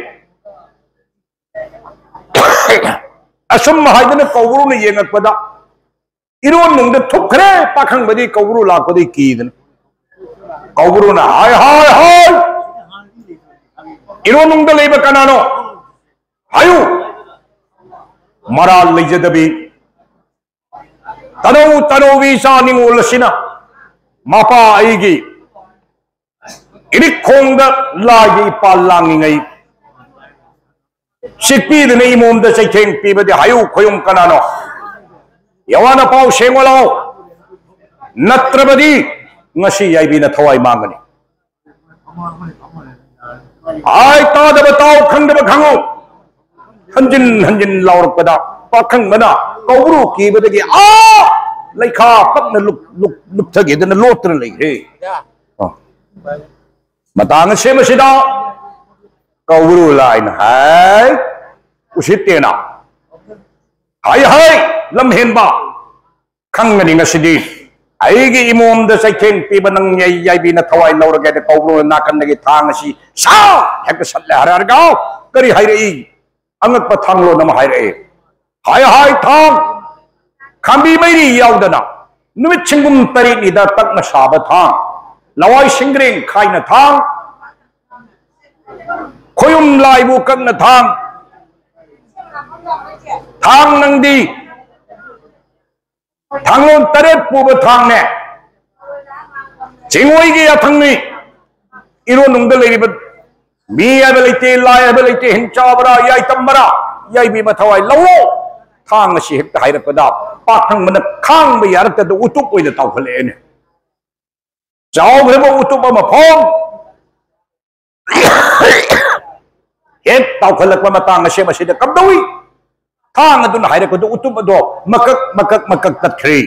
ꯑꯁꯨꯝ ꯍꯥꯏꯗꯅ ꯀꯧꯕ꯭ꯔꯨꯅ ꯌꯦꯡꯉꯛꯄꯗ ꯏꯔꯣꯟꯅꯨꯡꯗ ꯊꯨꯞꯈ꯭ꯔꯦ꯫ ꯄꯥꯈꯪꯕꯗꯤ ꯀꯧꯕ꯭ꯔꯨ ꯂꯥꯛꯄꯗꯤ ꯀꯤꯗꯅ, ꯀꯧꯕ꯭ꯔꯨꯅ, "ꯍꯥꯏ, ꯍꯥꯏ, ꯍꯥꯏ! ꯏꯔꯣꯟꯅꯨꯡꯗ ꯂꯩꯕ ꯀꯅꯥꯅꯣ? ꯍꯥꯏꯌꯨ!" ꯃꯔꯥꯜ ꯂꯩꯖꯗꯕꯤ ꯇꯅꯧ ꯇꯅꯧꯕꯤ ꯏꯆꯥ ꯅꯤꯡꯉꯣꯜ ꯑꯁꯤꯅ ꯃꯄꯥ ꯑꯩꯒꯤ ꯏꯔꯤꯛꯈꯣꯡꯗ ꯂꯥꯏꯒꯤ ꯏꯄꯥꯜ ꯂꯥꯡꯉꯤꯉꯩ ꯆꯤꯛꯄꯤꯗꯨꯅ ꯏꯃꯣꯝꯗ ꯆꯩꯊꯦꯡ ꯄꯤꯕꯗꯤ ꯍꯥꯏꯌꯨ ꯈꯣꯏꯌꯨꯝ ꯀꯅꯥꯅꯣ? ꯌꯥꯋꯥꯅ ꯄꯥꯎ ꯁꯦꯡꯉꯣ ꯂꯥꯎ꯫ ꯅꯠꯇ꯭ꯔꯕꯗꯤ ꯉꯁꯤ ꯌꯥꯏꯕꯤꯅ ꯊꯋꯥꯏ ꯃꯥꯡꯒꯅꯤ꯫ ꯍꯥꯏ, ꯇꯥꯗꯕ ꯇꯥꯎ, ꯈꯪꯗꯕ ꯈꯪꯉꯨ꯫ ꯍꯟꯖꯤꯟ ꯍꯟꯖꯤꯟ ꯂꯥꯎꯔꯛꯄꯗ ꯄꯥꯈꯪꯕꯅ ꯀꯧꯕ꯭ꯔꯨ ꯀꯤꯕꯗꯒꯤ ꯑꯥ ꯂꯩꯈꯥ ꯄꯛꯅ ꯂꯨꯞ-, ꯂꯨꯞ-, ꯂꯨꯞꯊꯒꯦꯗꯅ ꯂꯣꯠꯇꯨꯅ ꯂꯩꯈ꯭ꯔꯦ꯫ ꯑ꯫ ꯃꯇꯥꯡ ꯑꯁꯦꯝ ꯑꯁꯤꯗ ꯀꯧꯕ꯭ꯔꯨ ꯂꯥꯏꯅ ꯍꯥꯏ, ꯎꯁꯤꯠꯇꯦꯅ꯫ ꯍꯥꯏ, ꯍꯥꯏ, ꯂꯝ ꯍꯦꯟꯕ꯫ ꯈꯪꯒꯅꯤ ꯉꯁꯤꯗꯤ꯫ ꯑꯩꯒꯤ ꯏꯃꯣꯝꯗ ꯆꯩꯊꯦꯡ ꯄꯤꯕ ꯅꯪ ꯌꯥꯏ-, ꯌꯥꯏꯕꯤꯅ ꯊꯋꯥꯏ ꯂꯧꯔꯒꯦ ꯍꯥꯏꯅ ꯀꯧꯕ꯭ꯔꯨꯅ ꯅꯥꯀꯟꯗꯒꯤ ꯊꯥꯡ ꯑꯁꯤ ꯁꯥ ꯍꯦꯛꯇ ꯁꯠꯂꯦ꯫ ꯍꯔ ꯍꯔꯒꯥꯎ! ꯀꯔꯤ ꯍꯥꯏꯔꯛꯏ? ꯑꯉꯛꯄ ꯊꯥꯡꯂꯣꯟ ꯑꯃ ꯍꯥꯏꯔꯛꯏ꯫ ꯍꯥꯏ ꯍꯥꯏ ꯊꯥꯡ! ꯈꯥꯝꯕꯤ ꯃꯩꯔꯤ ꯌꯥꯎꯗꯅ ꯅꯨꯃꯤꯠ ꯁꯤꯡꯒꯨꯝ ꯇꯔꯦꯠꯅꯤꯗ ꯇꯛꯅ ꯁꯥꯕ ꯊꯥꯡ, ꯂꯋꯥꯏ ꯁꯤꯡꯒ꯭ꯔꯦꯡ ꯈꯥꯏꯅ ꯊꯥꯡ, ꯈꯣꯌꯨꯝ ꯂꯥꯏꯕꯨ ꯀꯛꯅ ꯊꯥꯡ, ꯊꯥꯡ ꯅꯪꯗꯤ ꯊꯥꯡꯂꯣꯟ ꯇꯔꯦꯠ ꯄꯨꯕ ꯊꯥꯡꯅꯦ꯫ ꯆꯤꯡꯉꯣꯏꯒꯤ ꯌꯥꯊꯪꯅꯤ꯫ ꯏꯔꯣꯟꯅꯨꯡꯗ ꯂꯩꯔꯤꯕ ꯃꯤ ꯍꯥꯏꯕ ꯂꯩꯇꯦ, ꯂꯥꯏ ꯍꯥꯏꯕ ꯂꯩꯇꯦ, ꯍꯤꯡꯆꯥꯕꯔꯥ, ꯌꯥꯏꯇꯝꯕꯔꯥ, ꯌꯥꯏꯕꯤ ꯃꯊꯋꯥꯏ ꯂꯧꯑꯣ꯫ ꯊꯥꯡ ꯑꯁꯤ ꯍꯦꯛꯇ ꯍꯥꯏꯔꯛꯄꯗ ꯄꯥꯈꯪꯕꯅ ꯈꯥꯡꯕ ꯌꯥꯔꯛꯇꯗ ꯎꯇꯨꯞ ꯑꯣꯏꯅ ꯇꯥꯎꯈꯠꯂꯛꯑꯦꯅꯦ꯫ ꯆꯥꯎꯈ꯭ꯔꯕ ꯎꯇꯨꯞ ꯑꯃ ꯐꯥꯎ ꯍꯦꯛ ꯇꯥꯎꯈꯠꯂꯛꯄ ꯃꯇꯥꯡ ꯑꯁꯦ ꯃꯁꯤꯗ ꯀꯝꯗꯧꯏ? ꯊꯥꯡ ꯑꯗꯨꯅ ꯍꯥꯏꯔꯛꯄꯗ ꯎꯇꯨꯞ ꯑꯗꯣ ꯃꯀꯛ, ꯃꯀꯛ, ꯃꯀꯛ ꯇꯠꯈ꯭ꯔꯦ꯫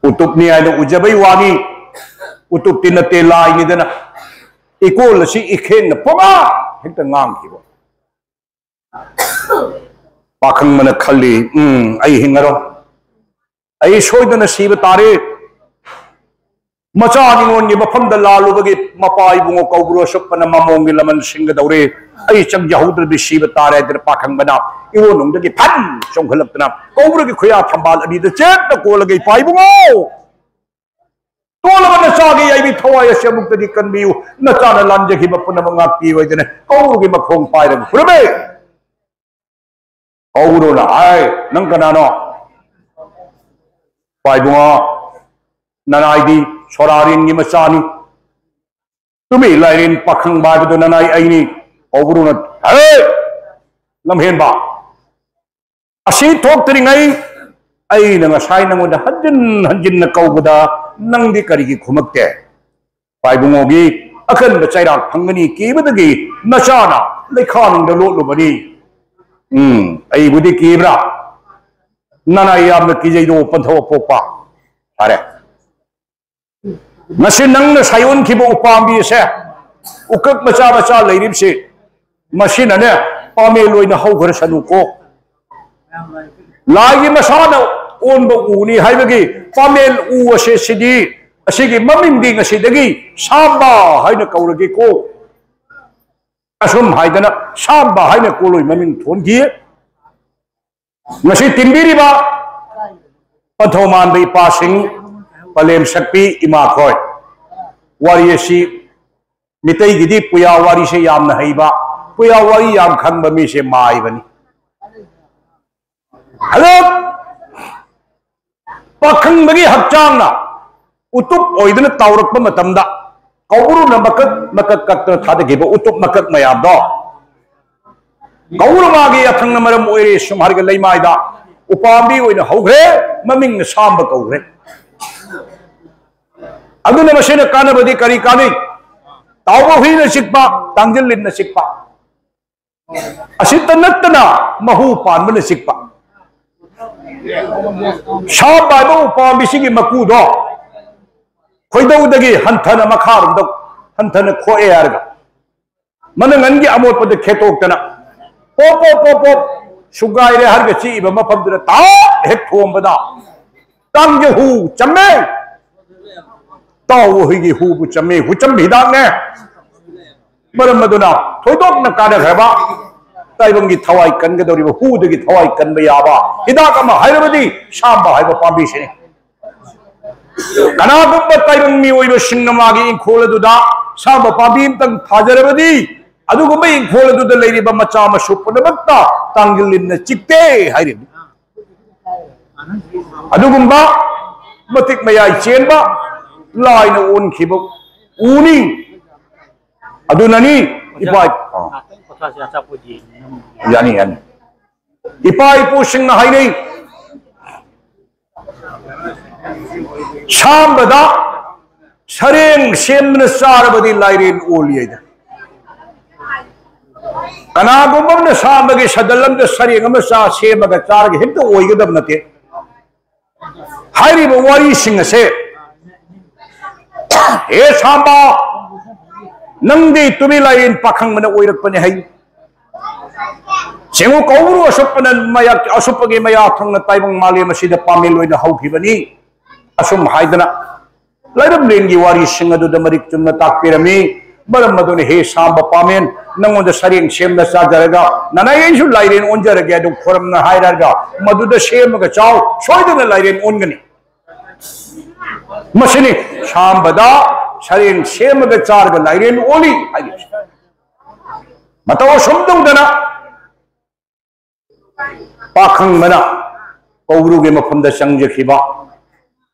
ꯎꯇꯨꯞꯅꯤ ꯍꯥꯏꯅ ꯎꯖꯕꯩ ꯋꯥꯅꯤ, ꯎꯇꯨꯞꯇꯤ ꯅꯠꯇꯦ, ꯂꯥꯏꯅꯤꯗꯅ꯫ ꯏꯀꯣꯜ ꯑꯁꯤ ꯏꯈꯦꯡꯅ ꯄꯨꯡꯉꯥꯡ ꯍꯦꯛꯇ ꯉꯥꯡꯈꯤꯕ꯫ ꯄꯥꯈꯪꯕꯅ ꯈꯜꯂꯤ, "ꯎꯝ, ꯑꯩ ꯍꯤꯡꯉꯔꯣꯏ, ꯑꯩ ꯁꯣꯏꯗꯅ ꯁꯤꯕ ꯇꯥꯔꯦ꯫ ꯃꯆꯥ ꯅꯤꯉꯣꯜꯒꯤ ꯃꯐꯝꯗ ꯂꯥꯜꯂꯨꯕꯒꯤ ꯃꯄꯥ ꯏꯕꯨꯡꯉꯣ ꯀꯧꯕ꯭ꯔꯨ ꯑꯁꯨꯛꯄꯅ ꯃꯃꯣꯡꯒꯤ ꯂꯃꯟ ꯁꯤꯡꯒꯗꯧꯔꯦ, ꯑꯩ ꯆꯪꯖꯍꯧꯗ꯭ꯔꯗꯤ ꯁꯤꯕ ꯇꯥꯔꯦ ꯍꯥꯏꯗꯅ ꯄꯥꯈꯪꯕꯅ ꯏꯔꯣꯟꯅꯨꯡꯗꯒꯤ ꯐꯟ ꯆꯣꯡꯈꯠꯂꯛꯇꯅ ꯀꯧꯕ꯭ꯔꯨꯒꯤ ꯈꯨꯌꯥ ꯊꯝꯕꯥꯜ ꯑꯅꯤꯗ ꯆꯦꯠꯅ ꯀꯣꯜꯂꯒ, "ꯏꯄꯥ ꯏꯕꯨꯡꯉꯣ, ꯇꯣꯜꯂꯕ ꯅꯆꯥꯒꯤ ꯌꯥꯏꯕꯤ ꯊꯋꯥꯏ ꯑꯁꯤ ꯑꯃꯨꯛꯇꯗꯤ ꯀꯟꯕꯤꯌꯨ, ꯅꯆꯥꯅ ꯂꯥꯟꯖꯈꯤꯕ ꯄꯨꯝꯅꯃꯛ ꯉꯥꯛꯄꯤꯌꯨ" ꯍꯥꯏꯗꯅ ꯀꯧꯕ꯭ꯔꯨꯒꯤ ꯃꯈꯣꯡ ꯄꯥꯏꯔꯒ ꯈꯨꯔꯨꯝꯃꯦ꯫ ꯀꯧꯕ꯭ꯔꯨꯅ ꯍꯥꯏ, "ꯅꯪ ꯀꯅꯥꯅꯣ?" "ꯏꯄꯥ ꯏꯕꯨꯡꯉꯣ, ꯅꯅꯥꯏꯗꯤ ꯁꯣꯔꯥꯔꯦꯟꯒꯤ ꯃꯆꯥꯅꯤ, ꯇꯨꯃꯤ ꯂꯥꯏꯔꯦꯟ ꯄꯥꯈꯪꯕ ꯍꯥꯏꯕꯗꯨ ꯅꯅꯥꯏ ꯑꯩꯅꯤ"꯫ ꯀꯧꯕ꯭ꯔꯨꯅ, "ꯍꯦ, ꯂꯝꯍꯦꯟꯕ, ꯑꯁꯤ ꯊꯣꯛꯇ꯭ꯔꯤꯉꯩ ꯑꯩꯅ ꯉꯁꯥꯏ ꯅꯉꯣꯟꯗ ꯍꯟꯖꯤꯟ ꯍꯟꯖꯤꯟꯅ ꯀꯧꯕꯗ ꯅꯪꯗꯤ ꯀꯔꯤꯒꯤ ꯈꯨꯝꯃꯛꯇꯦ? ꯏꯄꯥ ꯏꯕꯨꯡꯉꯣꯒꯤ ꯑꯀꯟꯕ ꯆꯩꯔꯥꯛ ꯐꯪꯒꯅꯤ ꯀꯤꯕꯗꯒꯤ ꯅꯆꯥꯅ ꯂꯩꯈꯥꯅꯨꯡꯗ ꯂꯣꯠꯂꯨꯕꯅꯤ꯫ ꯎꯝ, ꯑꯩꯕꯨꯗꯤ ꯀꯤꯕ꯭ꯔꯥ? ꯅꯅꯥꯏ ꯌꯥꯝꯅ ꯀꯤꯖꯩꯗꯣ, ꯄꯟꯊꯧ ꯑꯄꯣꯛꯄ꯫ ꯐꯔꯦ꯫ ꯉꯁꯤ ꯅꯪꯅ ꯁꯥꯌꯣꯟꯈꯤꯕ ꯎꯄꯥꯝꯕꯤ ꯑꯁꯦ, ꯎꯀꯛ ꯃꯆꯥ ꯃꯆꯥ ꯂꯩꯔꯤꯕꯁꯤ, ꯃꯁꯤꯅꯅꯦ, ꯄꯥꯃꯦꯜ ꯑꯣꯏꯅ ꯍꯧꯈ꯭ꯔꯁꯅꯨꯀꯣ꯫ ꯂꯥꯏꯒꯤ ꯃꯁꯥꯅ ꯑꯣꯟꯕ ꯎꯅꯤ ꯍꯥꯏꯕꯒꯤ ꯄꯥꯃꯦꯜ ꯎ ꯑꯁꯦ ꯁꯤꯗꯤ, ꯑꯁꯤꯒꯤ ꯃꯃꯤꯡꯗꯤ ꯉꯁꯤꯗꯒꯤ ꯁꯥꯝꯕ ꯍꯥꯏꯅ ꯀꯧꯔꯒꯦꯀꯣ꯫ ꯑꯁꯨꯝ ꯍꯥꯏꯗꯅ ꯁꯥꯝꯕ ꯍꯥꯏꯅ ꯀꯣꯜꯂꯣꯏ ꯃꯃꯤꯡ ꯊꯣꯟꯈꯤ꯫ ꯉꯁꯤ ꯇꯤꯟꯕꯤꯔꯤꯕ ꯄꯟꯊꯧ ꯃꯥꯟꯕ ꯏꯄꯥꯁꯤꯡ, ꯄꯂꯦꯝ ꯁꯛꯄꯤ ꯏꯃꯥꯈꯣꯏ, ꯋꯥꯔꯤ ꯑꯁꯤ ꯃꯤꯇꯩꯒꯤꯗꯤ ꯄꯨꯌꯥ ꯋꯥꯔꯤꯁꯦ ꯌꯥꯝꯅ ꯍꯩꯕ, ꯄꯨꯌꯥ ꯋꯥꯔꯤ ꯌꯥꯝ ꯈꯪꯕ ꯃꯤꯁꯦ ꯃꯥꯏꯕꯅꯤ꯫ ꯍꯜꯂꯣ! ꯄꯥꯈꯪꯕꯒꯤ ꯍꯛꯆꯥꯡꯅ ꯎꯇꯨꯞ ꯑꯣꯏꯗꯨꯅ ꯇꯥꯎꯔꯛꯄ ꯃꯇꯝꯗ, ꯀꯧꯕ꯭ꯔꯨꯅ ꯃꯀꯛ ꯃꯀꯛ ꯀꯛꯇꯅ ꯊꯥꯗꯈꯤꯕ ꯎꯇꯨꯞ ꯃꯀꯛ ꯃꯌꯥꯝꯗꯣ, ꯀꯧꯕ꯭ꯔꯨ ꯃꯥꯒꯤ ꯌꯥꯊꯪꯅ ꯃꯔꯝ ꯑꯣꯏꯔꯦ ꯁꯨꯝ ꯍꯥꯏꯔꯒ ꯂꯩꯃꯥꯏꯗ ꯎꯄꯥꯝꯕꯤ ꯑꯣꯏꯅ ꯍꯧꯈ꯭ꯔꯦ, ꯃꯃꯤꯡꯅ ꯁꯥꯝꯕ ꯀꯧꯈ꯭ꯔꯦ꯫ ꯑꯗꯨꯅ ꯃꯁꯤꯅ ꯀꯥꯟꯅꯕꯗꯤ ꯀꯔꯤ ꯀꯥꯟꯅꯩ? ꯇꯥꯎꯕ ꯍꯨꯏꯅ ꯆꯤꯛꯄ, ꯇꯥꯡꯖꯤꯜ ꯂꯤꯟꯅ ꯆꯤꯛꯄ, ꯑꯁꯤꯇ ꯅꯠꯇꯅ ꯃꯍꯨ ꯄꯥꯟꯕꯅ ꯆꯤꯛꯄ꯫ ꯁꯥꯝꯕ ꯍꯥꯏꯕ ꯎꯄꯥꯝꯕꯤꯁꯤꯒꯤ ꯃꯀꯨꯗꯣ ꯈꯣꯏꯗꯧꯗꯒꯤ ꯍꯟꯊꯅ ꯃꯈꯥꯔꯣꯝꯗ ꯍꯟꯊꯅ ꯈꯣꯛꯑꯦ ꯍꯥꯏꯔꯒ, ꯃꯅꯪꯒꯟꯒꯤ ꯑꯃꯣꯠꯄꯗ ꯈꯦꯠꯇꯣꯛꯇꯅ, ꯄꯣꯞ ꯄꯣꯞ ꯄꯣꯞ ꯄꯣꯞ ꯁꯨꯒꯥꯏꯔꯦ ꯍꯥꯏꯔꯒ ꯆꯤꯛꯏꯕ ꯃꯐꯝꯗꯨꯗ ꯇꯥ ꯍꯦꯛ ꯊꯣꯝꯕꯗ, ꯇꯥꯡꯖꯍꯨ ꯆꯝꯃꯦ꯫ ꯇꯥꯎꯕ ꯍꯨꯏꯒꯤ ꯍꯨꯕꯨ ꯆꯝꯃꯤ, ꯍꯨꯆꯝ ꯍꯤꯗꯥꯛꯅꯦ꯫ ꯃꯔꯝ ꯑꯗꯨꯅ ꯊꯣꯏꯗꯣꯛꯅ ꯀꯥꯟꯅꯈ꯭ꯔꯕ, ꯇꯥꯏꯕꯪꯒꯤ ꯊꯋꯥꯏ ꯀꯟꯒꯗꯧꯔꯤꯕ ꯍꯨꯗꯒꯤ ꯊꯋꯥꯏ ꯀꯟꯕ ꯌꯥꯕ ꯍꯤꯗꯥꯛ ꯑꯃ ꯍꯥꯏꯔꯕꯗꯤ ꯁꯥꯝꯕ ꯍꯥꯏꯕ ꯄꯥꯝꯕꯤꯁꯤꯅꯤ꯫ ꯀꯅꯥꯒꯨꯝꯕ ꯇꯥꯏꯕꯪ ꯃꯤꯑꯣꯏꯕꯁꯤꯡꯅ ꯃꯥꯒꯤ ꯏꯪꯈꯣꯜ ꯑꯗꯨꯗ ꯁꯥꯝꯕ ꯄꯥꯝꯕꯤ ꯑꯃꯇꯪ ꯊꯥꯖꯔꯕꯗꯤ, ꯑꯗꯨꯒꯨꯝꯕ ꯏꯪꯈꯣꯜ ꯑꯗꯨꯗ ꯂꯩꯔꯤꯕ ꯃꯆꯥ ꯃꯁꯨ ꯄꯨꯝꯅꯃꯛꯇ ꯇꯥꯡꯒꯤꯜ ꯂꯤꯟꯅ ꯆꯤꯛꯇꯦ ꯍꯥꯏꯔꯤꯕꯅꯤ꯫ ꯑꯗꯨꯒꯨꯝꯕ ꯃꯇꯤꯛ ꯃꯌꯥꯏ ꯆꯦꯟꯕ ꯂꯥꯏꯅ ꯑꯣꯟꯈꯤꯕ ꯎꯅꯤ꯫ ꯑꯗꯨꯅꯅꯤ ꯏꯄꯥ ꯏ-, ꯑꯥ꯫ ꯌꯥꯅꯤ, ꯌꯥꯅꯤ꯫ ꯏꯄꯥ ꯏꯄꯨꯁꯤꯡꯅ ꯍꯥꯏꯅꯩ, ꯁꯥꯝꯕꯗ ꯁꯔꯦꯡ ꯁꯦꯝꯗꯨꯅ ꯆꯥꯔꯕꯗꯤ ꯂꯥꯏꯔꯦꯟ ꯑꯣꯜꯂꯤ ꯍꯥꯏꯗꯅ꯫ ꯀꯅꯥꯒꯨꯝꯕ ꯑꯃꯅ ꯁꯥꯝꯕꯒꯤ ꯁꯗꯜ ꯑꯃꯗ ꯁꯔꯦꯡ ꯑꯃ ꯆꯥ ꯁꯦꯝꯃꯒ ꯆꯥꯔꯒ ꯍꯦꯛꯇ ꯑꯣꯏꯒꯗꯕ ꯅꯠꯇꯦ꯫ ꯍꯥꯏꯔꯤꯕ ꯋꯥꯔꯤꯁꯤꯡ ꯑꯁꯦ, ꯍꯦ ꯁꯥꯝꯕ, ꯅꯪꯗꯤ ꯇꯨꯃꯤ ꯂꯥꯏꯔꯦꯟ ꯄꯥꯈꯪꯕꯅ ꯑꯣꯏꯔꯛꯄꯅꯤ ꯍꯥꯏ꯫ ꯆꯦꯡꯉꯨ ꯀꯧꯕ꯭ꯔꯨ ꯑꯁꯨꯞꯄꯅ ꯃꯌꯥ-, ꯑꯁꯨꯞꯄꯒꯤ ꯃꯌꯥ ꯊꯪꯅ ꯇꯥꯏꯕꯪ ꯃꯥꯂꯦꯝ ꯑꯁꯤꯗ ꯄꯥꯃꯦꯟ ꯑꯣꯏꯅ ꯍꯧꯈꯤꯕꯅꯤ꯫ ꯑꯁꯨꯝ ꯍꯥꯏꯗꯅ ꯂꯥꯏꯔꯝꯂꯦꯟꯒꯤ ꯋꯥꯔꯤꯁꯤꯡ ꯑꯗꯨꯗ ꯃꯔꯤꯛ ꯆꯨꯝꯅ ꯇꯥꯛꯄꯤꯔꯝꯃꯤ꯫ ꯃꯔꯝ ꯑꯗꯨꯅ ꯍꯦ ꯁꯥꯝꯕ ꯄꯥꯃꯦꯟ, ꯅꯪꯉꯣꯟꯗ ꯁꯔꯦꯡ ꯁꯦꯝꯅ ꯆꯥꯖꯔꯒ ꯅꯅꯥꯏ ꯑꯩꯁꯨ ꯂꯥꯏꯔꯦꯟ ꯑꯣꯟꯖꯔꯒꯦ ꯑꯗꯨꯝ ꯈꯣꯏꯔꯝꯅ ꯍꯥꯏꯔꯒ ꯃꯗꯨꯗ ꯁꯦꯝꯃꯒ ꯆꯥꯎ, ꯁꯣꯏꯗꯅ ꯂꯥꯏꯔꯦꯟ ꯑꯣꯟꯒꯅꯤ꯫ ꯃꯁꯤꯅꯤ ꯁꯥꯝꯕꯗ ꯁꯔꯦꯡ ꯁꯦꯝꯃꯒ ꯆꯥꯔꯒ ꯂꯥꯏꯔꯦꯟ ꯑꯣꯜꯂꯤ ꯍꯥꯏꯔꯤꯕꯁꯤ꯫ ꯃꯇꯧ ꯑꯁꯨꯝ ꯇꯧꯗꯅ ꯄꯥꯈꯪꯕꯅ ꯀꯧꯕ꯭ꯔꯨꯒꯤ ꯃꯐꯝꯗ ꯆꯪꯖꯈꯤꯕ꯫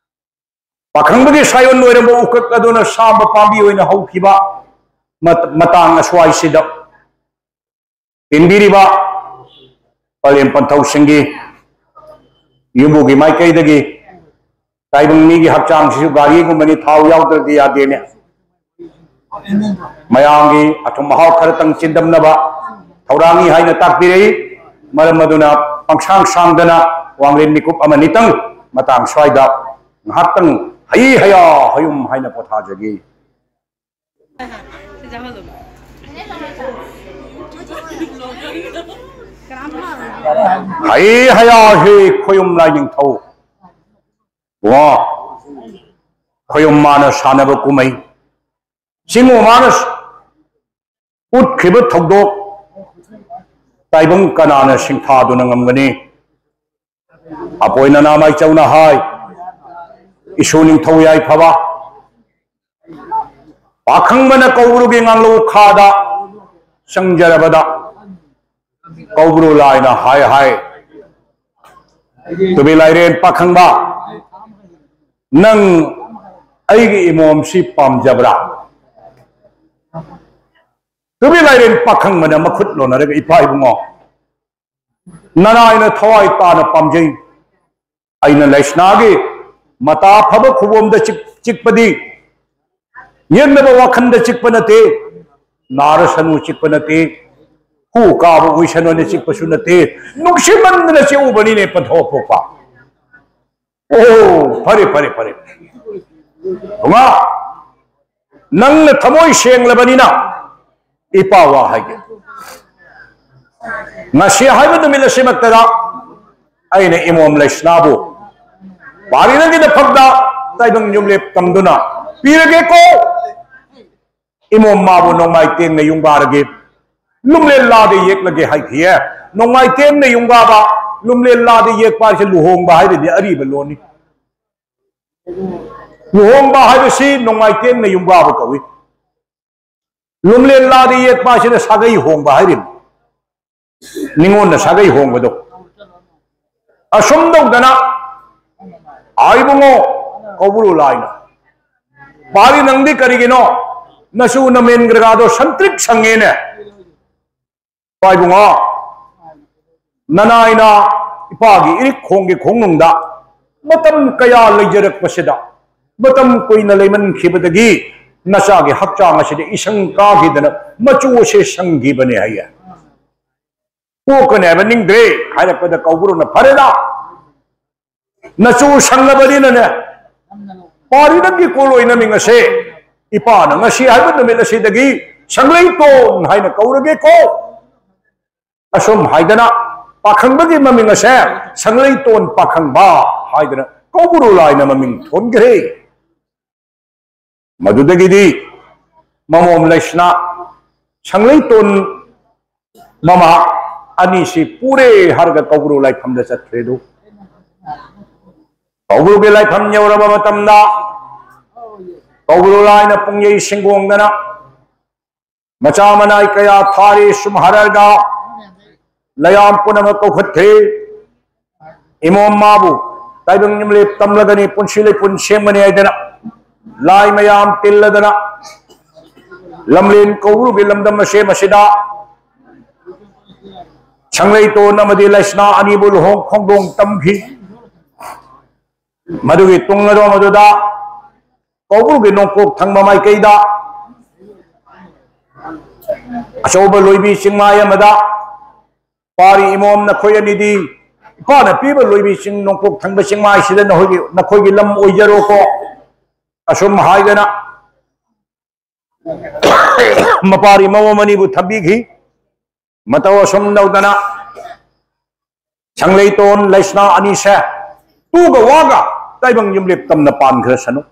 ꯄꯥꯈꯪꯕꯒꯤ ꯁꯥꯏꯑꯣꯟ ꯑꯣꯏꯔꯝꯕ ꯎꯀꯛ ꯑꯗꯨꯅ ꯁꯥꯝꯕ ꯄꯥꯝꯕꯤ ꯑꯣꯏꯅ ꯍꯧꯈꯤꯕ ꯃꯠ-, ꯃꯇꯥꯡ ꯑꯁ꯭ꯋꯥꯏꯁꯤꯗ ꯏꯟꯕꯤꯔꯤꯕ ꯄꯂꯦꯝ ꯄꯟꯊꯧꯁꯤꯡꯒꯤ ꯌꯨꯝꯕꯨꯒꯤ ꯃꯥꯏꯀꯩꯗꯒꯤ ꯇꯥꯏꯕꯪ ꯃꯤꯒꯤ ꯍꯛꯆꯥꯡꯁꯤꯁꯨ ꯒꯥꯔꯤꯒꯨꯝꯕꯅꯤ, ꯊꯥꯎ ꯌꯥꯎꯗ꯭ꯔꯗꯤ ꯌꯥꯗꯦꯅꯦ꯫ ꯃꯌꯥꯝꯒꯤ ꯑꯊꯨꯝ ꯑꯍꯥꯎ ꯈꯔꯇꯪ ꯆꯤꯟꯗꯝꯅꯕ ꯊꯧꯔꯥꯡꯅꯤ ꯍꯥꯏꯅ ꯇꯥꯛꯄꯤꯔꯛꯏ꯫ ꯃꯔꯝ ꯑꯗꯨꯅ ꯄꯪꯁꯥꯡ ꯁꯥꯡꯗꯅ ꯋꯥꯡꯂꯦꯟ ꯃꯤꯀꯨꯞ ꯑꯃꯅꯤꯇꯪ ꯃꯇꯥꯡ ꯁ꯭ꯋꯥꯏꯗ ꯉꯥꯏꯍꯥꯛꯇꯪ ꯍꯩ ꯍꯌꯥ ꯍꯌꯨꯝ ꯍꯥꯏꯅ ꯄꯣꯊꯥꯖꯒꯦ꯫ ꯍꯩ ꯍꯌꯥ ꯍꯦ ꯈꯣꯌꯨꯝ ꯂꯥꯏꯅꯤꯡꯊꯧ꯫ ꯋꯥ꯫ ꯈꯣꯌꯨꯝ ꯃꯥꯅ ꯁꯥꯟꯅꯕ ꯀꯨꯝꯍꯩ, ꯆꯤꯡꯉꯨ ꯃꯥꯅ ꯎꯠꯈ꯭ꯔꯤꯕ ꯊꯧꯗꯣꯛ, ꯇꯥꯏꯕꯪ ꯀꯅꯥꯅ ꯁꯤꯡꯊꯥꯗꯨꯅ ꯉꯝꯒꯅꯤ? ꯑꯄꯣꯏꯅ ꯅꯥꯃꯥꯏꯆꯧꯅ ꯍꯥꯏ, ꯏꯁꯨ ꯅꯤꯡꯊꯧ ꯌꯥꯏꯐꯕ, ꯄꯥꯈꯪꯕꯅ ꯀꯧꯕ꯭ꯔꯨꯒꯤ ꯉꯥꯡꯂꯧ ꯈꯥꯗ ꯆꯪꯖꯔꯕꯗ, ꯀꯧꯕ꯭ꯔꯨ ꯂꯥꯏꯅ ꯍꯥꯏ ꯍꯥꯏ, "ꯇꯨꯕꯤ ꯂꯥꯏꯔꯦꯟ ꯄꯥꯈꯪꯕ, ꯅꯪ ꯑꯩꯒꯤ ꯏꯃꯣꯝꯁꯤ ꯄꯥꯝꯖꯕ꯭ꯔꯥ?" ꯇꯨꯕꯤ ꯂꯥꯏꯔꯦꯟ ꯄꯥꯈꯪꯕꯅ ꯃꯈꯨꯠ ꯂꯣꯟꯅꯔꯒ, "ꯏꯄꯥ ꯏꯕꯨꯡꯉꯣ, ꯅꯅꯥꯏꯅ ꯊꯋꯥꯏ ꯇꯥꯅ ꯄꯥꯝꯖꯩ꯫ ꯑꯩꯅ ꯂꯩꯁꯅꯥꯒꯤ ꯃꯇꯥ ꯐꯕ ꯈꯨꯕꯣꯝꯗ ꯆꯤꯛ-, ꯆꯤꯛꯄꯗꯤ ꯌꯦꯡꯅꯕ ꯋꯥꯈꯟꯗ ꯆꯤꯛꯄ ꯅꯠꯇꯦ, ꯅꯥꯔꯁꯅꯨ ꯆꯤꯛꯄ ꯅꯠꯇꯦ, ꯍꯨ ꯀꯥꯕ ꯑꯣꯏꯁꯅꯨꯅ ꯆꯤꯛꯄꯁꯨ ꯅꯠꯇꯦ, ꯅꯨꯡꯁꯤꯃꯟꯗꯅ ꯆꯤꯛꯎꯕꯅꯤꯅꯦ ꯄꯟꯊꯧ ꯑꯄꯣꯛꯄ꯫ ꯑꯣ, ꯐꯔꯦ, ꯐꯔꯦ, ꯐꯔꯦ꯫ ꯏꯕꯨꯡꯉꯣ, ꯅꯪꯅ ꯊꯃꯣꯏ ꯁꯦꯡꯂꯕꯅꯤꯅ ꯏꯄꯥ ꯋꯥ ꯍꯥꯏꯒꯦ꯫ ꯉꯁꯤ ꯍꯥꯏꯕ ꯅꯨꯃꯤꯠ ꯑꯁꯤꯃꯛꯇꯗ ꯑꯩꯅ ꯏꯃꯣꯝ ꯂꯩꯁꯅꯥꯕꯨ ꯄꯥꯔꯤ ꯅꯪꯒꯤꯗ ꯐꯛꯇ ꯇꯥꯏꯕꯪ ꯌꯨꯝꯂꯦꯞ ꯇꯝꯗꯨꯅ ꯄꯤꯔꯒꯦꯀꯣ꯫ ꯏꯃꯣꯝ ꯃꯥꯕꯨ ꯅꯣꯡꯃꯥꯏ ꯇꯦꯡꯅ ꯌꯨꯡꯕꯥꯔꯒꯦ, ꯂꯨꯝꯂꯦꯟ ꯂꯥꯗ ꯌꯦꯛꯂꯒꯦ ꯍꯥꯏꯈꯤꯌꯦ꯫ ꯅꯣꯡꯃꯥꯏ ꯇꯦꯡꯅ ꯌꯨꯡꯕꯥꯕ, ꯂꯨꯝꯂꯦꯟ ꯂꯥꯗ ꯌꯦꯛꯄ ꯍꯥꯏꯁꯦ ꯂꯨꯍꯣꯡꯕ ꯍꯥꯏꯔꯗꯤ ꯑꯔꯤꯕ ꯂꯣꯟꯅꯤ꯫ ꯂꯨꯍꯣꯡꯕ ꯍꯥꯏꯕꯁꯤ ꯅꯣꯡꯃꯥꯏ ꯇꯦꯡꯅ ꯌꯨꯡꯕꯥꯕ ꯀꯧꯏ꯫ ꯂꯨꯝꯂꯦꯟ ꯂꯥꯗ ꯌꯦꯛꯄ ꯍꯥꯏꯁꯤꯅ ꯁꯥꯒꯩ ꯍꯣꯡꯕ ꯍꯥꯏꯔꯤꯕꯅꯤ꯫ ꯅꯤꯉꯣꯟꯅ ꯁꯥꯒꯩ ꯍꯣꯡꯕꯗꯣ꯫ ꯑꯁꯨꯝ ꯇꯧꯗꯅ, "ꯑꯥ ꯏꯕꯨꯡꯉꯣ, ꯀꯧꯕ꯭ꯔꯨ ꯂꯥꯏꯅ, ꯄꯥꯔꯤ ꯅꯪꯗꯤ ꯀꯔꯤꯒꯤꯅꯣ ꯅꯁꯨ ꯅꯃꯦꯟꯒ꯭ꯔꯒꯥꯗꯣ ꯁꯟꯇ꯭ꯔꯤꯛ ꯁꯪꯉꯦꯅꯦ? ꯄꯥ ꯏꯕꯨꯡꯉꯣ, ꯅꯅꯥꯏꯅ ꯏꯄꯥꯒꯤ ꯏꯔꯤꯛ ꯈꯣꯡꯒꯤ ꯈꯣꯡꯅꯨꯡꯗ ꯃꯇꯝ ꯀꯌꯥ ꯂꯩꯖꯔꯛꯄꯁꯤꯗ, ꯃꯇꯝ ꯀꯨꯏꯅ ꯂꯩꯃꯟꯈꯤꯕꯗꯒꯤ ꯅꯆꯥꯒꯤ ꯍꯛꯆꯥꯡ ꯑꯁꯤꯗ ꯏꯁꯪ ꯀꯥꯈꯤꯗꯅ ꯃꯆꯨ ꯑꯁꯦ ꯁꯪꯈꯤꯕꯅꯦ" ꯍꯥꯏꯌꯦ꯫ "ꯄꯣꯛꯀꯅꯤ ꯍꯥꯏꯕ ꯅꯤꯡꯗ꯭ꯔꯦ" ꯍꯥꯏꯔꯛꯄꯗ ꯀꯧꯕ꯭ꯔꯨꯅ, "ꯐꯔꯦꯗ, ꯅꯆꯨ ꯁꯪꯂꯕꯅꯤꯅꯅꯦ, ꯄꯥꯔꯤ ꯅꯪꯒꯤ ꯀꯣꯂꯣꯏ ꯅꯃꯤꯡ ꯑꯁꯦ ꯏꯄꯥꯅ ꯉꯁꯤ ꯍꯥꯏꯕ ꯅꯨꯃꯤꯠ ꯑꯁꯤꯗꯒꯤ ꯁꯪꯂꯩꯇꯣꯟ ꯍꯥꯏꯅ ꯀꯧꯔꯒꯦꯀꯣ"꯫ ꯑꯁꯨꯝ ꯍꯥꯏꯗꯅ ꯄꯥꯈꯪꯕꯒꯤ ꯃꯃꯤꯡ ꯑꯁꯦ ꯁꯪꯂꯩꯇꯣꯟ ꯄꯥꯈꯪꯕ ꯍꯥꯏꯗꯅ ꯀꯧꯕ꯭ꯔꯨ ꯂꯥꯏꯅ ꯃꯃꯤꯡ ꯊꯣꯟꯈ꯭ꯔꯦ꯫ ꯃꯗꯨꯗꯒꯤꯗꯤ ꯃꯃꯣꯝ ꯂꯩꯁꯅꯥ ꯁꯪꯂꯩꯇꯣꯟ ꯃꯃꯥ ꯑꯅꯤꯁꯤ ꯄꯨꯔꯦ ꯍꯥꯏꯔꯒ ꯀꯧꯕ꯭ꯔꯨ ꯂꯥꯏꯐꯝꯗ ꯆꯠꯈ꯭ꯔꯦ꯫ ꯑꯗꯨ ꯀꯧꯕ꯭ꯔꯨꯒꯤ ꯂꯥꯏꯐꯝ ꯌꯧꯔꯕ ꯃꯇꯝꯗ ꯀꯧꯕ꯭ꯔꯨ ꯂꯥꯏꯅ ꯄꯨꯡꯌꯩ ꯁꯤꯡꯒꯣꯡꯗꯅ ꯃꯆꯥ ꯃꯅꯥꯏ ꯀꯌꯥ ꯊꯥꯔꯤ ꯁꯨꯝ ꯍꯥꯏꯔꯒ ꯂꯌꯥꯝ ꯄꯨꯝꯅꯃꯛ ꯀꯧꯈꯠꯈ꯭ꯔꯦ꯫ ꯏꯃꯣꯝ ꯃꯥꯕꯨ ꯇꯥꯏꯕꯪ ꯌꯨꯝꯂꯦꯞ ꯇꯝꯂꯒꯅꯤ, ꯄꯨꯟꯁꯤ ꯂꯩꯄꯨꯟ ꯁꯦꯝꯒꯅꯤ ꯍꯥꯏꯗꯅ ꯂꯥꯏ ꯃꯌꯥꯝ ꯇꯤꯜꯂꯗꯅ ꯂꯝꯂꯦꯟ ꯀꯧꯕ꯭ꯔꯨꯒꯤ ꯂꯝꯗꯝ ꯑꯁꯦꯝ ꯑꯁꯤꯗ ꯁꯪꯂꯩꯇꯣꯟ ꯑꯃꯗꯤ ꯂꯩꯁꯅꯥ ꯑꯅꯤꯕꯨ ꯂꯨꯍꯣꯡ ꯈꯣꯡꯗꯣꯡ ꯇꯝꯈꯤ꯫ ꯃꯗꯨꯒꯤ ꯇꯨꯡ ꯑꯗꯣꯝ ꯑꯗꯨꯗ ꯀꯧꯕ꯭ꯔꯨꯒꯤ ꯅꯣꯡꯄꯣꯛ ꯊꯪꯕ ꯃꯥꯏꯀꯩꯗ ꯑꯆꯧꯕ ꯂꯣꯏꯕꯤ ꯆꯤꯡꯃꯥꯏ ꯑꯃꯗ ꯄꯥꯔꯤ ꯏꯃꯣꯝ ꯅꯈꯣꯏ ꯑꯅꯤꯗꯤ ꯏꯄꯥꯅ ꯄꯤꯕ ꯂꯣꯏꯕꯤ ꯆꯤꯡ ꯅꯣꯡꯄꯣꯛ ꯊꯪꯕ ꯆꯤꯡꯃꯥꯏꯁꯤꯗ ꯅꯈꯣꯏꯒꯤ, ꯅꯈꯣꯏꯒꯤ ꯂꯝ ꯑꯣꯏꯖꯔꯣꯀꯣ꯫ ꯑꯁꯨꯝ ꯍꯥꯏꯗꯅ ꯃꯄꯥꯔꯤ ꯃꯃꯣꯝ ꯑꯅꯤꯕꯨ ꯊꯝꯕꯤꯈꯤ꯫ ꯃꯇꯧ ꯑꯁꯨꯝ ꯇꯧꯗꯅ ꯁꯪꯂꯩꯇꯣꯟ ꯂꯩꯁꯅꯥ ꯑꯅꯤꯁꯦ ꯇꯨꯒ ꯋꯥꯒ ꯇꯥꯏꯕꯪ ꯌꯨꯝꯂꯦꯞ ꯇꯝꯅ ꯄꯥꯟꯈ꯭ꯔꯁꯅꯨ꯫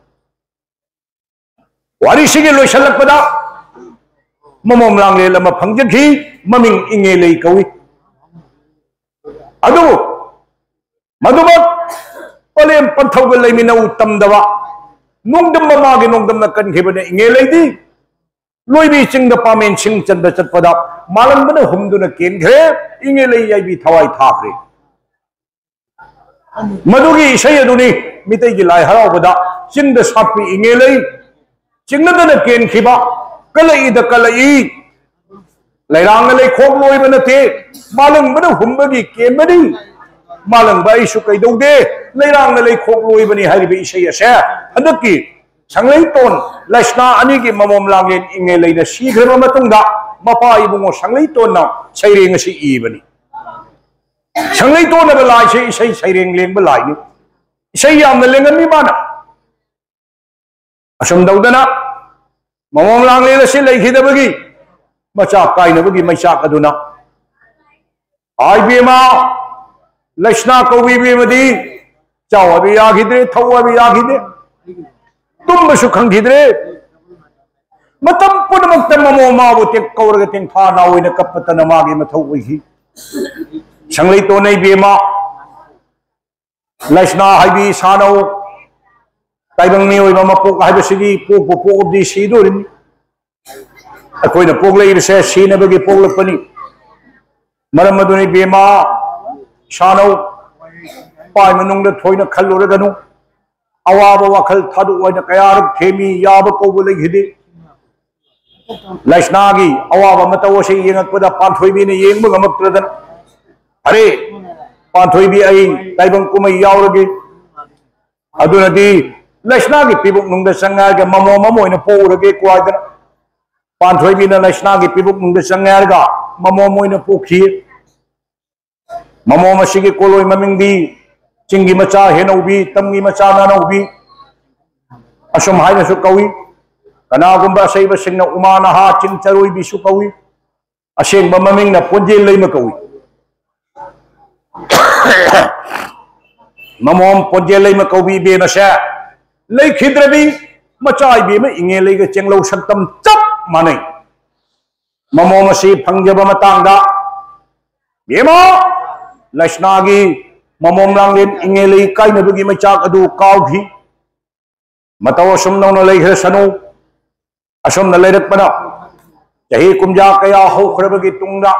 ꯋꯥꯔꯤꯁꯤꯒꯤ ꯂꯣꯏꯁꯤꯜꯂꯛꯄꯗ ꯃꯃꯣꯝ ꯂꯥꯡꯂꯦꯟ ꯑꯃ ꯐꯪꯖꯈꯤ, ꯃꯃꯤꯡ ꯏꯉꯦꯂꯩ ꯀꯧꯏ꯫ ꯑꯗꯨꯕꯨ ꯃꯗꯨꯃꯛ ꯄꯂꯦꯝ ꯄꯟꯊꯧꯒ ꯂꯩꯃꯤꯟꯅꯧ ꯇꯝꯗꯕ, ꯅꯣꯡꯗꯝ ꯃꯃꯥꯒꯤ ꯅꯣꯡꯗꯝꯅ ꯀꯟꯈꯤꯕꯅ ꯏꯉꯦꯂꯩꯗꯤ ꯂꯣꯏꯕꯤ ꯆꯤꯡꯗ ꯄꯥꯃꯦꯟ ꯁꯤꯡ ꯆꯟꯕ ꯆꯠꯄꯗ ꯃꯥꯂꯪꯕꯅ ꯍꯨꯝꯗꯨꯅ ꯀꯦꯟꯈ꯭ꯔꯦ, ꯏꯉꯦꯂꯩ ꯌꯥꯏꯕꯤ ꯊꯋꯥꯏ ꯊꯥꯈ꯭ꯔꯦ꯫ ꯃꯗꯨꯒꯤ ꯏꯁꯩ ꯑꯗꯨꯅꯤ ꯃꯤꯇꯩꯒꯤ ꯂꯥꯏ ꯍꯔꯥꯎꯕꯗ ꯆꯤꯡꯗ ꯁꯥꯠꯄꯤ ꯏꯉꯦꯂꯩ ꯆꯤꯡꯅꯗꯅ ꯀꯦꯟꯈꯤꯕ, ꯀꯂꯛꯏꯗ ꯀꯂꯛꯏ, ꯂꯩꯔꯥꯡꯅ ꯂꯩꯈꯣꯛ ꯂꯣꯏꯕ ꯅꯠꯇꯦ, ꯃꯥꯂꯪꯕꯅ ꯍꯨꯝꯕꯒꯤ ꯀꯦꯟꯕꯅꯤ꯫ ꯃꯥꯂꯪꯕ ꯑꯩꯁꯨ ꯀꯩꯗꯧꯗꯦ, ꯂꯩꯔꯥꯡꯅ ꯂꯩꯈꯣꯛ ꯂꯣꯏꯕꯅꯤ ꯍꯥꯏꯔꯤꯕ ꯏꯁꯩ ꯑꯁꯦ ꯍꯟꯗꯛꯀꯤ ꯁꯪꯂꯩꯇꯣꯟ ꯂꯩꯁꯅꯥ ꯑꯅꯤꯒꯤ ꯃꯃꯣꯝ ꯂꯥꯡꯂꯦꯟ ꯏꯉꯦꯂꯩꯅ ꯁꯤꯈ꯭ꯔꯕ ꯃꯇꯨꯡꯗ ꯃꯄꯥ ꯏꯕꯨꯡꯉꯣ ꯁꯪꯂꯩꯇꯣꯟꯅ ꯁꯩꯔꯦꯡ ꯑꯁꯤ ꯏꯕꯅꯤ꯫ ꯁꯪꯂꯩꯇꯣꯟ ꯍꯥꯏꯕ ꯂꯥꯏꯁꯦ ꯏꯁꯩ ꯁꯩꯔꯦꯡ ꯂꯦꯡꯕ ꯂꯥꯏꯅꯤ꯫ ꯏꯁꯩ ꯌꯥꯝꯅ ꯂꯦꯡꯉꯝꯃꯤ ꯃꯥꯅ꯫ ꯑꯁꯨꯝ ꯇꯧꯗꯅ ꯃꯃꯣꯝ ꯂꯥꯡꯂꯦꯟ ꯑꯁꯤ ꯂꯩꯈꯤꯗꯕꯒꯤ ꯃꯆꯥ ꯀꯥꯏꯅꯕꯒꯤ ꯃꯩꯆꯥꯛ ꯑꯗꯨꯅ, "ꯑꯥꯏ ꯕꯦꯝꯃ, ꯂꯩꯁꯅꯥ ꯀꯧꯕꯤ ꯏꯕꯦꯝꯃꯗꯤ ꯆꯥꯎ ꯍꯥꯏꯕ ꯌꯥꯈꯤꯗ꯭ꯔꯦ, ꯊꯧ ꯍꯥꯏꯕ ꯌꯥꯈꯤꯗꯦ, ꯇꯨꯝꯕꯁꯨ ꯈꯪꯈꯤꯗ꯭ꯔꯦ꯫ ꯃꯇꯝ ꯄꯨꯝꯅꯃꯛꯇ ꯃꯃꯣ ꯃꯥꯕꯨ ꯇꯦꯛ ꯀꯧꯔꯒ ꯇꯦꯡꯐꯥ ꯅꯥꯎ ꯑꯣꯏꯅ ꯀꯞꯄꯇꯅ ꯃꯥꯒꯤ ꯃꯊꯧ ꯑꯣꯏꯈꯤ꯫ ꯁꯪꯂꯩꯇꯣꯟꯅ ꯏꯕꯦꯝꯃ ꯂꯩꯁꯅꯥ ꯍꯥꯏꯕꯤ ꯁꯥꯅꯧ꯫ ꯇꯥꯏꯕꯪ ꯃꯤꯑꯣꯏꯕ ꯃꯄꯣꯛ ꯍꯥꯏꯕꯁꯤꯗꯤ ꯄꯣꯛꯄꯨ ꯄꯣꯛꯑꯕꯗꯤ ꯁꯤꯗꯣꯔꯤꯅꯤ꯫ ꯑꯩꯈꯣꯏꯅ ꯄꯣꯛꯂꯛꯏꯕꯁꯦ ꯁꯤꯅꯕꯒꯤ ꯄꯣꯛꯂꯛꯄꯅꯤ꯫ ꯃꯔꯝ ꯑꯗꯨꯅ ꯏꯕꯦꯝꯃ ꯁꯥꯅꯧ, ꯄꯥꯏ ꯃꯅꯨꯡꯗ ꯊꯣꯏꯅ ꯈꯜꯂꯨꯔꯒꯅꯨ꯫ ꯑꯋꯥꯕ ꯋꯥꯈꯜ ꯊꯥꯗꯣꯛꯑꯣ ꯍꯥꯏꯅ ꯀꯌꯥꯔꯛ ꯊꯦꯝꯃꯤ, ꯌꯥꯕ ꯀꯧꯕ ꯂꯩꯈꯤꯗꯦ꯫ ꯂꯩꯁꯅꯥꯒꯤ ꯑꯋꯥꯕ ꯃꯇꯧ ꯑꯁꯤ ꯌꯦꯡꯉꯛꯄꯗ ꯄꯥꯟꯊꯣꯏꯕꯤꯅ ꯌꯦꯡꯕ ꯉꯝꯃꯛꯇ꯭ꯔꯗꯅ, "ꯑꯔꯦ, ꯄꯥꯟꯊꯣꯏꯕꯤ, ꯑꯩ ꯇꯥꯏꯕꯪ ꯀꯨꯝꯍꯩ ꯌꯥꯎꯔꯒꯦ꯫ ꯑꯗꯨꯅꯗꯤ ꯂꯩꯁꯅꯥꯒꯤ ꯄꯤꯕꯨꯛꯅꯨꯡꯗ ꯆꯪꯉꯛꯑꯒ ꯃꯃꯣꯝ ꯑꯃ ꯑꯣꯏꯅ ꯄꯣꯛꯎꯔꯒꯦ" ꯀꯣ ꯍꯥꯏꯗꯅ ꯄꯥꯟꯊꯣꯏꯕꯤꯅ ꯂꯩꯁꯅꯥꯒꯤ ꯄꯤꯕꯨꯛꯅꯨꯡꯗ ꯆꯪꯉꯛꯑꯒ ꯃꯃꯣꯝ ꯑꯣꯏꯅ ꯄꯣꯛꯈꯤ꯫ ꯃꯃꯣꯝ ꯑꯁꯤꯒꯤ ꯀꯣꯂꯣꯏ ꯃꯃꯤꯡꯗꯤ ꯆꯤꯡꯒꯤ ꯃꯆꯥ ꯍꯦꯅꯧꯕꯤ, ꯇꯝꯒꯤ ꯃꯆꯥ ꯅꯥꯅꯧꯕꯤ, ꯑꯁꯨꯝ ꯍꯥꯏꯅꯁꯨ ꯀꯧꯏ꯫ ꯀꯅꯥꯒꯨꯝꯕ ꯑꯁꯩꯕꯁꯤꯡꯅ ꯎꯃꯥ ꯅꯍꯥ ꯆꯤꯡ ꯆꯔꯣꯏꯕꯤꯁꯨ ꯀꯧꯏ꯫ ꯑꯁꯦꯡꯕ ꯃꯃꯤꯡꯅ ꯄꯣꯟꯖꯦꯜ ꯂꯩꯃ ꯀꯧꯏ꯫ ꯃꯃꯣꯝ ꯄꯣꯟꯖꯦꯜ ꯂꯩꯃ ꯀꯧꯕꯤ ꯏꯕꯦꯝ ꯑꯁꯦ ꯂꯩꯈꯤꯗ꯭ꯔꯕꯤ ꯃꯆꯥ ꯏꯕꯦꯝꯃ ꯏꯉꯦꯜ ꯂꯩꯒ ꯆꯦꯡꯂꯧ ꯁꯛꯇꯝ ꯆꯞ ꯃꯥꯟꯅꯩ꯫ ꯃꯃꯣꯝ ꯑꯁꯤ ꯐꯪꯖꯕ ꯃꯇꯥꯡꯗ ꯏꯕꯦꯝꯃ ꯂꯩꯁꯅꯥꯒꯤ ꯃꯃꯣꯝ ꯂꯥꯡꯂꯦꯟ ꯏꯉꯦꯜ ꯂꯩ ꯀꯥꯏꯅꯕꯒꯤ ꯃꯩꯆꯥꯛ ꯑꯗꯨ ꯀꯥꯎꯈꯤ꯫ ꯃꯇꯧ ꯑꯁꯨꯝ ꯅꯧꯅ ꯂꯩꯈ꯭ꯔꯁꯅꯨ꯫ ꯑꯁꯨꯝꯅ ꯂꯩꯔꯛꯄꯅ ꯆꯍꯤ ꯀꯨꯝꯖꯥ ꯀꯌꯥ ꯍꯧꯈ꯭ꯔꯕꯒꯤ ꯇꯨꯡꯗ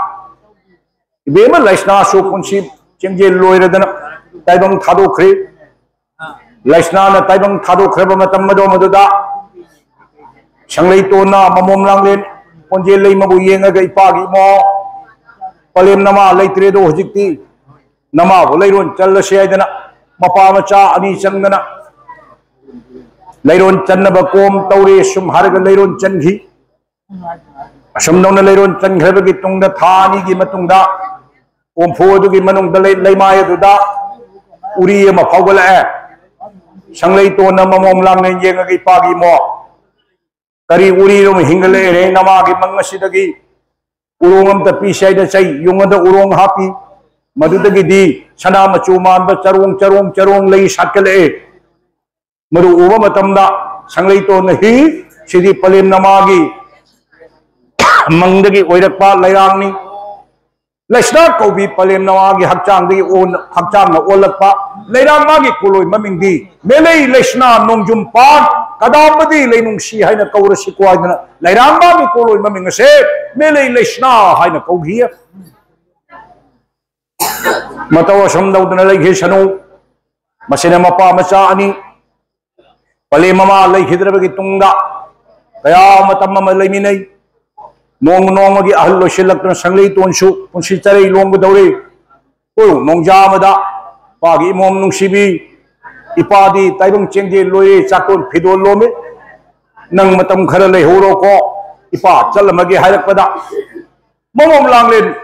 ꯏꯕꯦꯝꯃ ꯂꯩꯁꯅꯥꯁꯨ ꯄꯨꯟꯁꯤ ꯆꯦꯡꯖꯦꯜ ꯂꯣꯏꯔꯗꯅ ꯇꯥꯏꯕꯪ ꯊꯥꯗꯣꯛꯈ꯭ꯔꯦ꯫ ꯂꯩꯁꯅꯥꯅ ꯇꯥꯏꯕꯪ ꯊꯥꯗꯣꯛꯈ꯭ꯔꯕ ꯃꯇꯝ ꯑꯗꯣ ꯃꯗꯨꯗ ꯁꯪꯂꯩꯇꯣꯟꯅ ꯃꯃꯣꯝ ꯂꯥꯡꯂꯦꯟ ꯄꯣꯟꯖꯦꯜ ꯂꯩꯃꯕꯨ ꯌꯦꯡꯉꯒ, "ꯏꯄꯥꯒꯤ ꯏꯃꯣ, ꯄꯂꯦꯝ ꯅꯃꯥ ꯂꯩꯇ꯭ꯔꯦꯗꯣ ꯍꯧꯖꯤꯛꯇꯤ, ꯅꯃꯥꯕꯨ ꯂꯩꯔꯣꯟ ꯆꯜꯂꯁꯤ" ꯍꯥꯏꯗꯅ ꯃꯄꯥ ꯃꯆꯥ ꯑꯅꯤ ꯆꯪꯗꯅ ꯂꯩꯔꯣꯟ ꯆꯟꯅꯕ ꯀꯣꯝ ꯇꯧꯔꯦ꯫ ꯁꯨꯝ ꯍꯥꯏꯔꯒ ꯂꯩꯔꯣꯟ ꯆꯟꯈꯤ꯫ ꯑꯁꯨꯝꯗꯧꯅ ꯂꯩꯔꯣꯟ ꯆꯟꯈ꯭ꯔꯕꯒꯤ ꯇꯨꯡꯗ ꯊꯥ ꯑꯅꯤꯒꯤ ꯃꯇꯨꯡꯗ ꯀꯣꯝꯐꯨ ꯑꯗꯨꯒꯤ ꯃꯅꯨꯡꯗ ꯂꯩ-, ꯂꯩꯃꯥꯏ ꯑꯗꯨꯗ ꯎꯔꯤ ꯑꯃ ꯐꯥꯎꯒꯠꯂꯛꯑꯦ꯫ ꯁꯪꯂꯩꯇꯣꯟꯅ ꯃꯃꯣꯝ ꯂꯥꯡꯅ ꯌꯦꯡꯉꯒ, "ꯏꯄꯥꯒꯤ ꯏꯃꯣ, ꯀꯔꯤ ꯎꯔꯤꯅꯣ ꯍꯤꯡꯒꯠꯂꯛꯏꯅꯦ ꯅꯃꯥꯒꯤ ꯃꯪ ꯑꯁꯤꯗꯒꯤ? ꯎꯔꯣꯡ ꯑꯝꯇ ꯄꯤꯁꯦ" ꯍꯥꯏꯅ ꯆꯩ ꯌꯨꯡꯉꯗ ꯎꯔꯣꯡ ꯍꯥꯞꯄꯤ꯫ ꯃꯗꯨꯗꯒꯤꯗꯤ ꯁꯅꯥ ꯃꯆꯨ ꯃꯥꯟꯕ ꯆꯔꯣꯡ ꯆꯔꯣꯡ ꯆꯔꯣꯡ ꯂꯩ ꯁꯥꯠꯀꯠꯂꯛꯑꯦ꯫ ꯃꯗꯨ ꯎꯕ ꯃꯇꯝꯗ ꯁꯪꯂꯩꯇꯣꯟꯅ ꯍꯤ, ꯁꯤꯗꯤ ꯄꯂꯦꯝ ꯅꯃꯥꯒꯤ ꯃꯪꯗꯒꯤ ꯑꯣꯏꯔꯛꯄ ꯂꯩꯔꯥꯡꯅꯤ꯫ ꯂꯩꯁꯅꯥ ꯀꯧꯕꯤ ꯄꯂꯦꯝ ꯅꯃꯥꯒꯤ ꯍꯛꯆꯥꯡꯗꯒꯤ ꯑꯣꯟ-, ꯍꯛꯆꯥꯡꯅ ꯑꯣꯜꯂꯛꯄ ꯂꯩꯔꯥꯡ ꯃꯥꯒꯤ ꯀꯣꯂꯣꯏ ꯃꯃꯤꯡꯗꯤ ꯃꯦꯂꯩ ꯂꯩꯁꯅꯥ ꯅꯣꯡꯖꯨꯝ ꯄꯥꯟ, ꯀꯗꯥꯝꯕꯗꯤ ꯂꯩꯅꯨꯡꯁꯤ ꯍꯥꯏꯅ ꯀꯧꯔꯁꯤꯀꯣ ꯍꯥꯏꯗꯅ ꯂꯩꯔꯥꯡ ꯃꯥꯒꯤ ꯀꯣꯂꯣꯏ ꯃꯃꯤꯡ ꯑꯁꯦ ꯃꯦꯂꯩ ꯂꯩꯁꯅꯥ ꯍꯥꯏꯅ ꯀꯧꯈꯤ꯫ ꯃꯇꯧ ꯑꯁꯨꯝ ꯇꯧꯗꯅ ꯂꯩꯈꯤꯁꯅꯨ꯫ ꯃꯁꯤꯅ ꯃꯄꯥ ꯃꯆꯥ ꯑꯅꯤ, ꯄꯂꯦꯝ ꯃꯃꯥ ꯂꯩꯈꯤꯗ꯭ꯔꯕꯒꯤ ꯇꯨꯡꯗ ꯀꯌꯥ ꯃꯇꯝ ꯑꯃ ꯂꯩꯃꯤꯟꯅꯩ꯫ ꯅꯣꯡꯃ ꯅꯣꯡꯃꯒꯤ ꯑꯍꯜ ꯑꯣꯏꯁꯤꯜꯂꯛꯇꯨꯅ ꯁꯪꯂꯩꯇꯣꯟꯁꯨ ꯄꯨꯟꯁꯤ ꯆꯔꯩ ꯂꯣꯡꯒꯗꯧꯔꯤ꯫ ꯀꯣꯏꯔꯨ ꯅꯣꯡꯖꯥ ꯑꯃꯗ ꯏꯄꯥꯒꯤ ꯏꯃꯣꯝ ꯅꯨꯡꯁꯤꯕꯤ, "ꯏꯄꯥꯗꯤ ꯇꯥꯏꯕꯪ ꯆꯦꯡꯖꯦꯜ ꯂꯣꯏꯔꯦ, ꯆꯥꯇꯣꯟ ꯐꯤꯗꯣꯜ ꯂꯣꯝꯃꯦ, ꯅꯪ ꯃꯇꯝ ꯈꯔ ꯂꯩꯍꯧꯔꯣꯀꯣ, ꯏꯄꯥ ꯆꯠꯂꯝꯃꯒꯦ" ꯍꯥꯏꯔꯛꯄꯗ, ꯃꯃꯣꯝ ꯂꯥꯡꯂꯦꯟ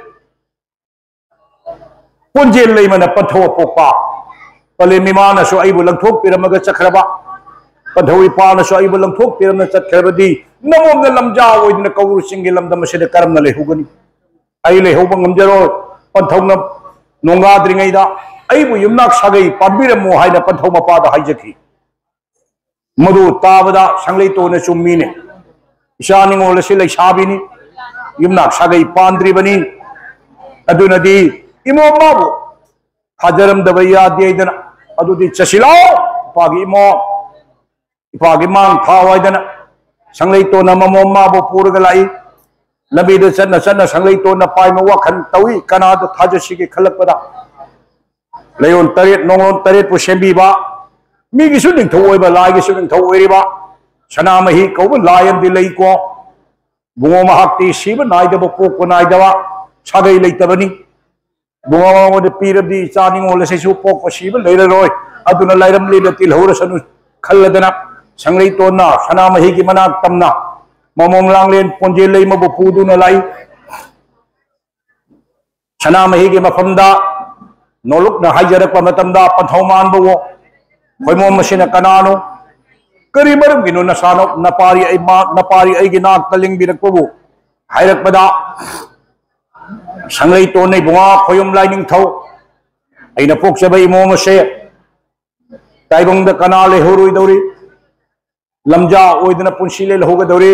ꯀꯣꯟꯖꯦꯜ ꯂꯩꯃꯅ ꯄꯟꯊꯧ ꯑꯄꯣꯛꯄ, ꯄꯂꯦꯝ ꯏꯃꯥꯅꯁꯨ ꯑꯩꯕꯨ ꯂꯪꯊꯣꯛꯄꯤꯔꯝꯃꯒ ꯆꯠꯈ꯭ꯔꯕ, ꯄꯟꯊꯧ ꯏꯄꯥꯅꯁꯨ ꯑꯩꯕꯨ ꯂꯪꯊꯣꯛꯄꯤꯔꯝꯅ ꯆꯠꯈ꯭ꯔꯕꯗꯤ, ꯅꯃꯣꯝꯅ ꯂꯝꯖꯥ ꯑꯣꯏꯗꯨꯅ ꯀꯧꯔꯨ ꯆꯤꯡꯒꯤ ꯂꯝꯗꯝ ꯑꯁꯤꯗ ꯀꯔꯝꯅ ꯂꯩꯍꯧꯒꯅꯤ? ꯑꯩ ꯂꯩꯍꯧꯕ ꯉꯝꯖꯔꯣꯏ꯫ ꯄꯟꯊꯧꯅ ꯅꯣꯡꯒꯥꯗ꯭ꯔꯤꯉꯩꯗ ꯑꯩꯕꯨ ꯌꯨꯝꯅꯥꯛ ꯁꯥꯒꯩ ꯄꯥꯟꯕꯤꯔꯝꯃꯨ ꯍꯥꯏꯅ ꯄꯟꯊꯧ ꯃꯄꯥꯗ ꯍꯥꯏꯖꯈꯤ꯫ ꯃꯗꯨ ꯇꯥꯕꯗ ꯁꯪꯂꯩꯇꯣꯟꯅ ꯆꯨꯝꯃꯤꯅꯦ꯫ ꯏꯆꯥ ꯅꯤꯉꯣꯜ ꯑꯁꯤ ꯂꯩꯁꯥꯕꯤꯅꯤ, ꯌꯨꯝꯅꯥꯛ ꯁꯥꯒꯩ ꯄꯥꯟꯗ꯭ꯔꯤꯕꯅꯤ, ꯑꯗꯨꯅꯗꯤ ꯏꯃꯣꯝ ꯃꯥꯕꯨ ꯊꯥꯖꯔꯝꯗꯕ ꯌꯥꯗꯦ ꯍꯥꯏꯗꯅ, "ꯑꯗꯨꯗꯤ ꯆꯠꯁꯤꯜꯂꯣ, ꯏꯄꯥꯒꯤ ꯏꯃꯣꯝ, ꯏꯄꯥꯒꯤ ꯃꯥꯡ ꯊꯥꯎ" ꯍꯥꯏꯗꯅ ꯁꯪꯂꯩꯇꯣꯟꯅ ꯃꯃꯣꯝ ꯃꯥꯕꯨ ꯄꯨꯔꯒ ꯂꯥꯛꯏ꯫ ꯂꯝꯕꯤꯗ ꯆꯠꯅ ꯆꯠꯅ ꯁꯪꯂꯩꯇꯣꯟꯅ ꯄꯥꯏꯕ ꯋꯥꯈꯜ ꯇꯧꯏ, ꯀꯅꯥꯗ ꯊꯥꯖꯁꯤꯒꯦ ꯈꯜꯂꯛꯄꯗ ꯂꯥꯏꯑꯣꯟ ꯇꯔꯦꯠ, ꯅꯣꯡꯂꯣꯟ ꯇꯔꯦꯠꯄꯨ ꯁꯦꯝꯕꯤꯕ, ꯃꯤꯒꯤꯁꯨ ꯅꯤꯡꯊꯧ ꯑꯣꯏꯕ, ꯂꯥꯏꯒꯤꯁꯨ ꯅꯤꯡꯊꯧ ꯑꯣꯏꯔꯤꯕ ꯁꯅꯥꯃꯍꯤ ꯀꯧꯕ ꯂꯥꯏ ꯑꯃꯗꯤ ꯂꯩꯀꯣ꯫ ꯏꯕꯨꯡꯉꯣ ꯃꯍꯥꯛꯇꯤ ꯁꯤꯕ ꯅꯥꯏꯗꯕ, ꯄꯣꯛꯄ ꯅꯥꯏꯗꯕ, ꯁꯥꯒꯩ ꯂꯩꯇꯕꯅꯤ꯫ ꯏꯕꯨꯡꯉꯣ ꯃꯉꯣꯟꯗ ꯄꯤꯔꯕꯗꯤ ꯏꯆꯥ ꯅꯤꯉꯣꯜ ꯑꯁꯤꯁꯨ ꯄꯣꯛꯄ ꯁꯤꯕ ꯂꯩꯔꯔꯣꯏ, ꯑꯗꯨꯅ ꯂꯥꯏꯔꯝꯂꯦꯟꯗ ꯇꯤꯜꯍꯧꯔꯁꯅꯨ ꯈꯜꯂꯗꯅ ꯁꯪꯂꯩꯇꯣꯟꯅ ꯁꯅꯥꯃꯍꯤꯒꯤ ꯃꯅꯥꯛ ꯇꯝꯅ ꯃꯃꯣꯝ ꯂꯥꯡꯂꯦꯟ ꯀꯣꯟꯖꯦꯜ ꯂꯩꯃꯕꯨ ꯄꯨꯗꯨꯅ ꯂꯥꯛꯏ꯫ ꯁꯅꯥꯃꯍꯤꯒꯤ ꯃꯐꯝꯗ ꯅꯣꯂꯨꯛꯅ ꯍꯥꯏꯖꯔꯛꯄ ꯃꯇꯝꯗ, "ꯄꯟꯊꯧ ꯃꯥꯟꯕꯋꯣ, ꯈꯣꯏꯃꯣꯝ ꯑꯁꯤꯅ ꯀꯅꯥꯅꯣ? ꯀꯔꯤ ꯃꯔꯝꯒꯤꯅꯣ ꯅꯁꯥꯅꯣ ꯅꯄꯥꯔꯤ ꯑꯩ ꯃꯥ-, ꯅꯄꯥꯔꯤ ꯑꯩꯒꯤ ꯅꯥꯛꯇ ꯂꯦꯡꯕꯤꯔꯛꯄꯕꯨ?" ꯍꯥꯏꯔꯛꯄꯗ, ꯁꯪꯂꯩꯇꯣꯟꯅ, "ꯏꯕꯨꯡꯉꯣ ꯈꯣꯌꯨꯝ ꯂꯥꯏꯅꯤꯡꯊꯧ, ꯑꯩꯅ ꯄꯣꯛꯆꯕ ꯏꯃꯣꯝ ꯑꯁꯦ ꯇꯥꯏꯕꯪꯗ ꯀꯅꯥ ꯂꯩꯍꯧꯔꯣꯏꯗꯧꯔꯤ? ꯂꯝꯖꯥ ꯑꯣꯏꯗꯅ ꯄꯨꯟꯁꯤ ꯂꯦꯜꯍꯧꯒꯗꯧꯔꯤ꯫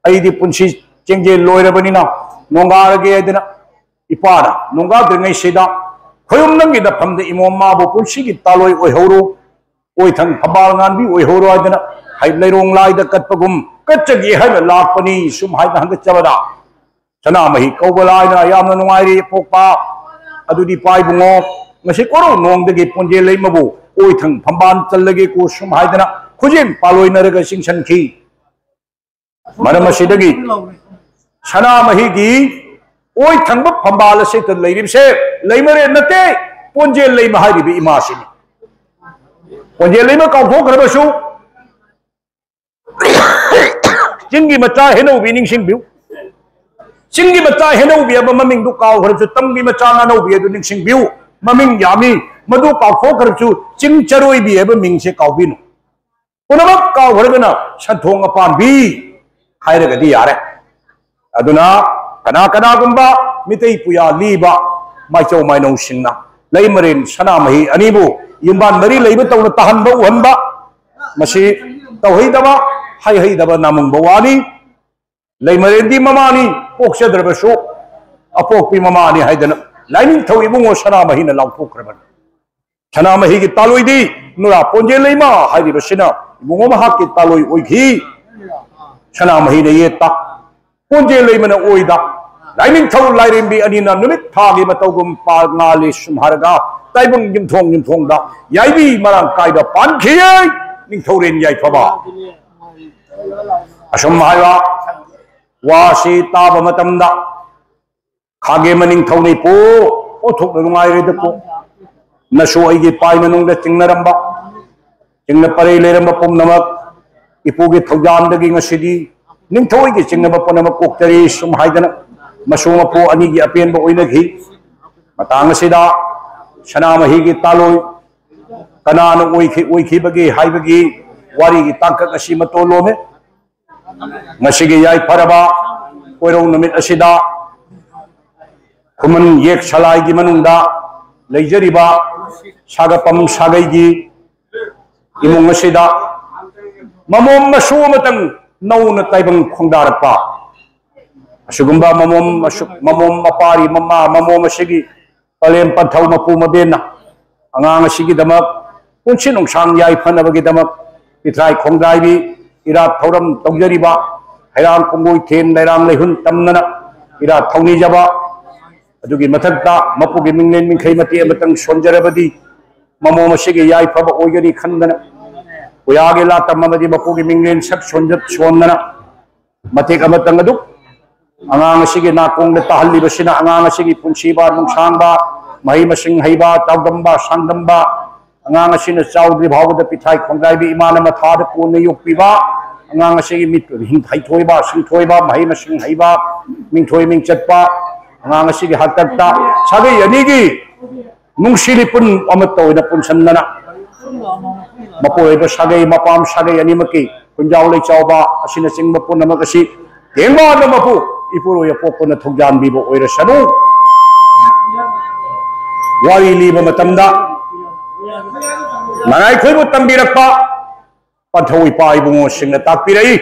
ꯑꯩꯗꯤ ꯄꯨꯟꯁꯤ ꯆꯦꯡꯖꯦꯜ ꯂꯣꯏꯔꯕꯅꯤꯅ ꯅꯣꯡꯒꯥꯔꯒꯦ ꯍꯥꯏꯗꯅ ꯏꯄꯥꯅ ꯅꯣꯡꯒꯥꯗ꯭ꯔꯤꯉꯩꯁꯤꯗ ꯈꯣꯏꯔꯨꯝ ꯅꯪꯒꯤ ꯅꯐꯝꯗ ꯏꯃꯣꯝ ꯃꯥꯕꯨ ꯄꯨꯟꯁꯤꯒꯤ ꯇꯥꯂꯣꯏ ꯑꯣꯏꯍꯧꯔꯣ, ꯑꯣꯏꯊꯪ ꯐꯝꯕꯥꯜ ꯉꯥꯟꯕꯤ ꯑꯣꯏꯍꯧꯔꯣ ꯍꯥꯏꯗꯅ ꯍꯥꯏ ꯂꯩꯔꯣꯡ ꯂꯥꯏꯗ ꯀꯠꯄꯒꯨꯝ ꯀꯠꯆꯒꯦ ꯍꯥꯏꯅ ꯂꯥꯛꯄꯅꯤ꯫ ꯁꯨꯝ ꯍꯥꯏꯅ ꯍꯪꯒꯠꯆꯕꯗ ꯁꯅꯥꯃꯍꯤ ꯀꯧꯕ ꯂꯥꯏꯅ ꯌꯥꯝꯅ ꯅꯨꯡꯉꯥꯏꯔꯤ ꯄꯣꯛꯄ꯫ ꯑꯗꯨꯗꯤ ꯄꯥꯏꯕꯨꯡꯉꯣ, ꯉꯁꯤ ꯀꯣꯔꯧ ꯅꯣꯡꯗꯒꯤ ꯄꯣꯟꯖꯦ ꯂꯩꯃꯕꯨ ꯑꯣꯏꯊꯪ ꯐꯝꯕꯥꯜ ꯆꯜꯂꯒꯦ ꯀꯣ ꯁꯨꯝ ꯍꯥꯏꯗꯅ ꯈꯨꯖꯦꯡ ꯄꯥꯂꯣꯏꯅꯔꯒ ꯆꯤꯡꯁꯟꯈꯤ꯫ ꯃꯔꯝ ꯑꯁꯤꯗꯒꯤ ꯁꯅꯥꯃꯍꯤꯒꯤ ꯑꯣꯏ ꯊꯪꯕ ꯐꯝꯕꯥꯜ ꯑꯁꯤꯗ ꯂꯩꯔꯤꯕꯁꯦ ꯂꯩꯃꯔꯦꯟ ꯅꯠꯇꯦ, ꯄꯣꯟꯖꯦꯜ ꯂꯩꯃ ꯍꯥꯏꯔꯤꯕ ꯏꯃꯥꯁꯤꯅꯤ꯫ ꯄꯣꯟꯖꯦꯜ ꯂꯩꯃ ꯀꯥꯎꯊꯣꯛꯈ꯭ꯔꯕꯁꯨ ꯆꯤꯡꯒꯤ ꯃꯆꯥ ꯍꯦꯅꯧꯕꯤ ꯅꯤꯡꯁꯤꯡꯕꯤꯌꯨ꯫ ꯆꯤꯡꯒꯤ ꯃꯆꯥ ꯍꯦꯅꯧꯕꯤ ꯍꯥꯏꯕ ꯃꯃꯤꯡꯗꯨ ꯀꯥꯎꯈ꯭ꯔꯕꯁꯨ ꯇꯝꯒꯤ ꯃꯆꯥ ꯉꯥꯅꯧꯕꯤ ꯑꯗꯨ ꯅꯤꯡꯁꯤꯡꯕꯤꯌꯨ꯫ ꯃꯃꯤꯡ ꯌꯥꯝꯃꯤ, ꯃꯗꯨ ꯀꯥꯎꯊꯣꯛꯈ꯭ꯔꯕꯁꯨ ꯆꯤꯡ ꯆꯔꯣꯏꯕꯤ ꯍꯥꯏꯕ ꯃꯤꯡꯁꯦ ꯀꯥꯎꯕꯤꯅꯨ꯫ ꯄꯨꯝꯅꯃꯛ ꯀꯥꯎꯈ꯭ꯔꯒꯅ ꯁꯟꯊꯣꯡ ꯑꯄꯥꯝꯕꯤ ꯍꯥꯏꯔꯒꯗꯤ ꯌꯥꯔꯦ꯫ ꯑꯗꯨꯅ ꯀꯅꯥ ꯀꯅꯥꯒꯨꯝꯕ ꯃꯤꯇꯩ ꯄꯨꯌꯥ ꯂꯤꯕ ꯃꯥꯏꯆꯧ ꯃꯥꯏꯅꯧꯁꯤꯡꯅ ꯂꯩꯃꯔꯦꯟ ꯁꯅꯥꯃꯍꯤ ꯑꯅꯤꯕꯨ ꯌꯨꯝꯕꯥꯟ ꯃꯔꯤ ꯂꯩꯕ ꯇꯧꯅ ꯇꯥꯍꯟꯕ ꯎꯍꯟꯕ, ꯃꯁꯤ ꯇꯧꯍꯩꯗꯕ, ꯍꯥꯏꯍꯩꯗꯕ ꯅꯥꯃꯨꯡꯕ ꯋꯥꯅꯤ꯫ ꯂꯩꯃꯔꯦꯟꯗꯤ ꯃꯃꯥꯅꯤ, ꯄꯣꯛꯆꯗ꯭ꯔꯕꯁꯨ ꯑꯄꯣꯛꯄꯤ ꯃꯃꯥꯅꯤ ꯍꯥꯏꯗꯅ ꯂꯥꯏꯅꯤꯡꯊꯧ ꯏꯕꯨꯡꯉꯣ ꯁꯅꯥꯃꯍꯤꯅ ꯂꯥꯎꯊꯣꯛꯈ꯭ꯔꯕꯅꯤ꯫ ꯁꯅꯥꯃꯍꯤꯒꯤ ꯇꯥꯂꯣꯏꯗꯤ ꯅꯨꯔꯥ ꯄꯣꯟꯖꯦ ꯂꯩꯃ ꯍꯥꯏꯔꯤꯕꯁꯤꯅ ꯏꯕꯨꯡꯉꯣ ꯃꯍꯥꯛꯀꯤ ꯇꯥꯂꯣꯏ ꯑꯣꯏꯈꯤ꯫ ꯁꯅꯥꯃꯍꯤꯅ ꯌꯦꯠꯇ, ꯄꯣꯟꯖꯦ ꯂꯩꯃꯅ ꯑꯣꯏꯗ, ꯂꯥꯏꯅꯤꯡꯊꯧ ꯂꯥꯏꯔꯦꯝꯕꯤ ꯑꯅꯤꯅ ꯅꯨꯃꯤꯠ ꯊꯥꯒꯤ ꯃꯇꯧꯒꯨꯝ ꯄꯥ ꯉꯥꯜꯂꯤ ꯁꯨꯝ ꯍꯥꯏꯔꯒ ꯇꯥꯏꯕꯪ ꯌꯨꯝꯊꯣꯡ ꯌꯨꯝꯊꯣꯡꯗ ꯌꯥꯏꯕꯤ ꯃꯔꯥꯡ ꯀꯥꯏꯕ ꯄꯥꯟꯈꯤ꯫ ꯅꯤꯡꯊꯧꯔꯦꯟ ꯌꯥꯏꯐꯕ꯫ ꯑꯁꯨꯝ ꯍꯥꯏꯕ ꯋꯥꯁꯤ ꯇꯥꯕ ꯃꯇꯝꯗ ꯈꯥꯒꯦ ꯃꯅꯤꯡꯊꯧꯅꯤ ꯄꯣ, ꯑꯣꯟꯊꯣꯛꯅ ꯅꯨꯡꯉꯥꯏꯔꯦꯗꯀꯣ꯫ ꯅꯁꯨ ꯑꯩꯒꯤ ꯄꯥꯏ ꯃꯅꯨꯡꯗ ꯆꯤꯡꯅꯔꯝꯕ, ꯆꯤꯡꯅ ꯄꯔꯩ ꯂꯩꯔꯝꯕ ꯄꯨꯝꯅꯃꯛ ꯏꯄꯨꯒꯤ ꯊꯧꯖꯥꯜꯗꯒꯤ ꯉꯁꯤꯗꯤ ꯅꯤꯡꯊꯧꯒꯤ ꯆꯤꯡꯅꯕ ꯄꯨꯝꯅꯃꯛ ꯀꯣꯛꯆꯔꯤ ꯁꯨꯝ ꯍꯥꯏꯗꯅ ꯃꯁꯨ ꯃꯄꯨ ꯑꯅꯤꯒꯤ ꯑꯄꯦꯟꯕ ꯑꯣꯏꯅꯈꯤ꯫ ꯃꯇꯥꯡ ꯑꯁꯤꯗ ꯁꯅꯥꯃꯍꯤꯒꯤ ꯇꯥꯂꯣꯏ ꯀꯅꯥꯅ ꯑꯣꯏꯈꯤ-, ꯑꯣꯏꯈꯤꯕꯒꯦ ꯍꯥꯏꯕꯒꯤ ꯋꯥꯔꯤꯒꯤ ꯇꯥꯡꯀꯛ ꯑꯁꯤ ꯃꯇꯣꯟ ꯂꯣꯝꯃꯤ꯫ ꯉꯁꯤꯒꯤ ꯌꯥꯏꯐꯔꯕ ꯀꯣꯏꯔꯧ ꯅꯨꯃꯤꯠ ꯑꯁꯤꯗ ꯈꯨꯃꯟ ꯌꯦꯛ ꯁꯂꯥꯏꯒꯤ ꯃꯅꯨꯡꯗ ꯂꯩꯖꯔꯤꯕ ꯁꯥꯒꯄꯝ ꯁꯥꯒꯩꯒꯤ ꯏꯃꯨꯡ ꯑꯁꯤꯗ ꯃꯃꯣꯝ ꯃꯁꯨ ꯑꯃꯇꯪ ꯅꯧꯅ ꯇꯥꯏꯕꯪ ꯈꯣꯡꯗꯥꯔꯛꯄ, ꯑꯁꯤꯒꯨꯝꯕ ꯃꯃꯣꯝ ꯑꯁꯨ-, ꯃꯃꯣꯝ ꯃꯄꯥꯔꯤ ꯃꯃꯥ ꯃꯃꯣꯝ ꯑꯁꯤꯒꯤ ꯄꯂꯦꯝ ꯄꯟꯊꯧ ꯃꯄꯨ ꯃꯕꯦꯟꯅ ꯑꯉꯥꯡ ꯑꯁꯤꯒꯤꯗꯃꯛ ꯄꯨꯟꯁꯤ ꯅꯨꯡꯁꯥꯡ ꯌꯥꯏꯐꯅꯕꯒꯤꯗꯃꯛ ꯄꯤꯊ꯭ꯔꯥꯏ ꯈꯣꯡꯗꯥꯏꯕꯤ ꯏꯔꯥꯠ ꯊꯧꯔꯝ ꯇꯧꯖꯔꯤꯕ, ꯍꯩꯔꯥꯡ ꯄꯨꯡꯒꯣꯏꯊꯦꯟ ꯂꯩꯔꯥꯡ ꯂꯩꯍꯨꯟ ꯇꯝꯗꯅ ꯏꯔꯥꯠ ꯊꯧꯅꯤꯖꯕ, ꯑꯗꯨꯒꯤ ꯃꯊꯛꯇ ꯃꯄꯨꯒꯤ ꯃꯤꯡꯂꯦꯟ ꯃꯤꯡꯈꯩ ꯃꯇꯦꯛ ꯑꯃꯇꯪ ꯁꯣꯟꯖꯔꯕꯗꯤ ꯃꯃꯣꯝ ꯑꯁꯤꯒꯤ ꯌꯥꯏꯐꯕ ꯑꯣꯏꯒꯅꯤ ꯈꯟꯗꯅ, ꯎꯌꯥꯒꯤ ꯂꯥꯇꯝ ꯑꯃꯗꯤ ꯃꯄꯨꯒꯤ ꯃꯤꯡꯂꯦꯟ ꯁꯛ ꯁꯣꯟꯖ-, ꯁꯣꯟꯗꯅ ꯃꯇꯦꯛ ꯑꯃꯇꯪ ꯑꯗꯨ ꯑꯉꯥꯡ ꯑꯁꯤꯒꯤ ꯅꯥꯀꯣꯡꯗ ꯇꯥꯍꯜꯂꯤꯕꯁꯤꯅ ꯑꯉꯥꯡ ꯑꯁꯤꯒꯤ ꯄꯨꯟꯁꯤꯕ ꯅꯨꯡꯁꯥꯡꯕ, ꯃꯍꯩ ꯃꯁꯤꯡ ꯍꯩꯕ, ꯆꯥꯎꯗꯝꯕ ꯁꯥꯡꯗꯝꯕ, ꯑꯉꯥꯡ ꯑꯁꯤꯅ ꯆꯥꯎꯗ꯭ꯔꯤ ꯐꯥꯎꯕꯗ ꯄꯤꯊ꯭ꯔꯥꯏ ꯈꯣꯡꯗꯥꯏꯕꯤ ꯏꯃꯥꯅ ꯃꯊꯥꯗ ꯀꯣꯟꯅ ꯌꯣꯛꯄꯤꯕ, ꯑꯉꯥꯡ ꯑꯁꯤꯒꯤ ꯃꯤꯠ ꯍꯩꯊꯣꯏꯕ ꯁꯤꯡꯊꯣꯏꯕ, ꯃꯍꯩ ꯃꯁꯤꯡ ꯍꯩꯕ, ꯃꯤꯡꯊꯣꯏ ꯃꯤꯡꯆꯠꯄ, ꯑꯉꯥꯡ ꯑꯁꯤꯒꯤ ꯍꯥꯛꯇꯛꯇ ꯁꯥꯒꯩ ꯑꯅꯤꯒꯤ ꯅꯨꯡꯁꯤ ꯂꯤꯄꯨꯟ ꯑꯃꯠꯇ ꯑꯣꯏꯅ ꯄꯨꯟꯁꯤꯟꯗꯅ, ꯃꯄꯨꯔꯣꯏꯕ ꯁꯥꯒꯩ, ꯃꯄꯥꯝ ꯁꯥꯒꯩ ꯑꯅꯤꯃꯛꯀꯤ ꯈꯨꯟꯖꯥꯎ ꯂꯩꯆꯥꯎꯕ ꯑꯁꯤꯅꯆꯤꯡꯕ ꯄꯨꯝꯅꯃꯛ ꯑꯁꯤ ꯇꯦꯡꯕꯥꯟꯗ ꯃꯄꯨ ꯏꯄꯨꯔꯣꯏ ꯑꯄꯣꯛꯄꯅ ꯊꯧꯖꯥꯟꯕꯤꯕ ꯑꯣꯏꯔꯁꯅꯨ꯫ ꯋꯥꯔꯤ ꯂꯤꯕ ꯃꯇꯝꯗ ꯅꯅꯥꯏ ꯑꯩꯈꯣꯏꯕꯨ ꯇꯝꯕꯤꯔꯛꯄ ꯄꯟꯊꯧ ꯏꯄꯥ ꯏꯕꯨꯡꯉꯣꯁꯤꯡꯅ ꯇꯥꯛꯄꯤꯔꯛꯏ꯫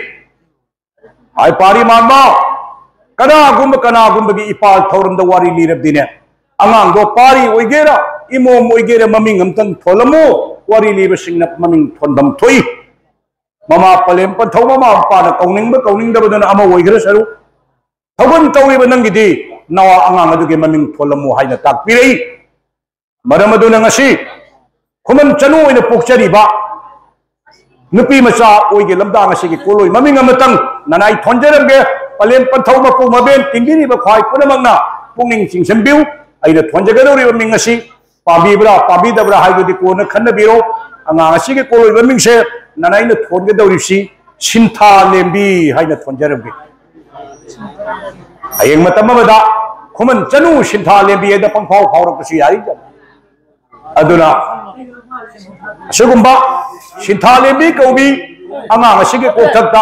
ꯍꯥꯏ ꯄꯥꯔꯤ ꯃꯥꯟꯕ ꯀꯅꯥꯒꯨꯝꯕ ꯀꯅꯥꯒꯨꯝꯕꯒꯤ ꯏꯄꯥꯜ ꯊꯧꯔꯝꯗ ꯋꯥꯔꯤ ꯂꯤꯔꯕꯗꯤꯅꯦ, ꯑꯉꯥꯡꯗꯣ ꯄꯥꯔꯤ ꯑꯣꯏꯒꯦꯔꯥ, ꯏꯃꯣꯝ ꯑꯣꯏꯒꯦꯔꯥ, ꯃꯃꯤꯡ ꯑꯝꯇꯪ ꯊꯣꯜꯂꯝꯃꯨ꯫ ꯋꯥꯔꯤ ꯂꯤꯕꯁꯤꯡꯅ ꯃꯃꯤꯡ ꯊꯣꯟꯐꯝ ꯊꯣꯛꯏ꯫ ꯃꯃꯥ ꯄꯂꯦꯝ ꯄꯟꯊꯧ ꯃꯃꯥ ꯃꯄꯥꯅ ꯀꯧꯅꯤꯡꯕ ꯀꯧꯅꯤꯡꯗꯕꯗꯨꯅ ꯑꯃ ꯑꯣꯏꯈ꯭ꯔꯁꯅꯨ, ꯊꯧꯒꯜ ꯇꯧꯔꯤꯕ ꯅꯪꯒꯤꯗꯤ ꯅꯋꯥ ꯑꯉꯥꯡ ꯑꯗꯨꯒꯤ ꯃꯃꯤꯡ ꯊꯣꯜꯂꯝꯃꯨ ꯍꯥꯏꯅ ꯇꯥꯛꯄꯤꯔꯛꯏ꯫ ꯃꯔꯝ ꯑꯗꯨꯅ ꯉꯁꯤ ꯈꯨꯃꯟ ꯆꯅꯨ ꯑꯣꯏꯅ ꯄꯣꯛꯆꯔꯤꯕ ꯅꯨꯄꯤ ꯃꯆꯥ ꯑꯣꯏꯒꯦ ꯂꯝꯗꯥꯡ ꯑꯁꯤꯒꯤ ꯀꯣꯂꯣꯏ ꯃꯃꯤꯡ ꯑꯃꯇꯪ ꯅꯅꯥꯏ ꯊꯣꯟꯖꯔꯝꯒꯦ꯫ ꯄꯂꯦꯝ ꯄꯟꯊꯧ ꯃꯄꯨ ꯃꯕꯦꯟ ꯇꯤꯟꯕꯤꯔꯤꯕ ꯈ꯭ꯋꯥꯏ ꯄꯨꯝꯅꯃꯛꯅ ꯄꯨꯛꯅꯤꯡ ꯆꯤꯡꯁꯤꯟꯕꯤꯌꯨ꯫ ꯑꯩꯅ ꯊꯣꯟꯖꯒꯗꯧꯔꯤꯕ ꯃꯤꯡ ꯑꯁꯤ ꯄꯥꯝꯕꯤꯕ꯭ꯔꯥ ꯄꯥꯝꯕꯤꯗꯕ꯭ꯔꯥ ꯍꯥꯏꯕꯗꯨꯗꯤ ꯀꯣꯟꯅ ꯈꯟꯅꯕꯤꯔꯣ꯫ ꯑꯉꯥꯡ ꯑꯁꯤꯒꯤ ꯀꯣꯂꯣꯏ ꯃꯃꯤꯡꯁꯦ ꯅꯅꯥꯏꯅ ꯊꯣꯟꯒꯗꯧꯔꯤꯕꯁꯤ ꯁꯤꯟꯊꯥ ꯂꯦꯝꯕꯤ ꯍꯥꯏꯅ ꯊꯣꯟꯖꯔꯝꯒꯦ꯫ ꯍꯌꯦꯡ ꯃꯇꯝ ꯑꯃꯗ ꯈꯨꯃꯟ ꯆꯅꯨ ꯁꯤꯟꯊꯥ ꯂꯦꯝꯕꯤ ꯍꯥꯏꯅ ꯄꯪꯐꯥꯎ ꯐꯥꯎꯔꯛꯄꯁꯨ ꯌꯥꯏ꯫ ꯑꯗꯨꯅ ꯑꯁꯤꯒꯨꯝꯕ ꯁꯤꯟꯊꯥ ꯂꯦꯝꯕꯤ ꯀꯧꯕꯤ ꯑꯉꯥꯡ ꯑꯁꯤꯒꯤ ꯀꯣꯛꯊꯛꯇ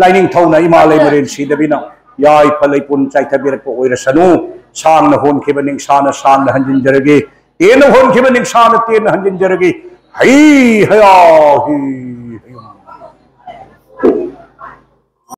ꯂꯥꯏꯅꯤꯡꯊꯧꯅ ꯏꯃꯥ ꯂꯩꯃꯔꯦꯟ ꯁꯤꯗꯕꯤꯅ ꯌꯥꯏꯐ ꯂꯩꯄꯨꯟ ꯆꯥꯏꯊꯕꯤꯔꯛꯄ ꯑꯣꯏꯔꯁꯅꯨ꯫ ꯁꯥꯡꯅ ꯍꯣꯟꯈꯤꯕ ꯅꯤꯡꯁꯥꯅ ꯁꯥꯡꯅ ꯍꯟꯖꯤꯟꯖꯔꯒꯦ, ꯇꯦꯟꯅ ꯍꯣꯟꯈꯤꯕ ꯅꯤꯡꯁꯥꯅ ꯇꯦꯟꯅ ꯍꯟꯖꯤꯟꯖꯔꯒꯦ꯫ ꯍꯩ ꯍꯌꯥ ꯍꯤ꯫